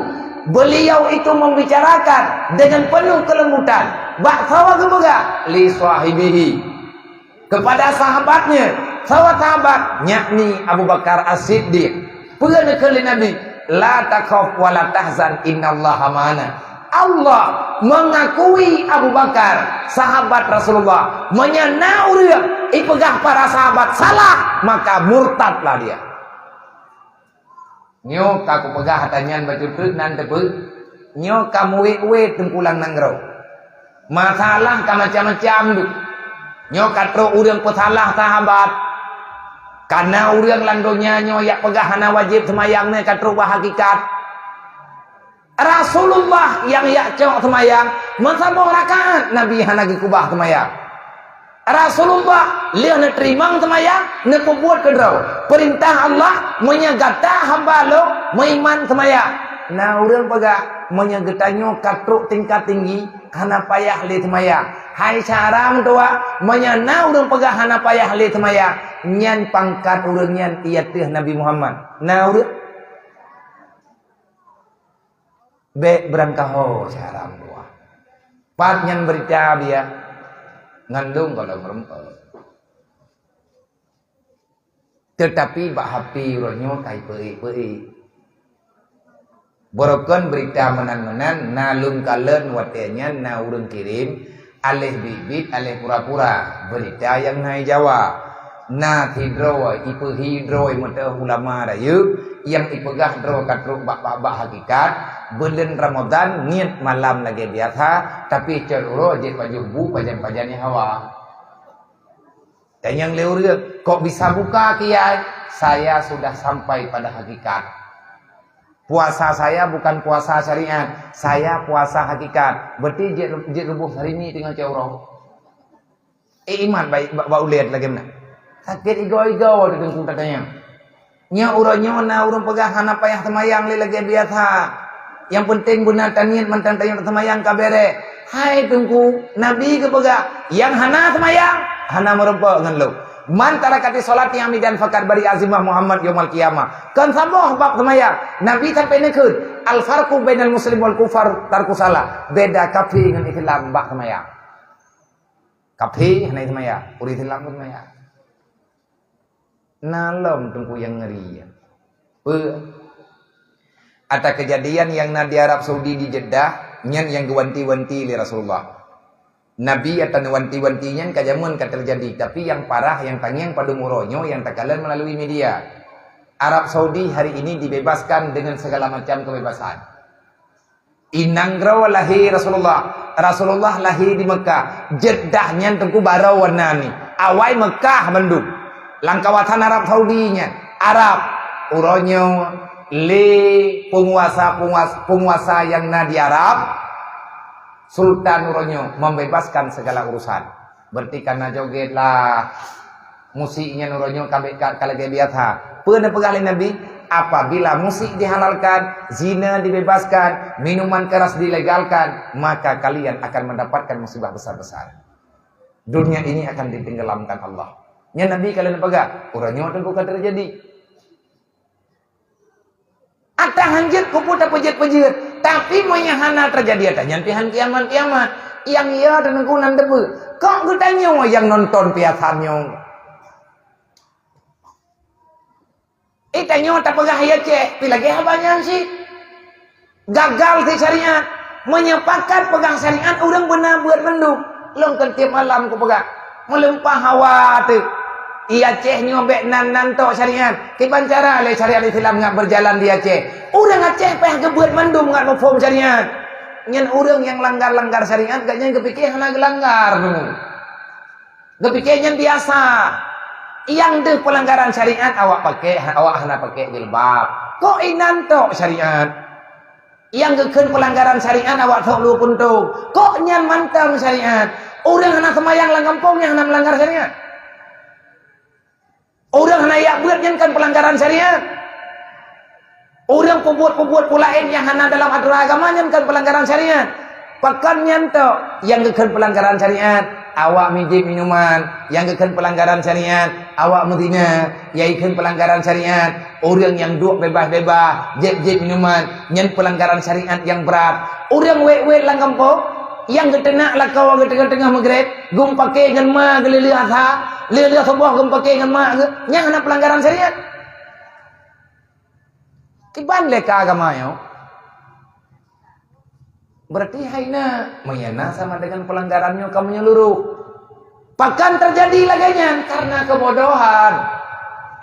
beliau itu membicarakan dengan penuh kelembutan, bak sawa geupeugah, li sahibihi. Kepada sahabatnya, sahabat-sahabat, yakni Abu Bakar As-Siddiq. Peue neukheun lé Nabi, "La takhaf wa la tahzan, innallaha ma'ana." Allah mengakui Abu Bakar, sahabat Rasulullah. Meunyoe na ureuëng ipeugah para sahabat salah, maka murtadlah dia. Nyoe ka kupeugah ata nyan bacut treuk nan teupeu. Nyoe ka muwét-wét teungku lam nanggroe. Masalah ka macam-macam deuh. Nyoe ka trok ureuëng peusalah sahabat. Kana ureuëng lam donya nyoe jak peugah hana wajéb seumayang nyan ka trok bak hakikat. Rasulullah nyang jak cok seumayang meusaboh rakaat, Nabi hana geukubah seumayang. Rasulullah lheueh neuteurimong seumayang, neupeubuet keudroe. Peurintah Allah, meunyoe gata hamba lôn meuiman seumayang. Na ureuëng peugah, meunyoe geutanyoe ka trok tingkat tinggi, hana payah lé seumayang. Hai syedara meutuwah, meunyoe na ureuëng peugah hana payah lé seumayang, nyan pangkat ureuëng nyan i ateueh Nabi Muhammad. Na ureuëng Bék beurangkaho syedara meutuwah. Pat nyan beurita biya ngon lôn gohlom meureumpok. Teutapi bak H P uroe nyoe ka ipeuék-peuék. Beurokon beurita meunan-meunan na lôn kalon watée nyan na ureuëng kirém, aléh biet-biet, aléh pura-pura, beurita nyang na i Jawa. Na sidroe ipeuhi droe meuteumé ulama rayeuk, nyang ipeugah droe ka trok bak, bak, bak hakikat, buleuen Ramadhan niet malam lagée biasa, tapi cot uroe jeuet pajoh bu pajan-pajan nyang hawa. Tanyong lé ureuëng, "Kok bisa buka, Kiai?" "Saya sudah sampai pada hakikat. Puasa saya bukan puasa syariat, saya puasa hakikat." Berarti jeuet, jeuet ruboh sarimi teungoh cot uroe. Eh, iman baik, ba, ba ulée lagée meunan. Sakét igoe-igoe di teungku tatanyong. Nyoe uroe nyoe na ureuëng peugah hana payah seumayang lé lagée biasa. Nyang peunteng beuna taniet mantong tanyoe seumayang ka béré. Hai teungku, Nabi geupeugah, nyang hana seumayang, hana meurumpok ngon lôn. "Man taraka sholati amidan faqad bari'a zimmah Muhammad yaumal qiyamah." Kon saboh bab seumayang. Nabi sampai neukheun, "Al farqu bainal muslim wal kufar tarku shalah." Beda kafé ngon Islam bak seumayang. Kafé hana seumayang, ureuëng Islam pun seumayang. Na lom teungku nyang ngeri. Peue? Ata keujadian nyang na di Arab Saudi di Jeddah, nyan nyang geuwanti-wanti lé Rasulullah. Nabi ata neuwanti-wanti nyan ka jameun ka teujadi, tapi nyang parah, nyang tangieng padum uroe nyoe nyang takalon meulalu media. Arab Saudi hari ini dibebaskan dengan segala macam kebebasan. Inong droe lahé Rasulullah. Rasulullah lahé di Mekah. Jeddah nyan teungku barô wana ni. Awai Mekah bandum. Lam kawasan Arab Saudi nyan. Arab. Uroe nyoe lé peunguasa-peunguasa, peunguasa nyang na di Arab, sultan uroe nyoe membebaskan segala urusan. Berarti kana joget lah. Musik nyan uroe nyoe ka, ka, ka lagée biasa. Peue neupeugah lé Nabi? Apabila musik dihalalkan, zina dibebaskan, minuman keras dilegalkan, maka kalian akan mendapatkan musibah besar-besar. Dunia ini akan ditenggelamkan Allah. Nyan Nabi ka lheueh peugah, uroe nyoe teungku ka teujadi. Ata hanjeuet kubu tapeujeuet-peujeuet, tapi meunyoe hana teujadi ata nyan pih han kiamat-kiamat. Nyang ya teungku nan teupeu. Kok geutanyoe nyang nonton piasan nyoe? Eh, tanyoe tapeugah hai Aceh, pi lagèe haba nyan cit. Gagal cit syariat. Meunyoe pakat peugah syariat, ureueng beuna beuet mandum. Lôn kan tiep malam kupeugah, meulimpah hawa teuh. Di Aceh nyoe bèk nan-nan tok syariat. Kiban cara lé syariat Islam ngat beujalan di Aceh? Ureueng Aceh payah geubeuet mandum ngat muphom syariat. Nyan ureueng nyang langgar-langgar syariat, gobnyan geupike hana geulanggar. Geupike nyan biasa. Nyang deuh peulanggaran syariat awak pake, awak hana pake jilbab. Kok inan tok syariat? Nyang geukheun peulanggaran syariat awak sok luweue puntông. Kok nyan mantong syariat? Ureueng hana seumayang lam gampông nyan hana meulanggar syariat? Ureueng hana jak beuet nyan kan peulanggaran syariat? Ureueng peubuet-peubuet peue laén nyang hana dalam atoran agama nyan kan peulanggaran syariat. Pakon nyan tok nyang geukheun peulanggaran syariat, awak mijép minuman, nyang geukheun peulanggaran syariat, awak meuzina, nyang geukheun peulanggaran syariat, ureueng nyang duek bebas-bebas, jép-jép minuman, nyan peulanggaran syariat nyang brat. Ureueng wét-wét lam gampông, nyang geuteunak lakoe geuteungoh-teungoh Maghrib, geupake ngon ma geuleueh-leueh asa, leueh-leueh suboh geupake ngon ma geuh, nyan hana peulanggaran syariat. Kiban lé ka agama nyoe? Berarti hai na, meunyoe na sama dengan pelanggaran nyoe ka menyeluruh. Pakon teujadi lagèe nyan? Karena kebodohan.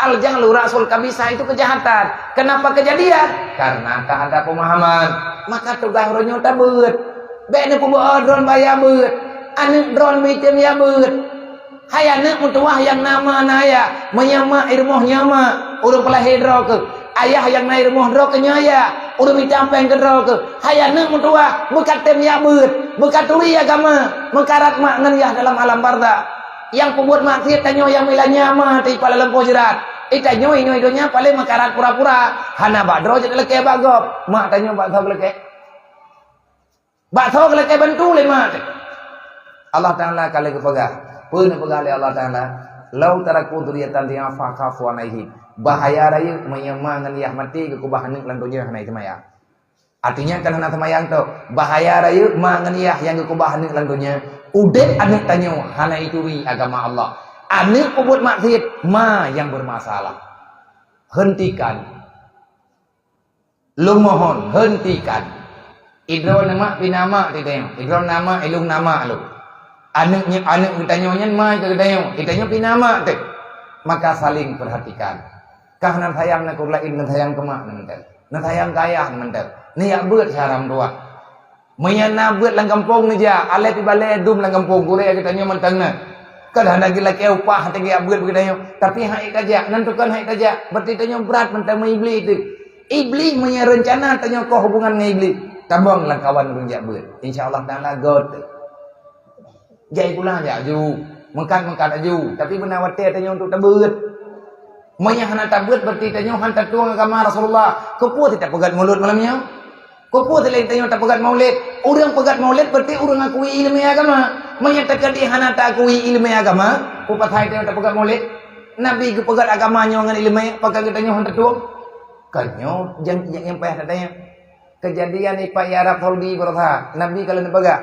Al-jahlu ra'sul kabisah, itu kejahatan. Kenapa kejadian? Karena tak ada pemahaman. Maka tugaih uroe nyoe tabeuet. Bèk neupeubuet, "Oh, droeneuh bah jak beuet. Aneuk droeneuh meuitem jak beuet." Hai aneuk meutuwah nyang na ma na ayah, meunyoe mak i rumoh nyoe mak, ureueng peulahé droe keuh. Ayah nyang na i rumoh droe keuh nyoe ayah, ureueng mita péng keu droe keuh. Hai aneuk meutuwah, beukatem jak beuet, beukaturi agama, meukarat mak ngon yah dalam alam barzakh. Nyang peubuet maksiet tanyoe nyang meuilanya ma teuipat lam lampôh sirat. Eh, tanyoe inoe donya paléng meukarat pura-pura, hana bak droe jeuet lakèe bak gob, mak tanyoe bak gob lakèe. Bak soe geulakèe bantu lé mak teuh? Allah Taala ka lheueh geupeugah. Peue neupeugah lé Allah Taala? "Lau taraku dzurriyyatan dhi'afan khafu 'alaihim." Bahaya rayeuk meunyoe ma ngon yah maté geukeubah aneuk lam donya hana seumayang. Artinya kan hana seumayang tok. Bahaya rayeuk ma ngon yah nyang geukeubah aneuk lam donya, udép aneuk tanyoe hana ituri agama Allah. Aneuk peubuet maksiet, ma nyang bermasalah. Hentikan. Lôn mohon, hentikan. Idroe neumak pih na mak teuh geutanyoe. Idroe na mak, ilôn na mak lôn. Aneuk nyoe, aneuk geutanyoe nyan ma keu geutanyoe. Geutanyoe pih na mak teuh. Maka saling perhatikan. Kah na sayang na keu laén, na sayang keu mak na mantong. Na sayang keu ayah na mantong. Neujak beuet syara meutuwah. Meunyoe na beuet lam gampông neujak, alet ibalée dum lam gampông, gurée geutanyoe mantong na. Kon hana geulakée upah teuh geujak beuet bak geutanyoe, tapi han ék tajak, nan tukon han ék tajak, berarti tanyoe brat mantong meu Iblih teuh. Iblih meunyoe reuncana tanyoe koh hubungan ngon Iblih, tabong lam kawan ureueng jak beuet. Insya Allah Taala göt. Jai pulang jak aju, meukat-meukat aju, tapi beuna watée tanyoe untuk tabeuet. Meunyoe hana tabeuet, berarti tanyoe han tatueng agama Rasulullah. Keupeue tapeugét mulod malam nyoe? Keupeue lé tanyoe tapeugét maulid? Ureueng peugét maulid berarti ureueng akui ileumé agama. Meunyoe teukeudi hana taakui ileumé agama, peue pasai tanyoe tapeugét maulid? Nabi geupeugét agama nyoe ngon ileumé, pakon geutanyoe hana tatueng? Kon nyoe nyang, nyang, nyang payah tatanyong. Keujadian ipat di Arab Saudi baroesa, Nabi ka lheueh neupeugah,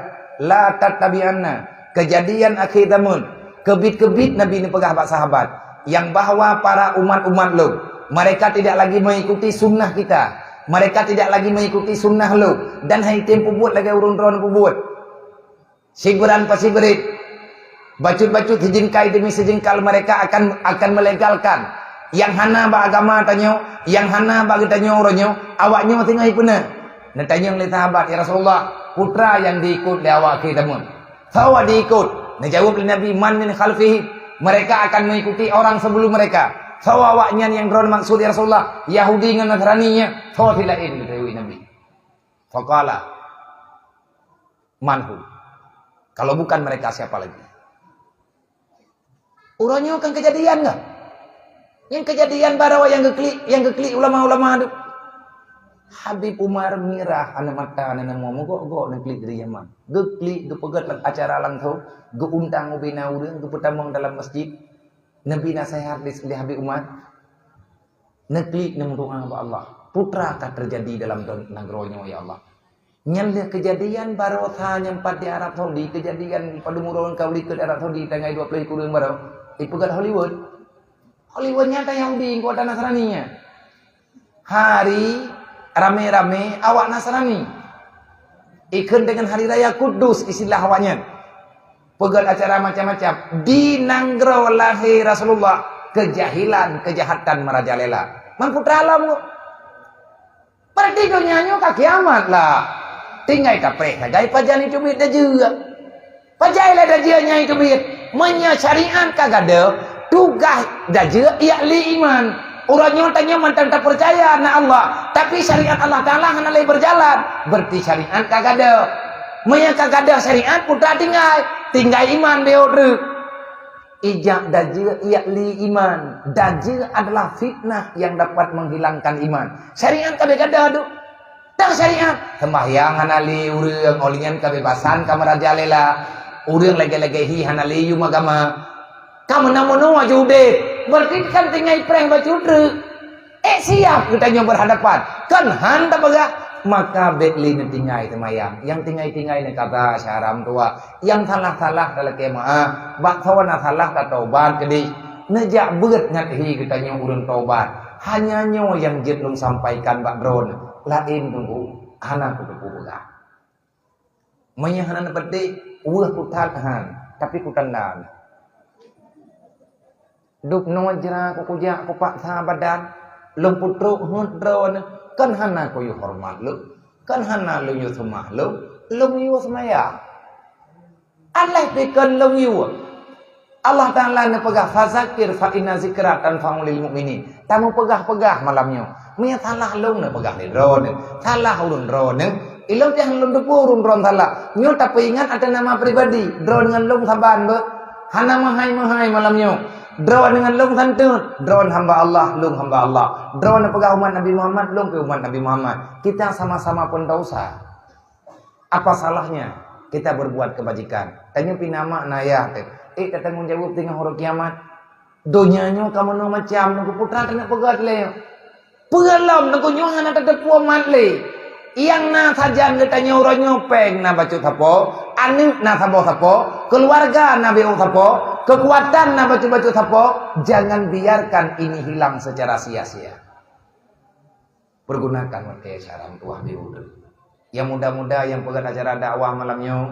"La tattabi'anna." Keujadian akhé zameun, keubiet-keubiet Nabi neupeugah bak sahabat, nyang bahwa para umat-umat lôn, mereka tidak lagi mengikuti sunnah kita. Mereka tidak lagi mengikuti sunnah lôn dan han item peubuet lagée ureueng droe peubuet. Sibran pasibriet, bacut-bacut, sijingkai demi sijingkal mereka akan, akan melegalkan nyang hana bak agama tanyoe, nyang hana bak geutanyoe uroe nyoe, awak nyoe singoh ipeuna. Neutanyong lé sahabat, "Ya Rasulullah, peue teuma nyang diikot lé awak akhé zameun?" Soe diikot? Neujaweueb lé Nabi, "Man min khalfihim." Mereka akan mengikuti orang sebelum mereka. Soe awak nyan nyang droe maksud, ya Rasulullah? Yahudi ngon Nasrani nyan. Soe si laén, geujaweueb Nabi. Faqala, "Man hum?" Kalau bukan mereka, siapa lagi? Uroe nyoe kan keujadian kan? Nyang keujadian baroe nyang geuklik, nyang geuklik ulama-ulama tu. Habib Umar mirah aneuk mata, aneuk mumua meugok-gok neuklik dari Yaman. Geuklik, geupeugét lam acara langsong, geuundang ubena ureueng, geupeutamong dalam masjid. Nabi naseuhat di, di Habib Umar. Neuklik neumeudoa bak Allah. Peue teuma ka teujadi dalam nanggroe nyoe, ya Allah. Nyan lheueh keujadian baroesa nyan pat di Arab Saudi, keujadian padum uroe ka u likot Arab Saudi, tanggai dua ploh sikureueng baroe. Ipeugah Hollywood. Hollywood nyan ata Yahudi, kota Nasrani nyan. Hari ramé-ramé awak Nasrani. Ikheun deungon hari raya Kudus istilah awaknyan. Peugöt acara macam-macam. Di nanggroe lahé Rasulullah, keujahilan, keujahatan meurajalela. Man putra lom kok. Berarti donya nyoe ka kiamat lah. Tinggai tapreh sagai pajan itu miet dajeuek. Pajan lé dajeuek nyang itu miet. Meunyoe syariat ka gadôh, tugaih dajeuek iyak li iman. Uroe nyoe tanyoe mantong tapeucaya na Allah, tapi syariat Allah Taala hana lé beujalan, berarti syariat ka gadôh. Meunyoe ka gadôh syariat, putra tinggai, tinggai iman beu treuk. Ijak dajeuek iyak li iman. Dajeuek adalah fitnah yang dapat menghilangkan iman. Syariat ka beu gadôh tu. Tang syariat, sembahyang hana lé ureueng, oleh nyan kebebasan ka meurajalela. Ureueng lagée-lagée hi hana lé yum agama. Ka meunoe-meunoe aju udeb. Berarti kan tinggai preh bacut treuk. Eh, siap geutanyoe berhadapan. Kan han tapeugah, maka bék lé neutinggai seumayang. Nyang tinggai-tinggai neukaza syara meutuwah. Nyang salah-salah talakée meu'ah. Bak soe na salah tatobat keudeh. Neujak beuet ngat hi geutanyoe ureueng tobat. Hanya nyoe nyang jeuet lôn sampaikan bak droeneuh. Laén teungku hana kuteupeu peugah. Meunyoe hana neupeudeh, weueh kuthat han, tapi kutanda. Dub noe jra kukujak kupaksa badan, lôn peutrok heuet droeneuh, kan hana kuyue horeumat lôn, kan hana lôn yue seumah lôn, lôn yue seumayang. Alah pi kon lôn yue. Allah Taala neupeugah, "Fazakir fa inna zikra tanfa'ul lil mu'minin." Tameupeugah-peugah malam nyoe. Meunyoe salah lôn neupeugah lé droeneuh, salah ureueng droeneuh, ilôn pih lôn teupeu ureueng droeneuh salah. Nyoe tapeuingat ateueh nama pribadi, droeneuh ngon lôn saban beuh. Hana meuhai-meuhai malam nyoe. Droeneuh ngon lôn santeuet, droeneuh hamba Allah, lôn hamba Allah. Droeneuh peugah umat Nabi Muhammad, lôn pih umat Nabi Muhammad. Kita sama-sama pendosa. Apa salahnya kita berbuat kebajikan? Tanyoe pih na mak na yah teuh. Eh, tatanggung jaweueb teungoh uroe kiamat. Donya nyoe ka meunoe macam, Teungku, putra taneuk peugöt lé. Peugöt lom, Teungku, nyoe hana tateupeue mat lé. Nyang na sajan geutanyoe uroe nyoe, péng na bacut sapo, aneuk na saboh sapo, keuluwarga na beu sapo, keukuatan na bacut-bacut sapo. Jangan biarkan ini hilang secara sia-sia. Peugunakan watée syara meutuwah di ureueng. Nyang muda-muda nyang peugöt acara dakwah malam nyoe,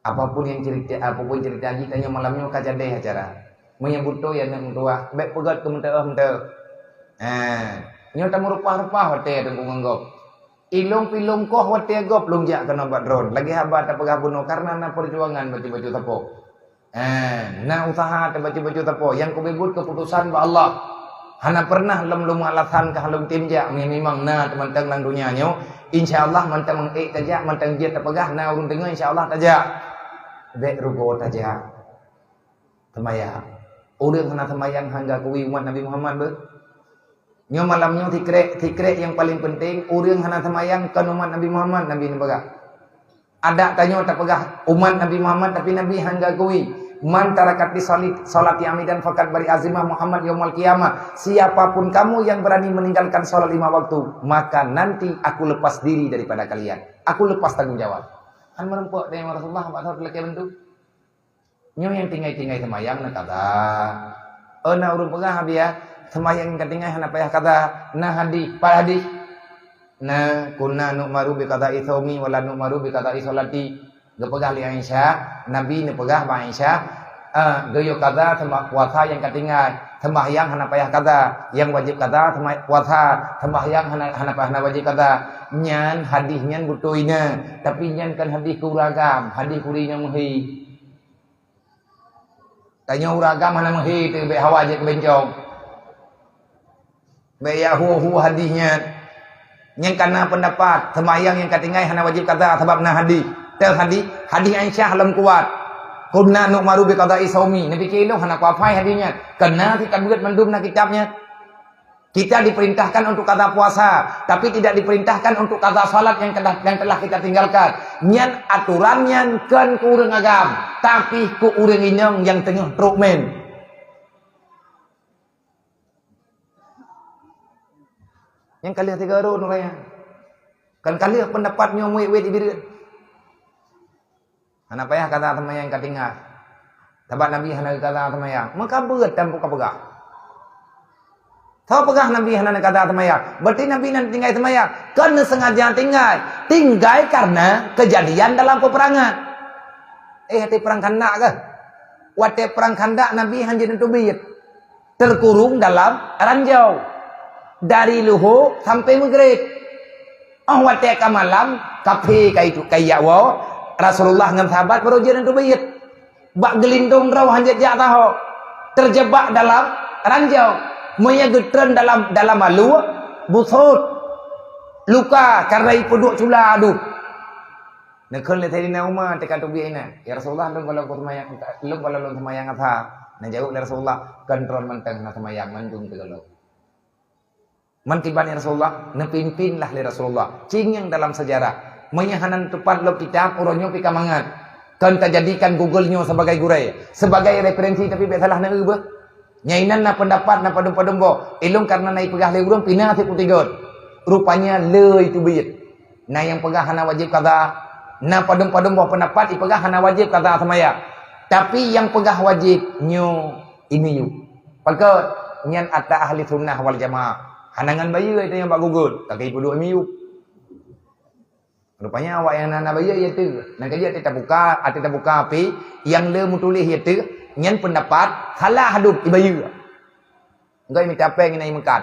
apapun nyang cerita, apapun cerita jih tanyoe malam nyoe ka jadeh acara. Meunyoe beutôi aneuk meutuwah, bék peugöt keu meuteuoh-meuteuoh. Ha, nyoe tameureupah-reupah watée teungku ngon gob. Ilôn pih lôn koh watée gob lôn jak keunoe bak droen. Lagée haba tapeugah bunoe, kareuna na peujuangan bacut-bacut sapo. Eh, na useuha teuh bacut-bacut sapo nyang keubeubeuet keuputosan bak Allah. Hana peureunah lom lôn alasan kah lôn tem jak, meunyoe memang na teumantong lam donya nyoe, insya Allah mantong ék tajak, mantong jeuet tapeugah na ureueng teungoh, insya Allah tajak. Bék rugoe tajak. Seumayang. Ureueng hana seumayang han geuakui umat Nabi Muhammad beuh. Nyoe malam nyoe sikrek, sikrek nyang paleng peunteng, ureueng hana seumayang kon umat Nabi Muhammad, Nabi neupeugah. Adak tanyoe tapeugah umat Nabi Muhammad, tapi Nabi han geuakui. "Man taraka fi sholati, sholati amidan faqad bari'a zimmahu Muhammad yaumal qiyamah." Siapapun kamu yang berani meninggalkan sholat lima waktu, maka nanti aku lepas diri daripada kalian. Aku lepas tanggung jawab. Han meureumpok deh Rasulullah bak saboh lakée bantu. Nyoe nyang tinggai-tinggai seumayang na kaza. Oh, na ureueng peugah, "Abi ya, seumayang nyang ka tinggai hana payah kaza." Na hadih, pat hadih? Na, "Kunna nu'maru bi qada'i shaumi wa la nu'maru bi qada'i sholati." Geupeugah lé Aisyah, Nabi neupeugah bak Aisyah, eh, geuyue kaza seumah-, puasa nyang ka tinggai, seumbahyang hana payah kaza, nyang wajéb kaza seumah-, puasa, seumbahyang hana, hana payah, hana wajéb kaza. Nyan hadih nyan beutôi na, tapi nyan kon hadih keu ureueng agam, hadih keu ureueng nyang meuhé. Tanyoe ureueng agam hana meuhé teuh, bék hawa jeuet keu bencong. Bék jak hu-hu hadih nyan. Nyang ka na peundapat, seumayang nyang ka tinggai hana wajéb kaza sabab na hadih. Teuh hadih, hadih Aisyah lom kuat. "Kunna nu'maru bi qada'i shaumi." Neupiké lôn hana kuhafai hadih nyan. Keunan cit tabeuet mandum na kitab nyan. Kita diperintahkan untuk kaza puasa, tapi tidak diperintahkan untuk kaza salat yang telah, yang telah kita tinggalkan. Nyan aturan nyan kon keu ureueng agam, tapi keu ureueng inong nyang teungoh trok mén. Nyang ka lheueh tiga rot ureuëng nyan. Kan ka lheueh peundapat nyoe muet-muet ibeureuet. Hana payah kaza seumayang ka tinggai. Sabab Nabi hana kaza seumayang. Meuka beuet dan buka peugah. Soe peugah Nabi hana kaza seumayang? Berarti Nabi na tinggai seumayang. Kon neusengaja tinggai. Tinggai karena kejadian dalam peperangan. Eh, watée perang Khandaq kah? Watée perang Khandaq Nabi hana jeuet teubiet. Terkurung dalam ranjau. Dari luho sampai Maghrib. Oh, watée ka malam, kaphé ka itu, ka ijak woe, Rasulullah ngon sahabat baru jeuet teubiet. Bak geulindong droe hana jak sahoe. Terjebak dalam ranjau. Meunyoe geutreun dalam, dalam alu, busot. Luka karena ipeuduek cula adu. Neukheun lé Saidina Umar teuka teubiet inan, "Ya Rasulullah, lôn gohlom seumayang, lôn gohlom lôn seumayang asar." Neujaweueb lé Rasulullah, "Kon droe mantong hana seumayang, mandum teugohlom." Man kiban, ya Rasulullah, neupimpin lah lé Rasulullah. Cing nyang dalam sejarah. Meunyoe hana teupat lom kitab, uroe nyoe pih ka mangat. Kon tajadikan Google nyoe sebagai gurée, sebagai referensi, tapi bék salah neueu beuh. Nyang inan na peundapat, na padum-padum boh. Ilong karena na ipeugah lé ureuëng pih na sit peutinggot. Rupanya le teubiet. Na nyang peugah hana wajéb kaza. Na padum-padum boh peundapat ipeugah hana wajéb kaza seumayang. Tapi nyang peugah wajéb nyoe imiyueb. Pakon nyan ata ahli sunnah wal jamaah. Hana ngon bayeue tanyoe bak Google, ka ipeuduek imiyueb. Rupanya awak nyang na, na bayeue ié teuk. Nyang ka jeuet tabuka, até tabuka api, nyang le meutuléh ié teuk, nyan peundapat salah dum ibayeue. Engkai mita péng nyan imeukat.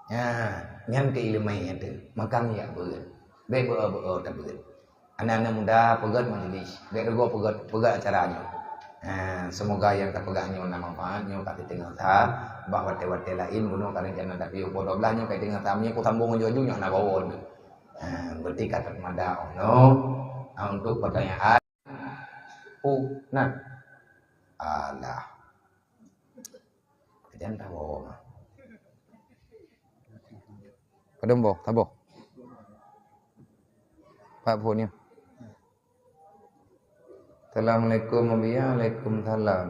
Nyan, nyan keu ileumèe nyan teuh. Makam jak beuet. Bék beu-o-beu-o tabeuet. Aneuk-aneuk muda peugöt majlis. Bék reugoe peugöt, peugöt acara nyoe. Ha, seumoga nyang tapeugah nyoe na manfaat, nyoe ka teudeungoe that. Bak watèe-watèe laén bunoe ka rencana, tapi pukul dua belas nyoe ka teudeungoe that. Meunyoe kusambông laju-laju nyoe hana bawon. Ha, berarti ka teumada 'oh noe. Ha, untuk pertanyaan. Oh, nah. Alah. Kadang tawa. Padum boh, saboh. Pak phôn nyoe. Assalamualaikum, Abiya. Waalaikumsalam.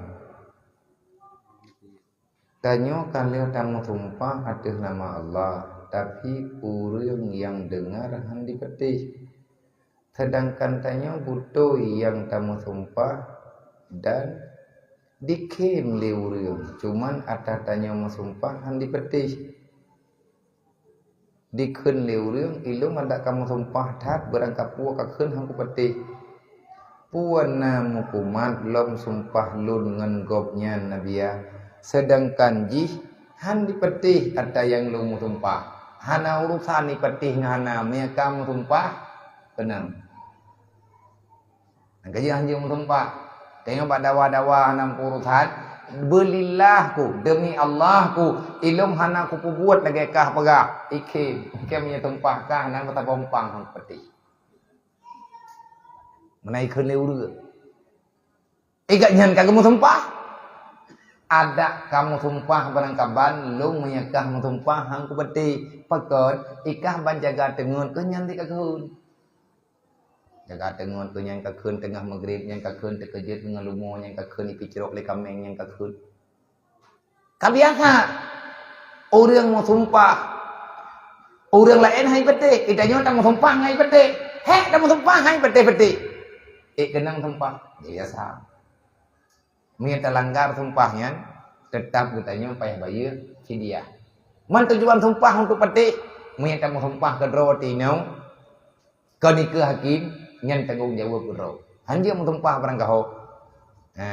Tanyoe ka lheueh tameusumpah ateueh nama Allah, tapi ureueng nyang deungar han dipeuteh. Seudangkan tanyoe beutôi nyang tameusumpah dan dikhém lé ureueng, cuman atra tanyoe meusumpah han dipeuteh. Dikheun lé ureueng, "Ilôn adak kamoe sumpah that, beurangkapeue kakheun han kupeuteh. Peue na meukumat lom sumpah lôn ngon gobnyan, Abiya, seudangkan jih han dipeuteh atra nyang lôn meusumpah? Hana urosan dipeuteh ngon hana, meunyo ka meusumpah, keunong." Nyang keujeuet han jeuet meusumpah. Tanyoe bak dawa-dawa hana meuurusan, beulillah ku, demi Allah ku, ilôn hana kupeubuet lagèe kah peugah. Ikhém, ikhém meunyo sumpah kah hana meusaboh umpang han peuteh. Meunan ikheun lé ureueng. Igat nyan ka geumeusumpah. Adak kamoe sumpah barangkaban, lôn meunyo kah meusumpah han kupeuteh. Pakon, ikah ban jaga teungeut keu nyan di kakheun. Jaga teungeut keu nyan kakheun teungoh Maghrib, nyan kakheun teukeujot ngon leumo, nyan kakheun ipicrok lé kaméng, nyan kakheun. Ka biasa. Ureueng meusumpah. Ureueng laén han ipeuteh, geutanyoe tameusumpah ngon ipeuteh. Hék tameusumpah han ipeuteh-peuteh. Ék keunong sumpah. Biasa. Meunyo talanggar sumpah nyan, teutap geutanyoe payah bayeue fidyah. Man tujuan sumpah untuk peuteh, meunyo tameusumpah keudroe tinoe, keu dikeue hakém, nyan tanggong jaweueb keudroe. Han jeuet meusumpah barangkaho. Ha,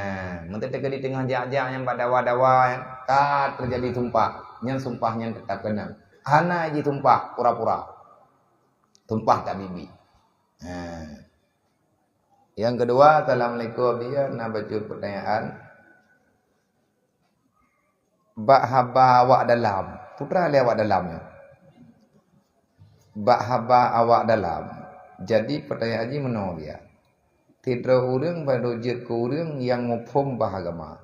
meuteuka di teungoh jak-jak nyang bak dawa-dawa, ka teujadi sumpah. Nyan sumpah nyan teutap keunong. Hana jisumpah pura-pura. Sumpah tak bibi. Ha. Nyang keudua, assalamualaikum, Abiya, na bacut peutanyaan. Bak haba awak dalam. Peue teuma lé awak dalam nyoe? Bak haba awak dalam. Jadi, peutanyaan jih meunoe, Abiya. Sidroe ureueng barô jeuet keu ureueng nyang muphom bak agama.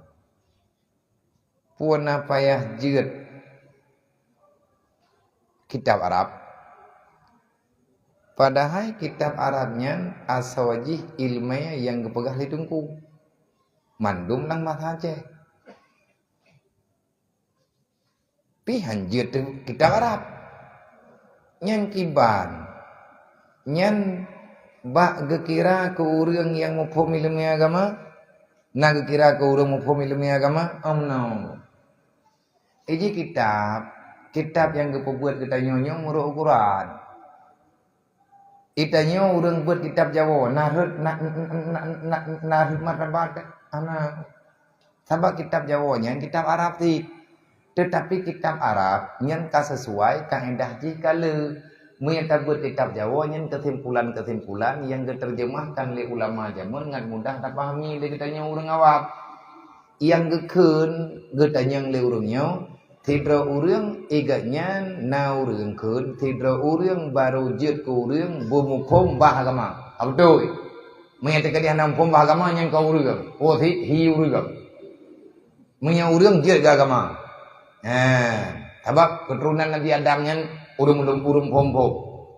Peue na payah jeuet kitab Arab? Padahai kitab Arab nyan asoe jih ileumèe nyang geupeugah lé Teungku. Mandum lam bahasa Aceh. Pih han jeuet kitab Arab. Nyan kiban. Nyan bak geukira keu ureuëng nyang muphom ileumé agama? Na geukira keu ureuëng muphom ileumé agama? Amna. Iji kitab, kitab nyang geupeubuet geutanyoe nyoe meurok ukuran. Geutanyoe ureuëng buet kitab Jawoe, na rhot, na, na, na, na, na rhot martabat, hana. Sabab kitab Jawoe nyan kitab Arab cit. Teutapi kitab Arab nyan ka sisuai kaedah jih ka le. Meunyoe tabuet kitab Jawoe nyan keusimpulan-keusimpulan nyang geuteurjeumahkan lé ulama jameun ngat mudah tapahami lé geutanyoe ureuëng awam. Nyang geukheun geutanyong lé ureuëng nyoe, sidroe ureuëng, igat nyan na ureuëng kheun, sidroe ureuëng barô jeuet keu ureuëng beumuphom bah agama. Haba beutôi. Meunyoe teukeudi hana muphom bah agama, nyan kon ureuëng. Oh, hi, hi ureuëng. Meunyoe ureuëng jeuet keu agama. Ha, sabab keuturonan Nabi Adam nyan ureuëng-ureuëng phom-phom.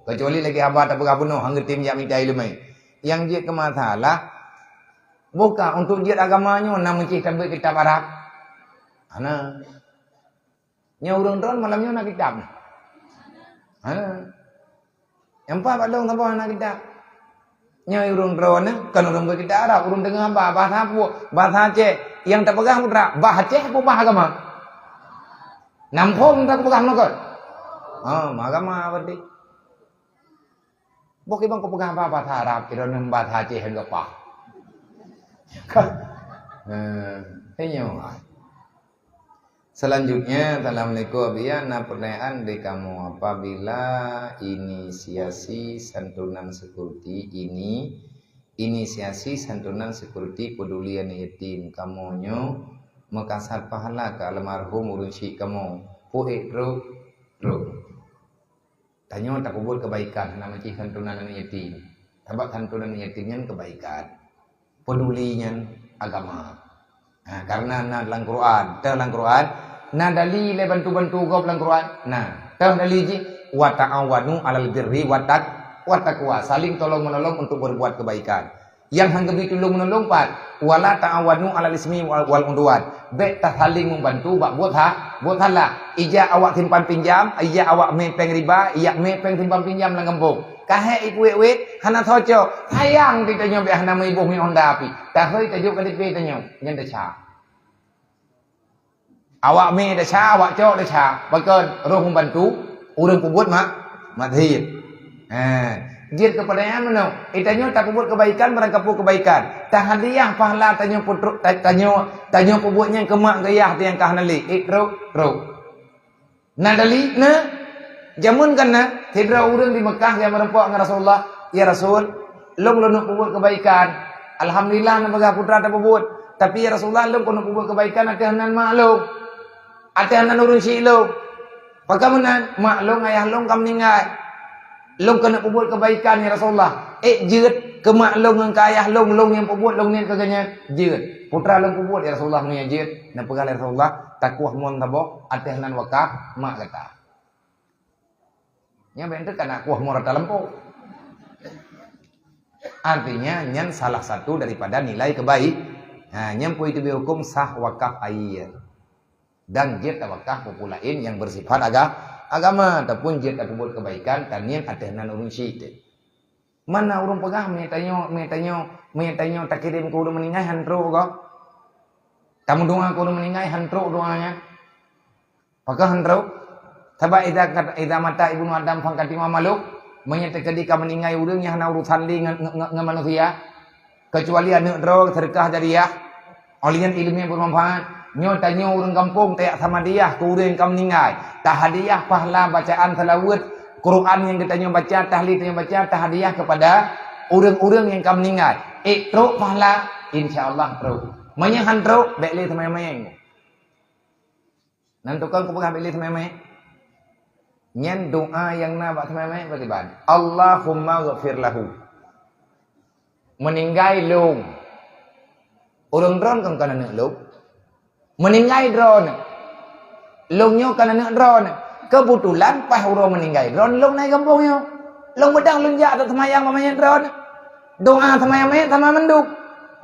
Keucuali lagée haba tapeugah bunoe, han geutem jak mita iéleumé. Nyang jeuet keu masalah, bukan untuk jeuet agama nyoe na meucih tabeuet kitab Arab. Hana. Nyoe ureuëng droen malam nyoe na kitab. Hana. Nyang pat bak lôn saboh hana kitab. Nyoe ureuëng droen nyoe kon ureuëng beuet kitab Arab, ureuëng deungoe haba, bahasa Aceh, bahasa Aceh. Nyang tapeugah putra, bah Aceh apa bah agama? Na muphom tapeugah meunan kon? Ha, agama berarti. Boh kibang kupeugah bahasa Arab, kira nem bahasa Aceh enggak pah. Nah, senyum. Selanjutnya, assalamualaikum Abiya, na pertanyaan di kamu, apabila inisiasi santunan security ini, inisiasi santunan security peduli anak yatim, kamu nyoe meukasat pahala ke almarhum ureuëng syik kamu, puék trok, trok. Tanyoe tapeubuet kebaikan hana meucih santunan aneuk yatim. Sabab santunan aneuk yatim nyan kebaikan. Peduli nyan agama. Ha, karena na lam Quran, teuh lam Quran, na dali lé bantu-bantu gob lam Quran. Nah, teuh dali jih, "Wa ta'awanu 'alal birri wat taq-, wat taqwa." Saling tolong-menolong untuk berbuat kebaikan. Nyang han geubri tulông meunolong pat, "Wala ta'awanu 'alal ismi wal, wal 'udwan." Bék tasaléng meubantu bak buet ha-, buet salah. Ija awak simpan pinjam, ija awak mé péng riba, ija mé péng simpan pinjam lam gampông. Ka hék ipuwet-wet, hana soe cok. Sayang teuh tanyoe bék hana meuiboh minyeuk honda api. Tahôi tajok ka dipé tanyoe, nyan desya. Awak mé desya, awak cok desya. Pakon roh meubantu ureuëng peubuet mak-, maksiet. Ha, jeuet keu peudayaan meunoe. Eh, tanyoe tapeubuet kebaikan, barangkapeue kebaikan. Tahadiah pahala tanyoe peutrok, ta-, tanyoe, tanyoe peubuet nyang keu mak geuayah nyang ka hana lé. Eh, trok, trok. Na dali, na. Jameun kan na, sidroe ureuëng di Meukah nyang meurumpok ngon Rasulullah, "Ya Rasul, lôn lôn peubuet kebaikan. Alhamdulillah, neupeugah putra tapeubuet. Tapi ya Rasulullah, lôn keuneuk peubuet kebaikan ateueh nan mak lôn. Ateueh nan ureuëng syik lôn. Pakon meunan, mak lôn, ayah lôn ka meuninggai. Lôn keuneuk peubuet kebaikan, ya Rasulullah." Eh, jeuet keu mak lôn ngon keu ayah lôn, lôn nyang peubuet, lôn niet keu geuhnyan. Jeuet. Putra lôn peubuet, ya Rasulullah, meunyoe jeuet. Neupeugah lé Rasulullah, takueh mon saboh, ateueh nan wakaf mak gata. Nyan bék teuka na kueh mon rata lampôh. Artinya, nyan salah satu daripada nilai kebaik. Ha, nyan pue teubiet huköm sah wakaf air. Dan jeuet tawakaf peue-peue laén nyang bersifat aga-, agama, ataupun jeuet tapeubuet kebaikan, taniet ateueh nan ureuëng syik teuh. Mana ureuëng peugah, "Mé tanyoe, mé tanyoe, mé tanyoe takirém keu ureuëng meuninggai han trok gob. Tameudoa keu ureuëng meuninggai han trok doa nyan." Pakon han trok? Sabab idza kat-, idza mata ibnu Adam fanqata'a amaluh, meunyoe teukeudi ka meuninggai ureuëng nyang hana urusan lé ngon, ngon, ngon, ngon manusia, keucuali aneuëk droe, sedekah jariah, óh lheueh nyan iéleumé beumanfaat. Nyoe tanyoe ureuëng gampông tajak samadiyah keu ureuëng ka meuninggai. Tahadiah pahala bacaan seulaweuet, Quran nyang geutanyoe baca, tahlil tanyoe baca, tahadiah keupada ureuëng-ureuëng nyang ka meuninggai. Eh, trok pahala, insya Allah trok. Meunyoe han trok, bék lé seumayang-mayang. Nan tukang kupeugah bék lé seumayang-mayang. Nyan doa nyang na bak seumayang-mayang bak iban. "Allahumma ghfir lahu." Meuninggai lôn. Ureuëng droen kon, kon aneuëk lôn. Meuninggai droen. Lôn nyoe kon aneuëk droen. Keubeutulan paih uroe meuninggai droen lôn na i gampông nyoe. Lôn beudang lôn jak seumayang bak manyét droen. Doa seumayang manyét sama mandum.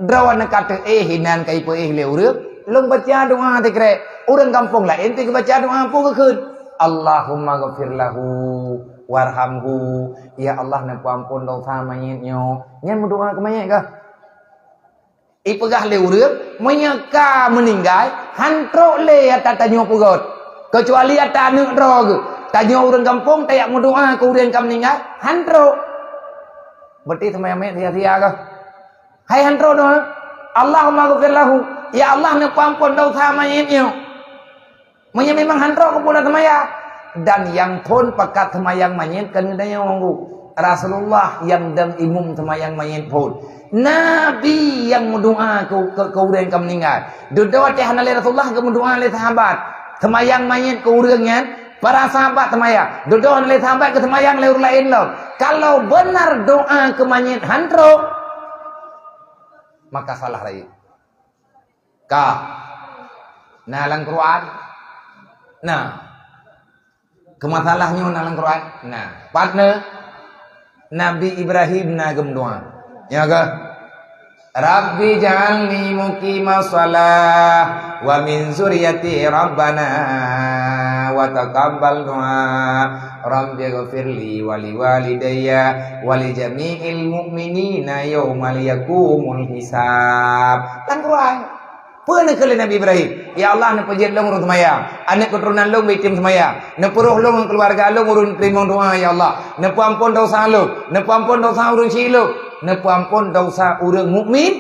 Droen ka teuéh inan ka ipeuéh lé ureuëng. Lôn baca doa sikrek. Ureuëng gampông laén pih geubaca doa peue geukheun, "Allahumma ghafir lahu warhamhu." Ya Allah, neupeuamphon desya manyét nyoe. Nyan meudoa keu manyét kah? Ipeugah lé ureuëng, meunyoe ka meuninggai, han trok lé ata tanyoe peugöt. Keucuali ata aneuëk droe geuh. Tanyoe ureuëng gampông tajak meudoa keu ureuëng ka meuninggai, han trok. Berarti seumayang manyét sia-sia kah? Hai han trok doa, "Allahumma ghafir lahu." Ya Allah, neupeuamphon desya manyét nyoe. Meunyoe memang han trok keupeue na seumayang. Dan nyang phon pakat seumayang manyét keu geutanyoe, Rasulullah nyang dong imum seumayang manyét phon. Nabi nyang meudoa keu, keu, keu ureuëng ka meuninggai. Dudoe teuh hana lé Rasulullah geumeudoa lé sahabat. Seumayang manyét keu ureuëng nyan, para sahabat seumayang. Dudoe hana lé sahabat geuseumayang lé ureuëng laén lom. Kalau beunar doa keu manyét han trok, maka salah rayeuk. Ka. Na lam Quran? Na. Keu masalah nyoe na lam Quran? Na. Pat na? Nabi Ibrahim na geumeudoa. Ya kah? "Rabbi ja'alni muqimas shalah wa min zuriyati rabbana wa taqabbal du'a. Rabbi ghafirli wa liwalidayya wa li jami'il mu'minina yauma yaqumul hisab." Lam Quran. Peue neukheun lé Nabi Ibrahim? "Ya Allah, neupeujeuet lôn ureuëng seumayang. Aneuëk keuturonan lôn beuitem seumayang. Neupeurôh lôn ngon keuluwarga lôn ureuëng teurimong doa, ya Allah. Neupeuamphon desya lôn. Neupeuamphon desya ureuëng syiek lôn. Neupeuamphon desya ureuëng mukmin.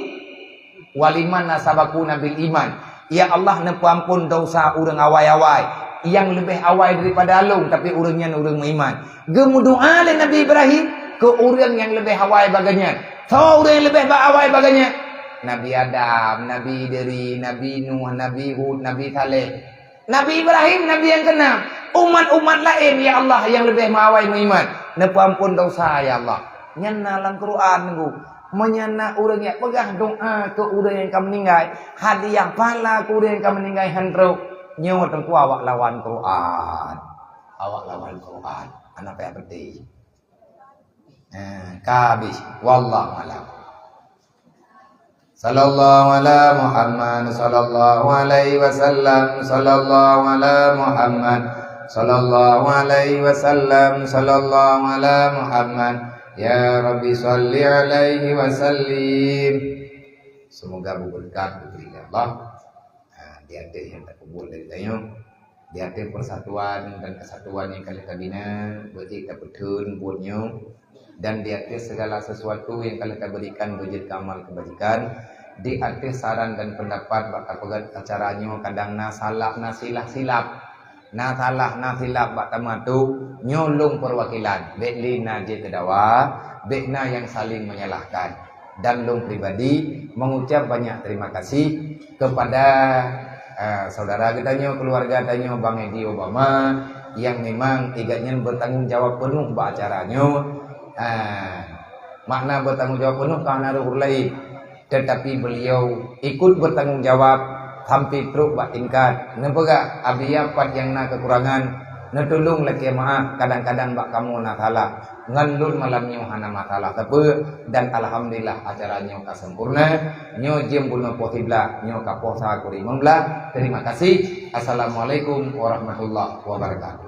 Waliman nasabakuna bil iman. Ya Allah, neupeuamphon desya ureuëng awai-awai. Nyang leubeh awai daripada lôn, tapi ureuëng nyan ureuëng meuiman." Geumeudoa lé Nabi Ibrahim keu ureuëng nyang leubeh awai bak geuhnyan. Soe ureuëng nyang leubeh bak awai bak geuhnyan? Nabi Adam, Nabi Idris, Nabi Nuh, Nabi Hud, Nabi Saleh. Nabi Ibrahim, Nabi nyang keunam. Umat-umat laén, ya Allah, nyang leubeh meuawai meuiman. Neupeuamphon desya, ya Allah. Nyan na lam Quran, Teungku. Meunyoe na ureuëng nyang peugah doa keu ureuëng nyang ka meuninggai, hadiah pahala keu ureuëng nyang ka meuninggai han trok, nyoe Teungku awak lawan Quran. Awak lawan Quran. Hana payah peudeh. Eh, ka habéh. Wallahu a'lam. Sallallahu ala Muhammad, sallallahu alaihi wasallam, sallallahu ala Muhammad, sallallahu alaihi wasallam, sallallahu ala Muhammad. Ya Rabbi, salli alaihi wa sallim. Semoga berkat diberi Allah. Ha, di ateueh nyang tapeubuet lé geutanyoe, di ateueh persatuan dan kesatuan nyang ka lheueh tabina, beujeuet tapeutheun buet nyoe, dan di ateueh segala sesuatu nyang ka lheueh taberikan beujeuet keu amal kebajikan, di ateueh saran dan pendapat bak tapeugöt acara nyoe kadang na salah, na silap-silap. Na salah, na silap bak teuma tu, nyoe lôn perwakilan. Bék lé na jeuet keu dawa, bék na nyang saling menyalahkan. Dan lôn pribadi mengucap banyak terima kasih kepada, eh, saudara geutanyoe, keluarga tanyoe, Bang Edi Obama, nyang memang igat nyan bertanggung jawab penuh bak acara nyoe. Eh, makna bertanggung jawab penuh ka hana rhoh ureuëng laén. Tetapi beliau ikut bertanggung jawab sampai trok bak tingkat. Neupeugah, "Abiya pat nyang na kekurangan, neutulông lakée meu'ah, kadang-kadang bak kamoe na salah. Ngon lôn malam nyoe hana masalah sapeue, dan alhamdulillah acara nyoe ka sempurna. Nyoe jeuem bunoe poh siblaih, nyoe ka poh sa kureueng limong blaih. Terima kasih. Assalamualaikum warahmatullahi wabarakatuh."